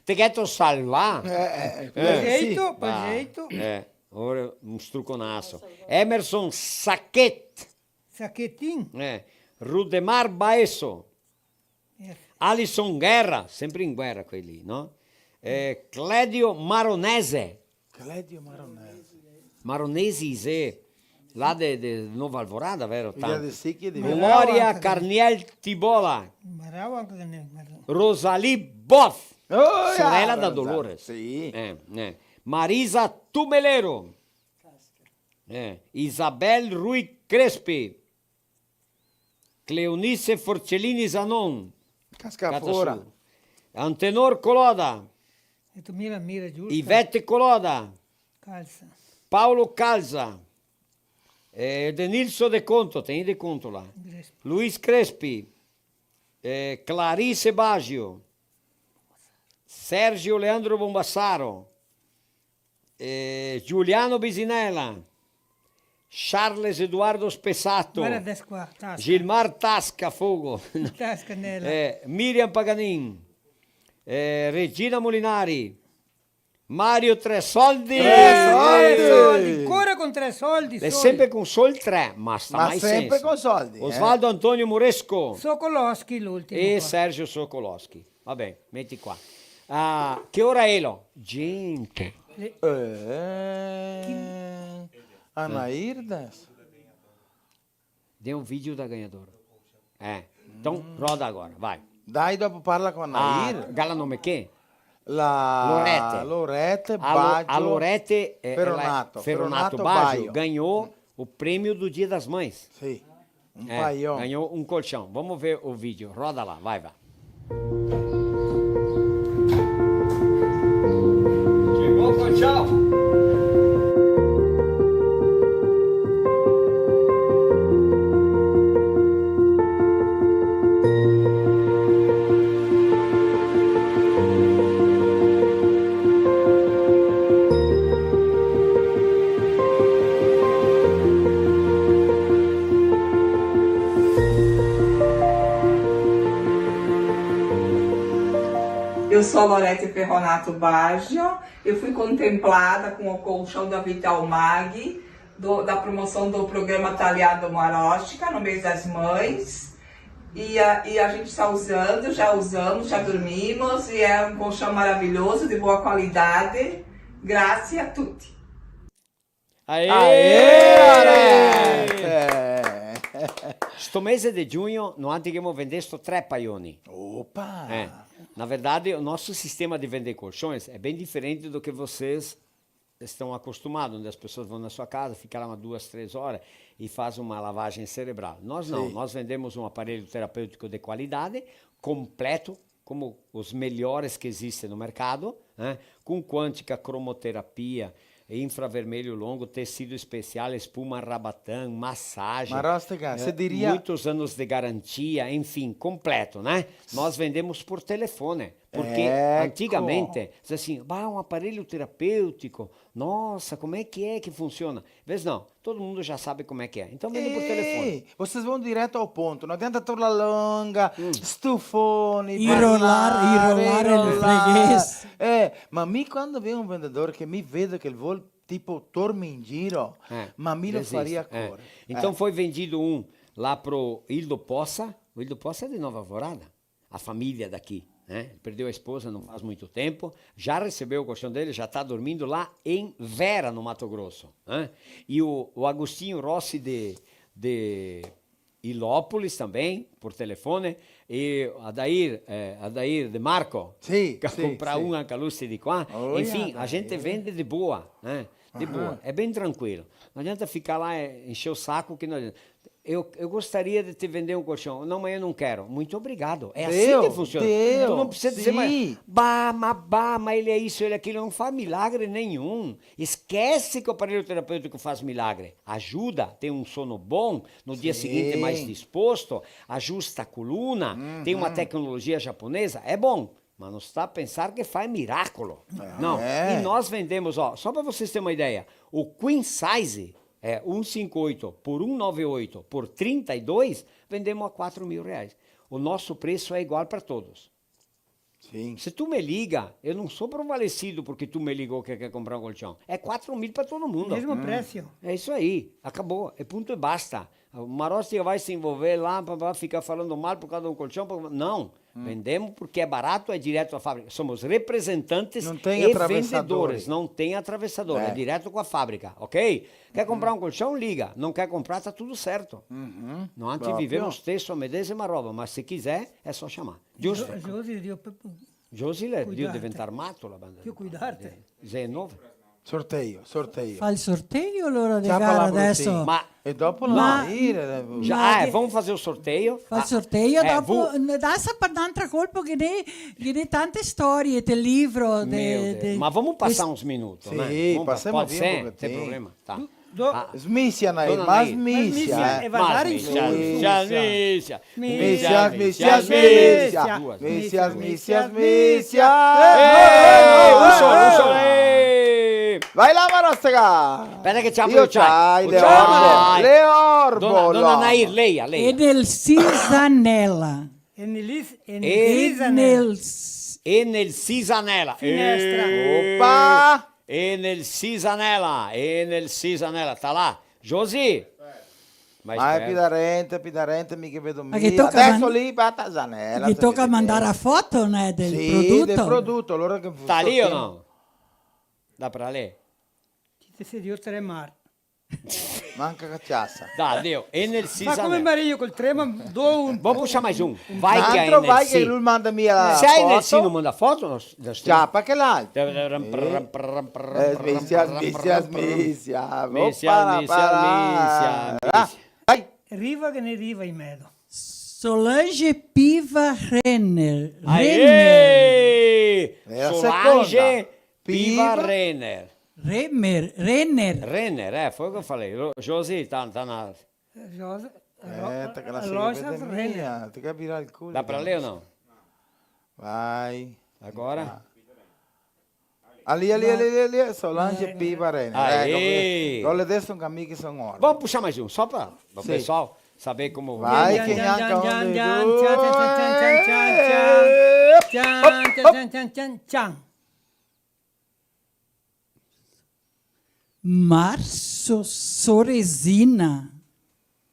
te gheto salvà. Eh, eh, eh, sì. Progeto, progeto. Eh, ora un struconaso. Emerson Sacchet. Sacchetin. Eh, Rudemar Baesso. Eh. Alison Guerra, sempre in guerra quelli, no? Eh, Cledio Maronese. Cledio Maronese. Maronesi, sì. Là de, de Nova Alvorada, vero? Tanto. Gloria Carniel Tibola. Bravo anche Carniel, bravo. Rosalie Boff. Oh, sorella da Dolores. Sì. Eh, eh. Marisa Tumelero. Eh, Isabel Rui Crespi. Cleonice Forcellini Zanon. Casca fora. Antenor Coloda. E tu mira, mira, giusto. Ivete Coloda. Calza. Paolo Calza. Eh, Denilson De Conto, teni De Conto là. Crespi. Luis Crespi. Eh, Clarice Baggio. Sergio Leandro Bombassaro. Eh, Giuliano Bisinella, Charles Eduardo Spessato. Varda de qua, Tasca. Gilmar Tasca, fogo. Tasca nela. Eh, Miriam Paganin. Eh, Regina Molinari. Mario Tresoldi. Tresoldi. Tresoldi, ancora con Tresoldi, L'è sempre con sol tre, ma sta mai senso. Ma sempre con soldi, eh. Osvaldo Antonio Moresco. Sokolowski l'ultimo qua. E Sergio Sokolowski. Va ben, meti qua. Ah, che ora elo? Gente. Le- Eh, Anairdes. Dê um vídeo da ganhadora. É. Então, roda agora, vai. Dai, dopo parla con Anair. Ah, gala nome che? La Lorete. Lorete A Lo-, Baggio a Lorete, eh, ela é Ferronato. Ferronato Ferronato Baggio Baggio. Ganhou o prêmio do Dia das Mães. Sì. Un É, paion. Ganhou um colchão. Vamos ver o vídeo. Roda lá, vai, vai. Chegou o colchão. Eu sou a Lorete Ferronato Baggio. Eu fui contemplada com o colchão da Vital Mag, do, da promoção do programa Taliado Marostica, no mês das mães. E a, e a gente está usando, já usamos, já dormimos, e é um colchão maravilhoso, de boa qualidade. Grazie a tutti. Aê! Aê, Lorete! Sto mese de giugno, noantri ghemo vendesto tre paioni. Opa! É, na verdade, o nosso sistema de vender colchões é bem diferente do que vocês estão acostumados, onde as pessoas vão na sua casa, ficam lá umas duas, três horas e fazem uma lavagem cerebral. Nós não, Sim. nós vendemos um aparelho terapêutico de qualidade, completo, como os melhores que existem no mercado, né? Com quântica, cromoterapia, infravermelho longo, tecido especial, espuma Rabatan, massagem, Marostica, eh, você diria muitos anos de garantia, enfim, completo, né? Nós vendemos por telefone, porque Eco. antigamente, diz assim, bah, um aparelho terapêutico, nossa, como é que é que funciona? Vês não, todo mundo já sabe como é que é. Então vende por telefone. Ei, vocês vão direto ao ponto, não adianta torla longa, Hum. stufoni, Irolar, parlare, irolar el irolar. freguês. Eh, ma mi quando vedo un vendedor che mi vedo che el vol, tipo, torme in giro, Eh, ma mi lo desiste, faria eh. correr. Então Eh. foi vendido um lá pro Ildo Poça. O Ildo Poça é de Nova Alvorada. A família daqui, né? Ele perdeu a esposa não faz muito tempo, já recebeu o colchão dele, já tá dormindo lá em Vera, no Mato Grosso, né? E o, o Agostinho Rossi de, de Ilópolis também, por telefone, e Adair, eh, Adair De Marco, Sì, che sì, compra sì. un anca lui de qua. Oh, Enfim, yeah, a gente dai. vende de boa, né? De Ah. boa, é bem tranquilo. Não adianta ficar lá e encher o saco que não adianta. Eu, eu gostaria de te vender um colchão. Não, mas eu não quero. Muito obrigado. É assim Deu, que funciona. deu, Tu não precisa dizer mais, sim. "Bah, mas bah, mas ele é isso, ele é aquilo." Não faz milagre nenhum. Esquece que o aparelho terapêutico faz milagre. Ajuda, tem um sono bom, no dia Sim. seguinte mais disposto, ajusta a coluna, tem uma Uhum. tecnologia japonesa, é bom. Mas não está a pensar que faz miracolo. Ah, Não. é? E nós vendemos, ó, só pra vocês terem uma ideia, o Queen Size é um cinco oito por um nove oito por trinta e dois, vendemos a quatro mil reais. O nosso preço é igual pra todos. Sim. Se tu me liga, eu não sou prevalecido porque tu me ligou que quer comprar um colchão. É quatro mil pra todo mundo. Mesmo Hum. preço. É isso aí. Acabou. É ponto e basta. O Marostica vai se envolver lá, pra, pra ficar falando mal por causa de um colchão. Pra... Não. Hum. Vendemos porque é barato, é direto à fábrica. Somos representantes Não tem e atravessadores. vendedores. Não tem atravessador. É. É direto com a fábrica, ok? Quer Uhum. comprar um colchão? Liga. Não quer comprar? Tá tudo certo. Uhum. Noantri Proprio. vivemos stesso a medesima roba, mas se quiser, é só chamar. Giusto? Gio-, Giosi, Dio, pe-, Giosi l'è drio cuidarte. diventar mato, la banda Dio de cuidarte. Zé nove. Sorteio, sorteio. Fa el sorteio, alora, de Ciapa gara la brusina. adeso. Ma E dopo Ma la ira, eh, Già, ma eh, che vamos fazer o sorteio? Fa el Ah, sorteio, eh, dopo, vu- n-, dasa par n'antra colpo che ne, che ne tante storie, te libro, de, Meu Deus. de, Ma vamos de passar uns minutos, né? Sì, Vamos pa-, passemo pode via ser? un pochetin. Tem problema? Tá. Do-, do- Ah. Smisia, Nair, Dona ma Nair. smisia, Smisia, eh. e va Mas dare in smisia, su. smisia, smisia. Smisia, smisia, smisia. Smisia. Duas. Smisia, smisia, smisia. Eh, eh, eh, un solo, un solo. Eh. Vai là, Marostega! Speta che ciapo el ciai. Ciai, el ciai. L'orbo, l'orbo, dona, dona Nair, leia, leia. E nel Sisanela. E nel Lis-, e nel Sisanela. E nel s-, e nel Sisanela. Finestra. Eh. Opa! E nel Sisanela, e nel Sisanela. Sta là. Josi! Ma xe pi da rente, pi da rente, mi che vedo mia. Ma che toca... Deso man-, lì, bata Zanela, che toca mandar a foto, né, del prodoto? Sì, del prodoto, alora che... Sta lì o no? Da pra lì. Chi te se dio tre mar. Manca caciasa. Dai, Dio, e nel Sisanela. Ma come Mario col trema, do un... Bon, puxa mais um. Vai che... L'altro vai che lu manda mia la foto. Se hai nel Sino manda foto, no? Ciapa che l'altro. Eh, smisia, smisia, smisia. Smisia, smisia, smisia. Ah, vai. Riva che ne riva in medo. Solange Piva Renner. Aê! Renner. Solange Piva Renner. Renner, Renner. Renner, eh, foi o que eu falei. Lo-, Josi, tá, tá na... Josi, eh, te che la loja Renner. Te che virar el culo. Da pra lì o no? Vai. Agora? Ah. Ali, ali, ali, ali, ali, Solange Piva Renner. Aê! Eco, gole deso un amigo che son orbi. Vamos puxar mais um, só pra, pra o pessoal saber como vai. Vai, che gnanca un de due. Tchan, tchan, tchan, tchan. Marso Soresina.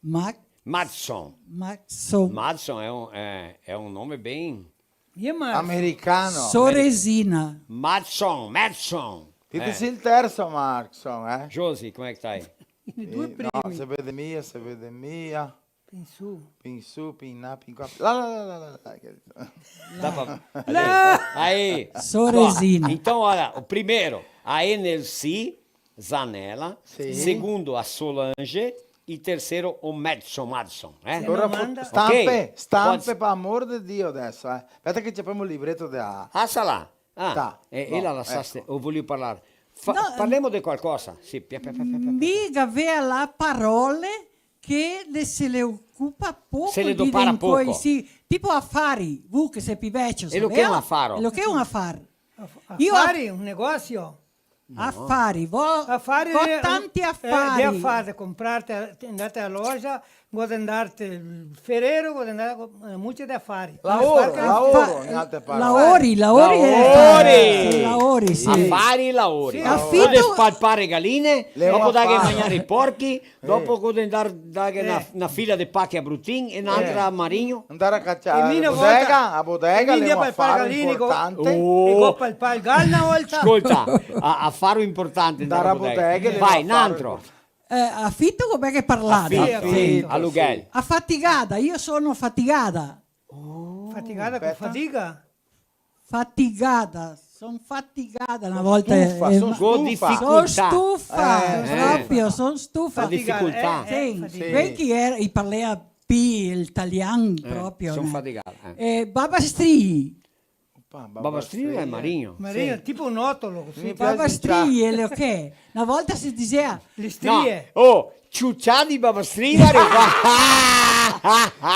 Ma-, Madson. Madson. Madson é um, é, é um nome bem... E Marson? Americano. Soresina. Madson, Madson. Ti te sei el terso Marson, eh? Josi, come che stai? I due primi. No, se vede mia, se vede mia. Pin su. Pin su, pin là, pin qua. Là, là, là, là, là, là. Dá pra... Aí. Soresina. Bom, então, olha, o primeiro, a Enelci Zanella. Sì. Segundo, a Solange. E terceiro, o Madson, Madson, eh? Alora, stampe, stampe, par amor de Dio, deso, eh. Speta che ciapemo el libreto de a... Ah, sa là. Ah, tá, eh, bom, ela la sa, eco. Eu volevo parlar. Fa-, no, parlemo de qualcosa. Sì, pia, pia, pia. Mi gavea là parole che le se le ocupa poco. Se le dopara poco. Sì, tipo afari, vu che se pi vecio, e lo che xe un afaro? E lo che xe un afar? Af-, afari, un negosio? No. Afari, vo-, afari, vo tanti, eh, afari. De afari, comprarte, andarte a loja, go de andarte el ferero, go de andar co-, eh, muce de afari. Laoro, laoro, in altre parole. Laori, laori, eh, laori. Sì, laori, sì. Afari, laori. Sì. Afito. Go de spalpare galine, dopo darghe magnar i porchi, dopo go de andar darghe na, na fila de pache a Brutin e n'altra a Marigno. Andar a caciar a bodega, a bodega l'è un afar importante. E mi go palpà el gal na volta. Scolta, a-, afar importante andar a bodega. Vai, n'altro. Eh, afito, come che parlate? Afito, sì. Aluguel. Afatigada, io sono fatigada. Oh, fatigada con fadiga? Fatigada, son fatigada, na volta, eh, son stufa, son stufa. Go dificultà. Son stufa, proprio, son stufa. Go dificultà. Eh, eh, sì, fatica. Sì. Quei che iera, i parlea pi el talian, eh, proprio, son fatigada, eh. Eh, babastrii. Opa, babastrii. Babastrii xe Marigno. Marigno, sì. Tipo un otolo, cusì. Mi piaxe. Babastrii, el che? Na volta se disea... Le strie. No. Oh, ciucià de babastrii, varda qua.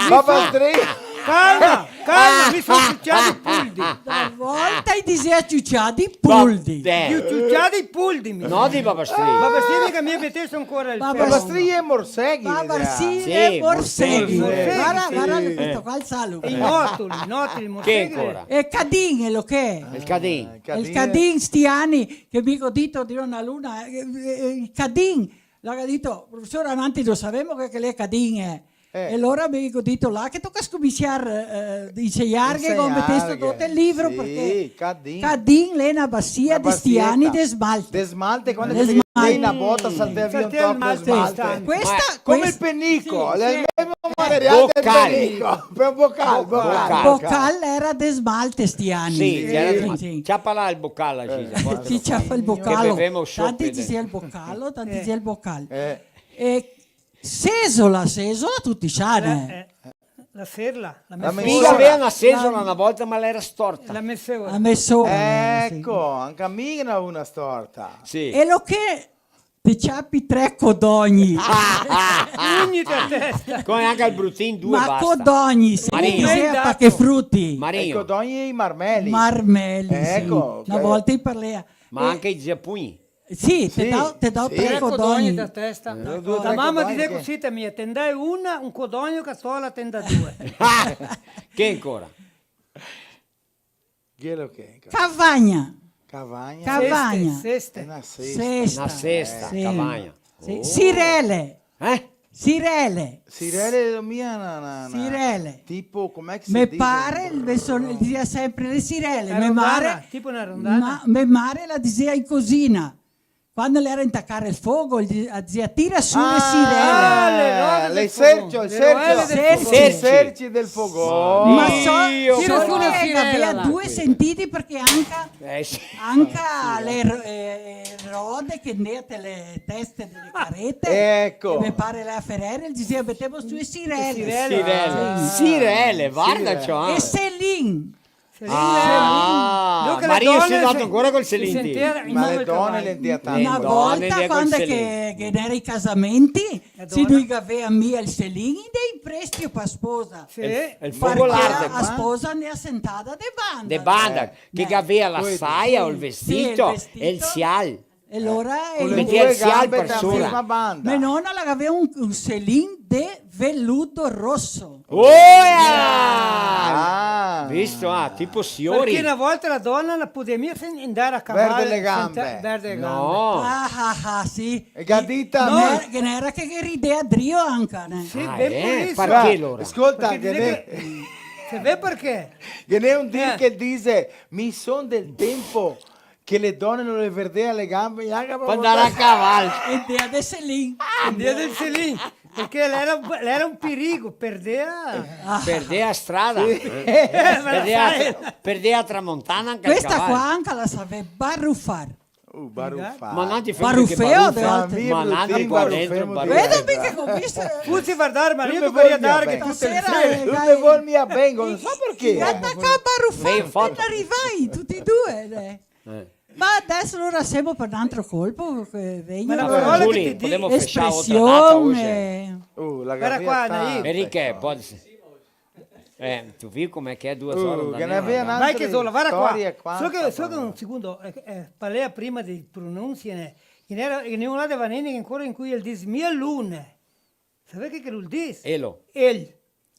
Babastrii. Calma, calma, mi son ciucià de puldi. Na volta i disea ciucià de puldi. Ba-, eh. Ciucià de puldi, mi son. No de babastrii. Babastrii che mi meteso ancora el... Babastrii e morseghi, babastrii e morseghi. Sì, morseghi. Varda, sì. Varda, questo qua el sa lu. I notoli, i notoli, i morseghi. Che ancora? E cadin, el che? El cadin. Ah, el cadin. El cadin, sti ani, che mi go dito, Dio, na luna, eh, eh, el cadin. Lo ga dito, "Profesor, avanti, no savemo che, che l'è cadin, eh." Eh. E alora mi go dito, là che toca scominsiar, eh, de insegnarghe, go metesto tuto el libro, sì, parché cadin. Cadin l'è na basia de sti ani de smalte. De smalte, quando che te dai na bota, saltea via un toco de smalte. Questa, come el penico, sì, l'è el mesmo material del penico. Bocal. Per bocal, bocal. Bocal. Bocal l'era de smalte sti ani. Sì, l'era de smalte. Sì. Ciapa là el bocal, Gisa, porta. Sì, ciapa el bocal. Che bevemo chope. Tanti dixea el bocal, tanti dixea el bocal. Eh. E sesola, sesola tuti sa, eh. Eh, eh. La serla, la mesora. Sì, gavea na sesola na volta, ma l'era storta. La mesora. La mesora, sì. Eco, anca mi ghe n'ho una storta. Sì. E lo che te ciapi tre codogni. Ogni testa. Come anca el Brutin, due basta. Ma codogni, se disea pache fruti. Marigno. E codogni e i marmeli. Marmeli, sì. Eco, ok. Na volta i parlea. Ma anca i giaponi. Sì, te dao, te dao tre codogni. Tre codogni da testa. La mama dixea cusì, te mia, te ndai una, un codogno, che sola te ndà due. Che ancora? Ghelo che? Cavagna. Cavagna. Cavagna. Seste, seste. Xe na sesta. Sesta. Na sesta, sì. Cavagna. Sì. Oh. Sirele. Eh? Sirele. Sirele, mia na, na, na. Sirele. Tipo, come che se dixe? Me pare, el me son-, el dixea sempre le sirele. Na rondana, tipo na rondana. Me mare, ma, me mare la dixea in cusina. Quando l'era intacare el fogo, el di-, la dixea, "Tira su le sirele." Ah, le rode del fogon. Le sercio, el sercio. Le rode del fogon. Serci. Serci del fogon. Ma so-, solo che gavea due sentiti, parché anca, anca le ro-, eh, rode che ndea te le teste dele carete, eco, che me pare la ferere, el dixea, "Metemo su le sirele." Sirele. Sirele. Sì. Sirele, varda, ciò. E selin. Ah, Marino, te si ndà ancora col selin? Ma le done le ndea tanto. Na volta, quando che, che ghe n'era i casamenti, se no i gavea mia el selin, i ndea in prestio pa sposa. Sì. El, el fogolar. Parché la sposa ndea sentada de banda. De banda, che gavea la saia o el vestito, sì, el vestito, e el sial. E alora, eh, metea el sial par sora. Me nona la gavea un, un selin de veludo roso. Oia! Ah. Visto? Ah, tipo siori. Parché na volta la dona la podea mia sen-, ndare a caval senza verde le gambe. No. Ah, ah, ah, sì. E ga dito? No, che ghe n'era che, che ridea drio anca, né? Sì, ben pur iso. Parché alora? Scolta, parché che ghe n'è, se vede parché. Ghe n'è un dir che dixe, "Mi son del tempo che le done no le verdea le gambe, gnanca par ndare a caval." E ndea de selin. E ndea de selin, parché l'era, l'era un perigo, perdea. Perdea a strada. Sì. Eh, perdea, perdea a tramontana anca el caval. Questa qua anca la savea barufar. Uh, barufar. Ma no ti fai che barufeo, barufar. Ma no ti barufar. Vedo mica che go visto. Tuti vardar, ma mi no voria dare che tuti... Stasera, eh, no te vol mia ben, no so parché. Gata ca barufar, ben, foto. Apena rivai, tuti e due, eh. Eh. Ma deso alora semo par un altro colpo, che vegno. Ma la parola che ti digo, podemo fechar otra data ogi? Espresion, eh. Uh, la gavea qua, tante. Enrique, pol... Eh, ti vedi come che xe due ore? Uh, che ne avea n'altra storia qua. Vai che sola, varda qua. So che, so che un secondo, eh, eh, parlea prima dei pronunsi, né? Che n'era, che n'è un là de Vanini che ancora in cui el dise, "Mia lune." Savè che che el dise? Elo. El.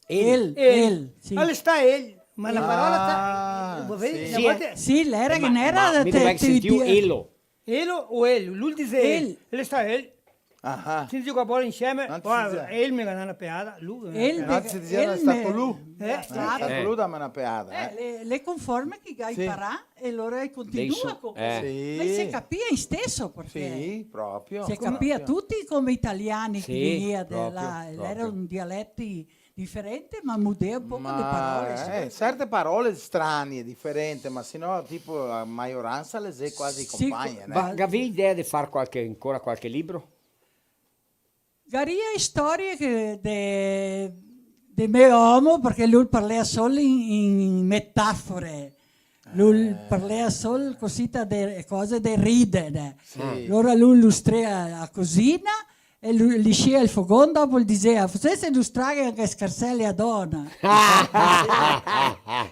El, el, sì. Alora sta el, ma la parola sta, ah, sì. Sì, l'era che n'era, ma mi te, te, sentìo elo. Elo o el, lu el dise el. El. El sta el. Ah. Se digo a bola insieme, varda, el me ga dà na peada, lu, eh. El, ah, se dixeva el, sta co lu. Eh? Sta co lu, dame na peada, eh. Eh, l'è, l'è conforme che i ga imparà e alora i continua co... Eh. Sì. Ma se capìa isteso, parché... Sì, proprio. Se capìa tuti come italiani che vegnea de là, proprio, proprio. L'era un dialeti diferente, ma mudea un poco le parole, eh, sì. Certe parole strane, diferente, ma se no, tipo, la maioransa le xe quasi compagne, né? Ma gavì idea de far qualche, ancora qualche libro? Garia storie che de, de me omo, parché lu parlea sol in, in metafore. Lu parlea sol cosita de cose de ride, né? Sì. Alora lu lustrea la cusina, e lu, liscia el fogon, dopo el dixea, "Fosese lustrare anca e scarsele a dona."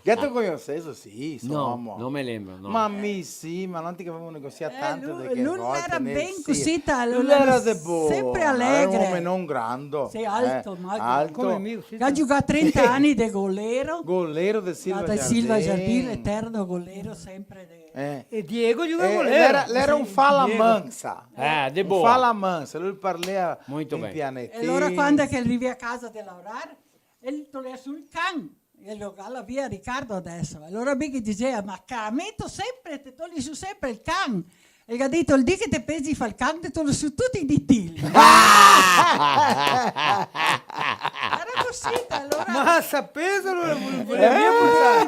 Che te conoseso, sì, insoma. No, no me lembro, no. Ma mi sì, ma no ti che gavemo negosià tante de che volte, lu l'era ben cusì, lu l'era de bo-, sempre alegre. L'era un omenon grando. Sì, alto, ma alto. Come mi, sì. Che ga giugà trenta ani de golero. Golero de Silva Jardin. Silva Jardin, eterno golero, sempre de Eh. E Diego giuga co l'era, l'era un falamansa. Eh, de boa. Un falamansa, lu parlea in pianetin. Muito bem. E alora quando che el rivea a casa de laorar, el tolea su el can. E lo, lo via Ricardo deso. Alora mi che dixea, "Ma ca, meto sempre, te toli su sempre el can." E el ga dito, "El dì che te pensi far el can, te tolo su tuti i ditili." Era cusì, alora. Ma sapeso, alora, vol-, vol-, eh,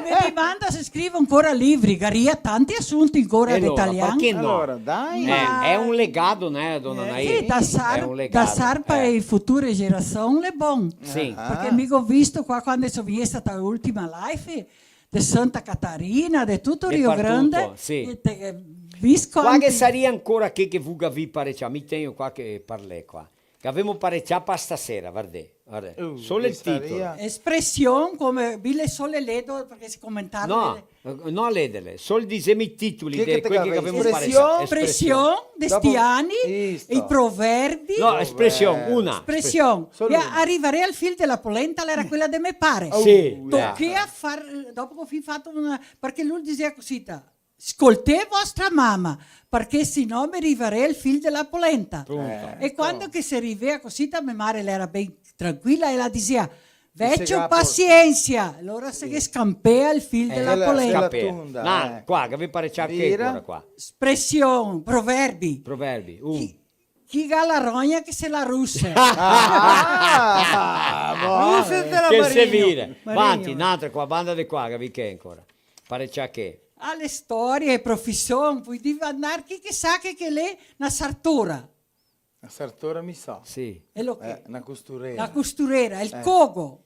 me dimanda se scrivo ancora libri, garia tanti asunti ancora de italian. Alora, parché no? Alora, dai. Eh, xe un legado, né, dona Nair? Sì, dasar, dasar pa e future gerasion l'è bon. Sì. Parché mi go visto qua, quando so vegnesta ta l'ultima live, de Santa Catarina, de tuto Rio Grande, sì. E te, eh, visco anca. Qua ghe saria ancora che, che vu gavì parecià, mi tegno qua che parlè qua. Che gavemo parecià pa stasera, vardè, vardè. Uh, solo el titolo. Espresion, come, bile solo ledo, parché se comentava. No, eh, no ledele, solo diseme i titoli de quei che gavemo parecià. Espresion. Espresion de sti ani, i proverbi. No, espresion, una. Espresion. Solo una. Rivarè al fil de la polenta, l'era quela de me pare. Sì. Tochea far, dopo che go fin fato una, parché lu disea cusita, "Scoltè vostra mama, parché se no me rivarè al fil de la polenta." Punto. E quando che se rivea cusita, me mare l'era ben tranquila e la disea, "Vecio, pasiensa!" Alora se ghe scampea el fil de la polenta. Scampea. Na, qua, che ve pare ciò che ancora qua? Espresion, proverbi. Proverbi, un. Chi ga la rogna che se la ruse. Ah, bon. Rusete la, Marigno. Che se vire. Marigno. Vanti, n'altra qua, banda de qua, che ve che ancora? Parecià che. A le storie, profision, pol dir, andar chi che sa che, che l'è na sartora. Na sartora mi so. Sì. E lo che? Eh, na costurera. Na costurera, el cogo.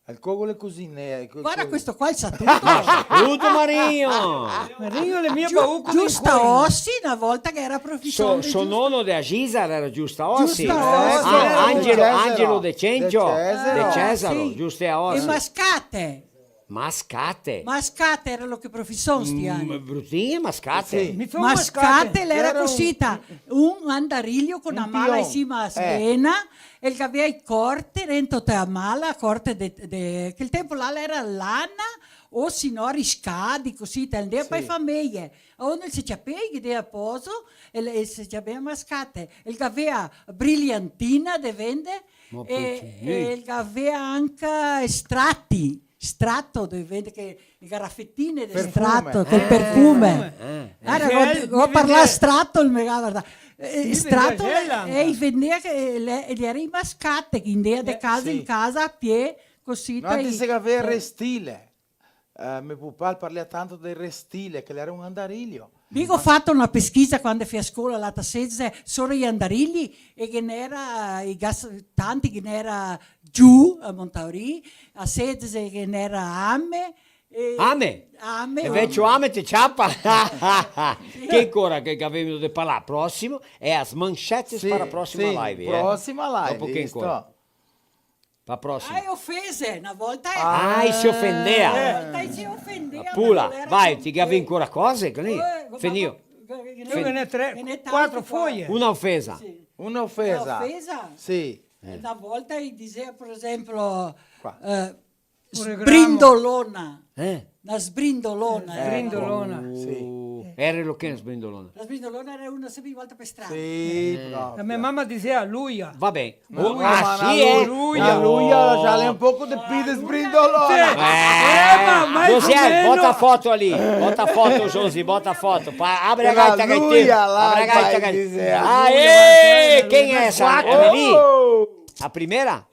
El cogo l'è cusinea, el co-, Varda co-, questo qua, el sa tuto. Tuto, Marigno! Marigno l'è mia paura. Giustaosi, na volta che l'era profision. So, so nono de Agisar l'era Giustaosi. Giustaosi. Ah, Angelo, Angelo De Cesaro. De Cesaro. De Cesaro, sì. Giustaosi. E mascate. Mascate. Mascate l'era lo che profision sti ani. Mm, brutin mascate. Sì. Mi so mascate. Mascate l'era cusita, un andarilio co na mala in sima a sbena, e el gavea i corte dentro te a mala, corte de, de, quel tempo là l'era lana, o se no riscadi, cusita, el ndea pa e fameje. Onde se ciapea, che dea poso, e le, e se ciapea mascate. El gavea briliantina de vende, e, e el gavea anca strati. Strato, de vende che, le garafetine de strato, quel perfume. Eh, eh. Ara, go, go parlà strato, el me ga vardà. Eh, strato, e i vendea che, eh, le, e le era i mascate, che i ndea de casa in casa a pie, cusì. No, anca se gavea restile. Eh, me pupà el parlea tanto del restile, che l'era un andarilio. Mi go fato na pesquisa quando fea scola là a Sezese, sora i andarili, e ghe n'era, i gas-, tanti ghe n'era giù a Montauri, a Sezese ghe n'era ame, e... Ame? Ame. E vecio ame te ciapa. Sì. Che ancora che gavemo de parlar? Prosimo, e as manchetes para a prosima live, eh? Prosima live, dopo che ancora? Pa prosima. Ah, e ofese, na volta, eh. Ah, i se ofendea. Na volta i se ofendea, pula, ma no l'era... Vai, ti gavi ancora cose, cusì? Eh, finìo. Ghe n'è tre, ghe n'è tante, quatro foie. Una ofesa. Sì. Una ofesa? Una ofesa? Sì. Eh. Na volta i disea, par esenpio, eh, sbrindolona. Eh? Na sbrindolona, eh. Sbrindolona. Sì. Era lo che na sbrindolona? La sbrindolona era una se ogni volta par strada. Sì, proprio. La me mama disea luia. Va ben. Luia. Ah, sì, eh? Luia. La luia, già l'è un poco de pì de sbrindolona. Sì. Eh, ma, ma José, bota foto lì. Bota foto, José, bota foto. Pa-, abre la gaita che te... Abre la gaita che te... Ah, eh, quem é essa? Oh! A primeira?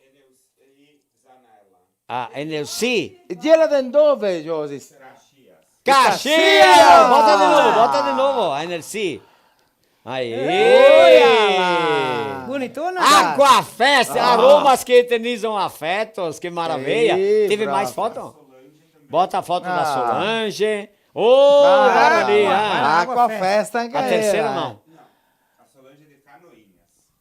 Ah, Enelci. E ela de dove, Josi? Caxias! Caxias! Bota de novo, bota de novo, Enelci. Aí! Oia! Bonitona! Aquafest, aromas que eternizam afetos, que maravilha. Aí, teve mais foto? Bota a foto da Solange. Ô, Aquafest, a terceira não.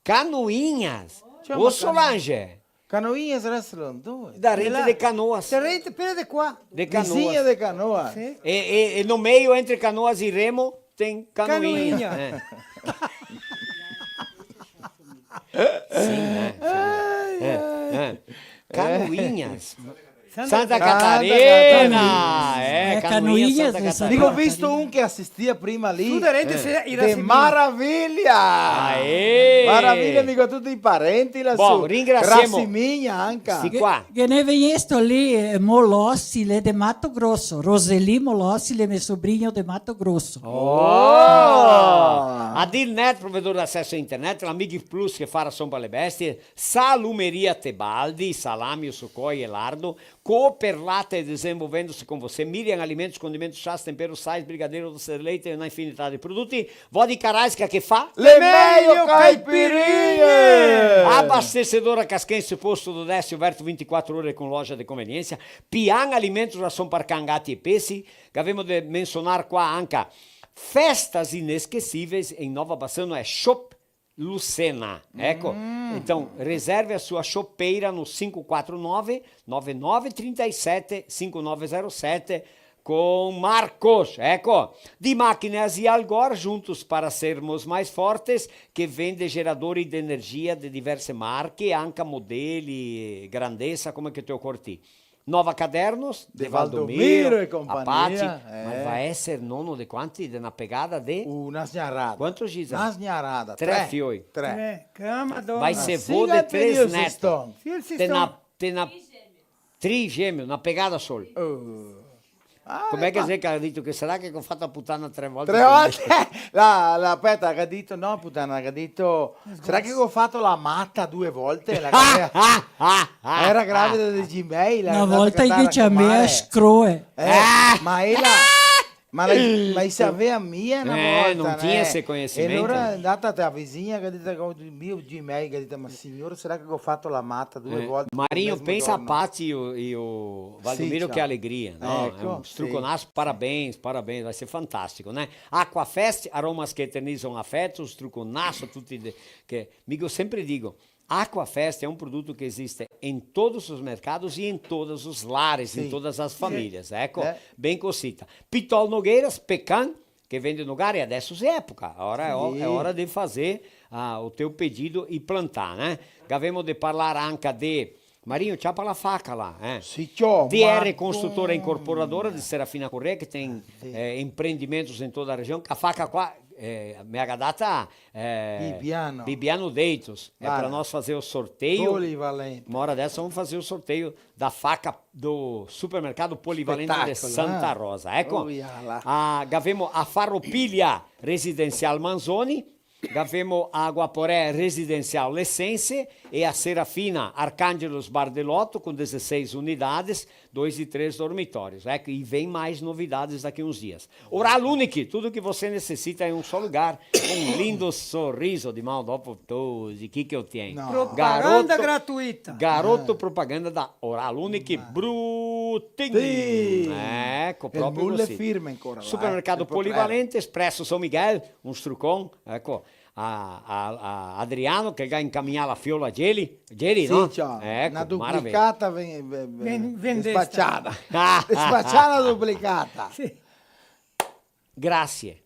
Canoinhas. Ô, Solange. Canoinhas, Restaurant, dove? Da rente de Canoas. Da rente, pera de qua. De Canoas. Vizinha de Canoas. Sì. E, e, e no meio, entre Canoas e Remo, tem Canoinhas. Canoinha. É. Sim, né? É, é. Canoinhas. Santa Catarina. Santa Catarina. É, Canoinhas, Santa Catarina. Digo, visto un che asistia prima lì. De maravilha! Aê! Maravilha, amigo, tuti i parenti là su. Bon, ringrasiemo. Rasimigna anca. Sì, qua. Ghe n'è vegnesto lì, eh, Molossi, l'è de Mato Grosso. Roseli Molossi, l'è me sobrigno de Mato Grosso. Oh! Adilnet, provedor de acesso a internet, la Mig Plus che fa rason pa le bestie, Salumeria Tebaldi, salami, osocoi e lardo, Cooperlate, desenvolvendo-se com você. Miriam Alimentos, condimentos, chás, temperos, sais, brigadeiro, doce de leite, na infinidade de produti. Vodka Raiska che fa? Le meglio caipirinhe! Abastecedora Casquense, Posto do Décio, aberto vinte e quatro ore com loja de conveniência. Pian Alimentos, rason par can, gati e pesi. Gavemo de mensionar qua anca festas inesquecíveis em Nova Bassano, é Shop Lucena, eco. Hum. Então, reserve a sua chopeira no cinco quatro nove, nove nove três sete, cinco nove zero sete com Marcos, eco. Di Máquinas e Algor, juntos para sermos mais fortes, que vende geradori de energia de diverse marche, anca modeli, grandesa, come che te ocorti. Nova Cadernos, de Valdomiro, Valdomiro e companhia, Apache, eh. Ma vai eser nono de quanti? De na pegada de? Una sgnarada. Quanto, Gisa? Una sgnarada, tre. Tre fioi. Tre. Tre, che madona. Vai ser vô de três neto. Sì, sì, te na, te na, tri gemeo, na pegada sol. Oh. Ah, come che xe che ga dito? Che sarà che go fato la putana tre volte? Tre volte? La, la, speta, che ga dito, no, putana, che ga dito, sarà che go fato la mata due volte? La gavea, era gravida de Gmail, na volta che ciamea scroe. Eh, ma ela, ma la, ma i savea mia na volta, no tinha ese conosimento. E alora xe ndata te la visigna che ga dito, co el mio Gmail, che ga dito, ma signor, sarà che go fato la mata due volte nel medesimo giorno? Marinho, pensa a Paty e o, e o Valdomiro, sì, che alegria, no? Eco, sì. Xe un struconaso, parabéns, parabéns, vai ser fantastico, né? Aquafest, aromas que eternizam afetos, struconaso a tuti de, che, mi go sempre digo, Aquafest é um produto que existe em todos os mercados e em todos os lares, em todas as famílias, eco, ben cosita. Pitol Nogueiras, Pecan, che vende nogare, adeso xe epoca, agora é ho-, é hora de fazer, ah, o teu pedido e plantar, né? Gavemo de parlar anca de Marinho, ciapa la faca là, eh. Sì, ciò, D R Consultora Incorporadora de Serafina Corrêa, que tem, eh, empreendimentos em toda a região. A faca qua, eh, me ga data, eh, Bibiano. Bibiano Deitos. É pra nós fazer o sorteio. Polivalente. Uma hora dessa vamos fazer o sorteio da faca do supermercado Polivalente de Santa Rosa. Eco. Ui, là. A, gavemo a Farroupilha Residencial Manzoni, gavemo a Guaporé Residencial Lecense e a Serafina Arcângelos Bardelotto com dezesseis unidades, dois e três dormitórios. Eco, e vem mais novidades daqui uns dias. Oral Unique, tudo que você necessita em um só lugar. Um lindo sorriso de mal dopo tosi, chi che o tien? No. Propaganda gratuita. Garoto propaganda da Oral Unique, brutin. Sì. Eco, proprio cosita. Firme ancora là, eh. Supermercado Polivalente, Expresso São Miguel, un strucon, eco, a, a, a Adriano che ga incamignà la fiola Geli, Geli, no? Sì, ciò, eco, na duplicata ven-, ven-, ven-, ven-, despaciada. Despaciada duplicata. Sì. Grasie.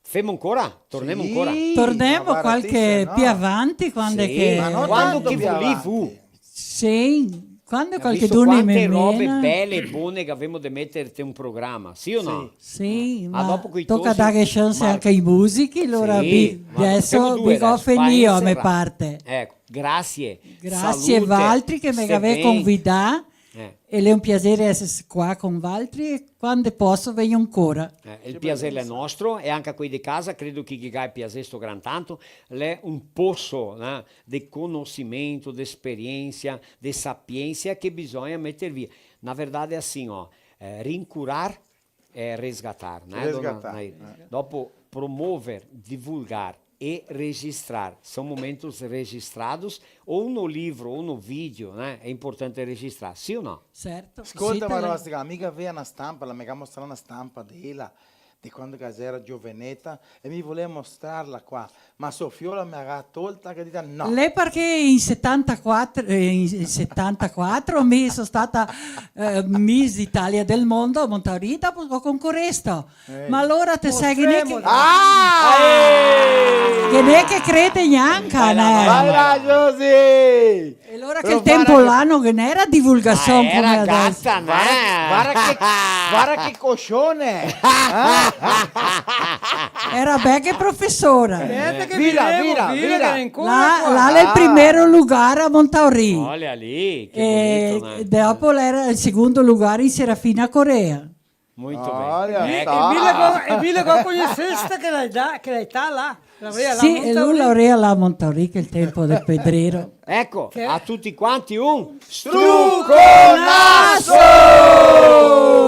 Femo ancora? Tornemo ancora? Sì, tornemo qualche pi avanti, quando che... Sì, ma no tanto pi avanti. Quando che volì vu. Sì, quando qualchedun me mena. Ga visto quante robe bele e bone che gavemo de meter te un programa, sì o no? Sì, ma dopo toca dar chance anca ai musichi, alora deso mi go finì la me parte. Eco, grasie. Grasie a valtri che me gavè convidà. Eh. E l'è un piaser eser qua con valtri e quando poso vegno ancora. Eh, el piaser l'è nostro e anca quei de casa, credo che ghe ga piasesto gran tanto, l'è un poso, eh, de conosimento, de esperiensa, de sapiensa che bisogna meter via. Na verdade é assim, ó, eh, rincurar é resgatar, né, dona Nair? Resgatar, é. Dopo promover, divulgar e registrar. São momentos registrados, ou no livro, ou no vídeo, né? É importante registrar, sim ou não? Certo, sì. Scolta, Marostica, la me gavea na stampa, la me ga mostrà na stampa de ela, de quando che la gera gioveneta, e mi volea mostrarla qua. Ma so fiola me la ga tolta, che dise no. L'è parché in setantaquatro, eh, in, in setantaquatro mi so stata, eh, Miss Italia del Mondo a Montauri, dopo go concoresto. Eh. Ma alora te sè che... Mostremolo. Ah! Che no xe che crede gnanca, né? Vai là, Giusy! E alora che el tempo là no ghe n'era divulgasion come deso. Ma era gata, né? Varda, varda che, varda che coscione! Era bel che profesora. Speta che viremo, vira, vira, vira. Là, là l'è el primero lugar a Montauri. Olha ali, che bonito, né? E dopo l'era el secondo lugar in Serafina Corrêa. Muito bem. Olha só. E, e mi la go-, e mi la go conosesto che la ga, che la ga là. Sì, e lu l'era là a Montauri, che el tempo del pedrero. Eco, a tuti quanti un struconaso!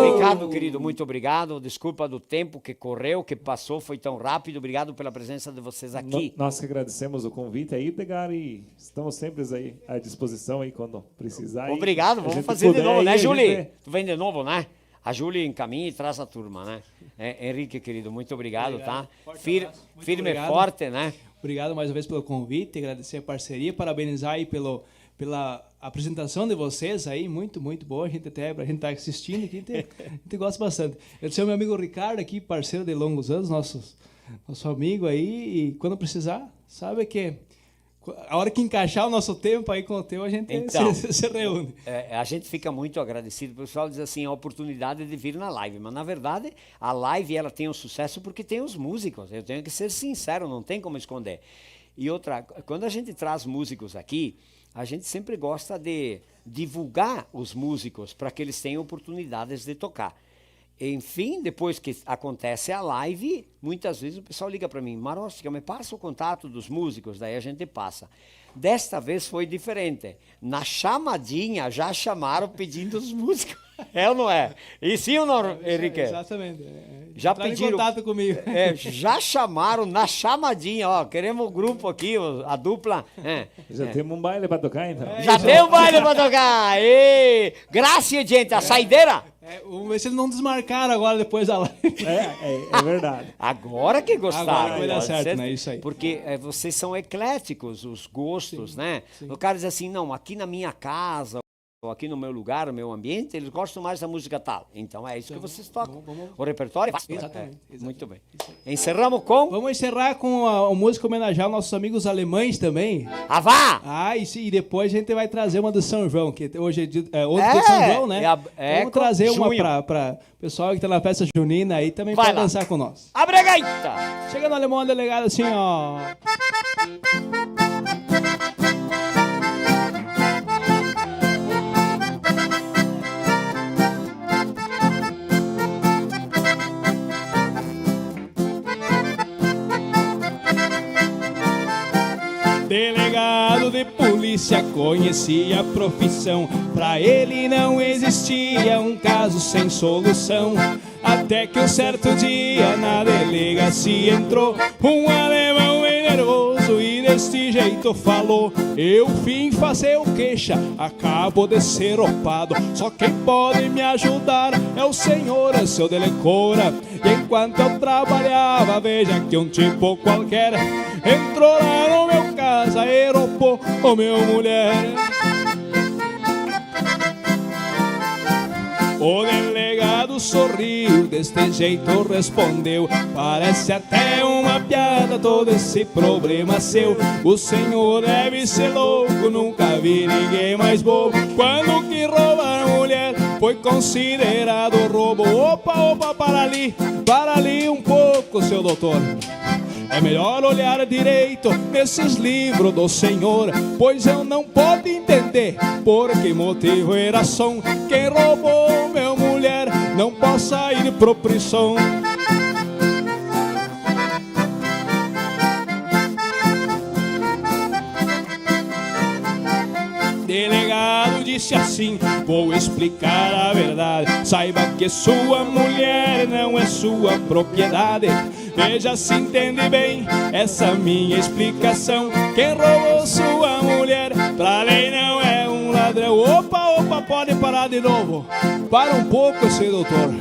Ricardo, querido, muito obrigado. Desculpa do tempo que correu, que passou, foi tão rápido. Obrigado pela presença de vocês aqui. No-, nós que agradecemos o convite aí, Edgar, e estamos sempre aí à disposição aí quando precisar. Obrigado, vamos fazer de novo, né, Júlio? Tu vem de novo, né? A Júlia em caminho e traz a turma, né? É, Henrique, querido, muito obrigado, tá? Obrigado. Forte abraço, muito obrigado. Fir-, firme e forte, né? Obrigado mais uma vez pelo convite, agradecer a parceria, parabenizar aí pelo, pela apresentação de vocês aí, muito, muito boa. A gente até, a gente tá assistindo aqui, a gente, a gente gosta bastante. Esse é o meu amigo Ricardo aqui, parceiro de longos anos, nosso, nosso amigo aí, e quando precisar, sabe que a hora que encaixar o nosso tempo aí com o teu, a gente Então, se, se reúne. É, a gente fica muito agradecido. O pessoal diz assim, a oportunidade de vir na live. Mas, na verdade, a live, ela tem um sucesso porque tem os músicos. Eu tenho que ser sincero, não tem como esconder. E outra, quando a gente traz músicos aqui, a gente sempre gosta de divulgar os músicos para que eles tenham oportunidades de tocar. Enfim, depois que acontece a live, muitas vezes o pessoal liga para mim, Marostica, me passa o contato dos músicos, daí a gente passa. Desta vez foi diferente. Na chamadinha já chamaram pedindo os músicos. É ou não é? E sim ou não, Henrique? Exatamente. É, é. Já entraram em contato comigo. É, já chamaram na chamadinha, ó, queremos o grupo aqui, o- a dupla. É, Já é. temos um baile pra tocar, então. É, Já isso. tem um baile pra tocar! Ê! Graças, gente, a saideira! É, vamos ver se eles não desmarcaram agora depois da live. É, é, é verdade. Agora que gostaram. Agora vai dar certo, né? Isso aí. Porque é, vocês são ecléticos, os gostos, né? Sim. O cara diz assim, não, aqui na minha casa, ou aqui no meu lugar, no meu ambiente, eles gostam mais da música tal. Então é isso que vocês tocam. Vamos, vamos. O repertório é vasto. Exatamente, exatamente. Muito bem. Isso aí. Encerramos com? Vamos encerrar com a, a música homenagear nossos amigos alemães também. Ah, vá! Ah, e, se- e depois a gente vai trazer uma do São João, que hoje é, dia, é ontem é São João, né? É, a- é Vamos trazer uma junho. pra, pra pessoal que tá na festa junina aí também Vai pode lá. dançar com nós. Abre a gaita! Chega no alemão, delegado, assim, ó. Delegado de polícia conhecia a profissão. Pra ele não existia um caso sem solução. Até que um certo dia na delegacia entrou um alemão bem nervoso e deste jeito falou: Eu vim fazer o queixa, acabo de ser roubado. Só quem pode me ajudar é o senhor, seu delecora. E enquanto eu trabalhava, veja que um tipo qualquer entrou lá no meu casa e roubou o meu mulher. O delegado sorriu, deste jeito respondeu: Parece até uma piada todo esse problema seu. O senhor deve ser louco, nunca vi ninguém mais bobo. Quando que roubar mulher foi considerado roubo. Opa, opa, para ali, para ali um pouco, seu doutor. É melhor olhar direito nesses livros do senhor, pois eu não pude entender por que motivo e razão quem roubou meu mulher não possa ir pro prisão. Delegado disse assim: Vou explicar a verdade. Saiba que sua mulher não é sua propriedade. Veja se entende bem essa minha explicação. Quem roubou sua mulher, pra lei não é um ladrão. Opa, opa, pode parar de novo. Para um pouco, seu doutor.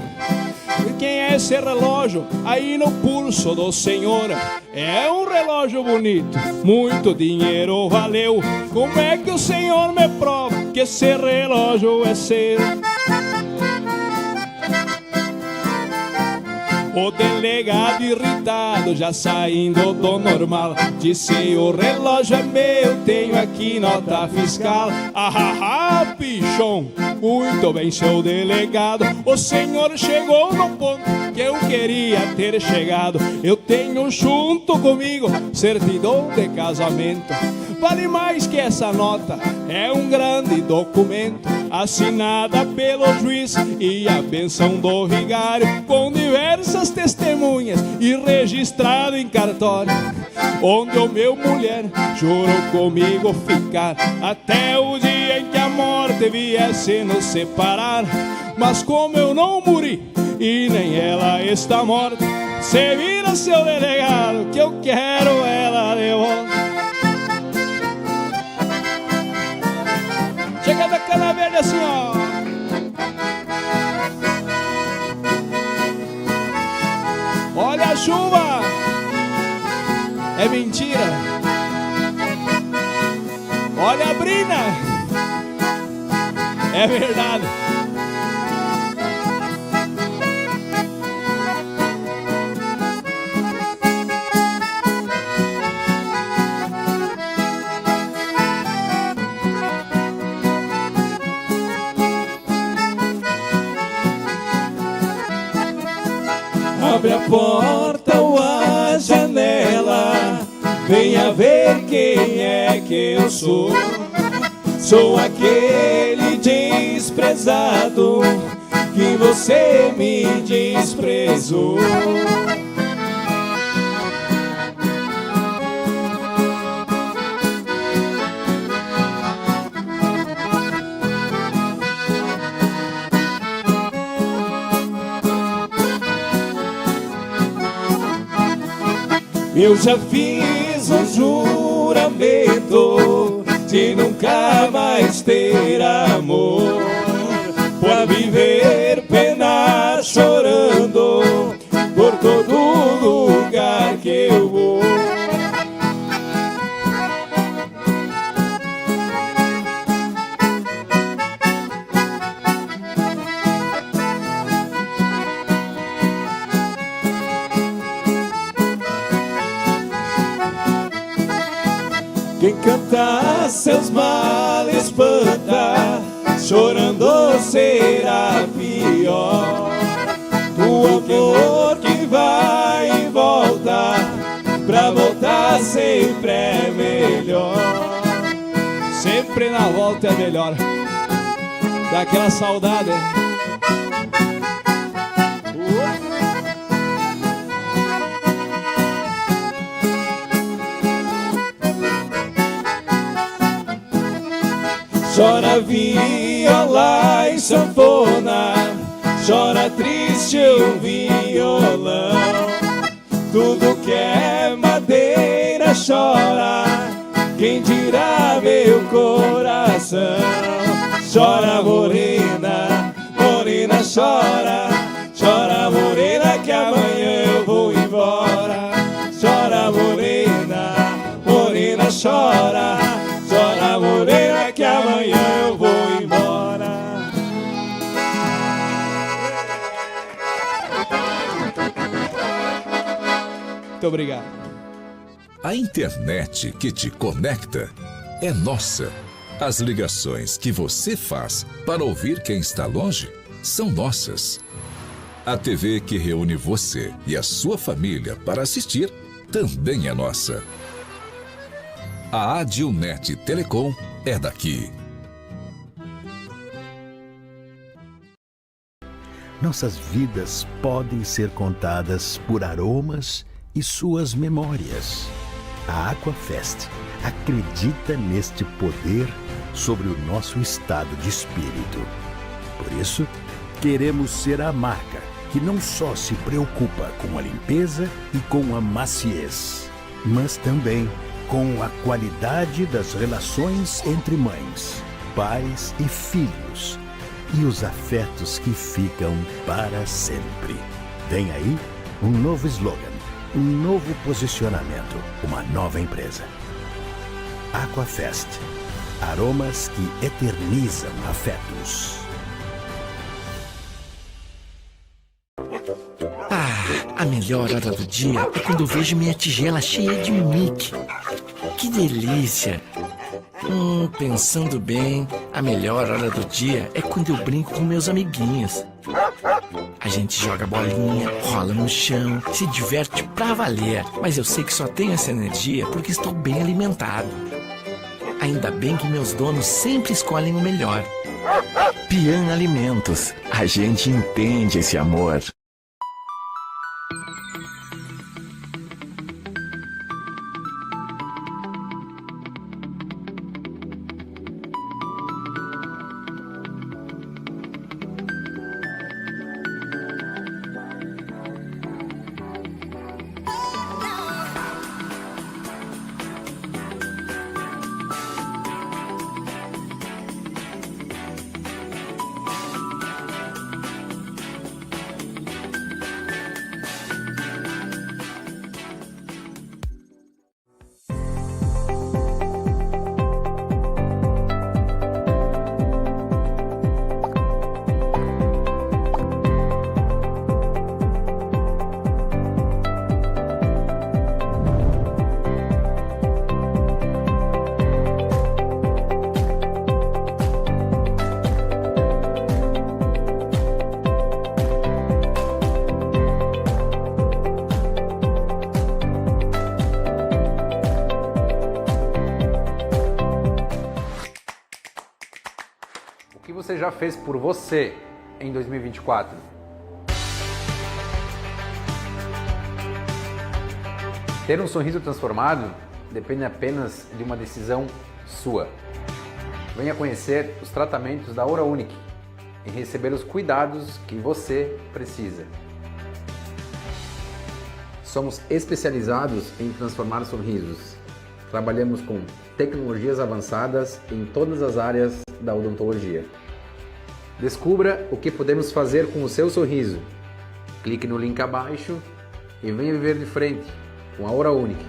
E quem é esse relógio aí no pulso do senhor? É um relógio bonito, muito dinheiro valeu. Como é que o senhor me prova que esse relógio é seu? O delegado irritado, já saindo do normal, disse: O relógio é meu, tenho aqui nota fiscal. Ah, ah, ah, pichon! Muito bem, seu delegado, o senhor chegou no ponto que eu queria ter chegado. Eu tenho junto comigo certidão de casamento. Vale mais que essa nota, é um grande documento, assinada pelo juiz e a benção do vigário, com diversas testemunhas e registrado em cartório, onde o meu mulher jurou comigo ficar até o dia em que a morte viesse nos separar. Mas como eu não morri e nem ela está morta, se vira, seu delegado, que eu quero ela de volta. Chega da cana verde assim, ó. Olha a chuva! É mentira. Olha a Brina. É verdade. Abre a porta ou a janela, venha ver quem é que eu sou. Sou aquele desprezado que você me desprezou. Eu já fiz um juramento de nunca mais ter amor, pra viver pena chorando por todo lugar que eu vou. Quem cantar seus males espanta, chorando será pior. O amor que vai e volta, pra voltar sempre é melhor. Sempre na volta é melhor. Dá aquela saudade. Chora viola e sanfona, chora triste o violão. Tudo que é madeira chora, quem dirá meu coração? Chora, morena, morena, chora. Chora, morena, que amanhã eu vou embora. Chora, morena, morena, chora. Chora, morena, que amanhã eu vou embora. Muito obrigado. A internet que te conecta é nossa. As ligações que você faz para ouvir quem está longe são nossas. A T V que reúne você e a sua família para assistir também é nossa. A Adilnet Telecom é daqui. Nossas vidas podem ser contadas por aromas e suas memórias. A Aquafest acredita neste poder sobre o nosso estado de espírito. Por isso, queremos ser a marca que não só se preocupa com a limpeza e com a maciez, mas também com a qualidade das relações entre mães, pais e filhos, e os afetos que ficam para sempre. Vem aí um novo slogan, um novo posicionamento, uma nova empresa. Aquafest, aromas que eternizam afetos. Ah, a melhor hora do dia é quando eu vejo minha tigela cheia de Mickey. Que delícia! Hum, pensando bem, a melhor hora do dia é quando eu brinco com meus amiguinhos. A gente joga bolinha, rola no chão, se diverte pra valer. Mas eu sei que só tenho essa energia porque estou bem alimentado. Ainda bem que meus donos sempre escolhem o melhor. Pian Alimentos, a gente entende esse amor. já fez por você em dois mil e vinte e quatro? Ter um sorriso transformado depende apenas de uma decisão sua. Venha conhecer os tratamentos da Oura Unique e receber os cuidados que você precisa. Somos especializados em transformar sorrisos. Trabalhamos com tecnologias avançadas em todas as áreas da odontologia. Descubra o que podemos fazer com o seu sorriso. Clique no link abaixo e venha viver de frente com a Oura Unique.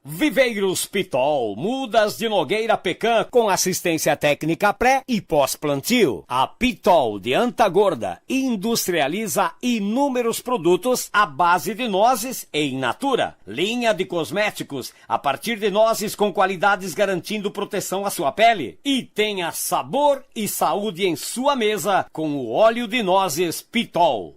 Viveiros Pitol, mudas de nogueira pecan, com assistência técnica pré e pós-plantio. A Pitol de Anta Gorda industrializa inúmeros produtos à base de nozes e in natura. Linha de cosméticos a partir de nozes com qualidades garantindo proteção à sua pele. E tenha sabor e saúde em sua mesa com o óleo de nozes Pitol.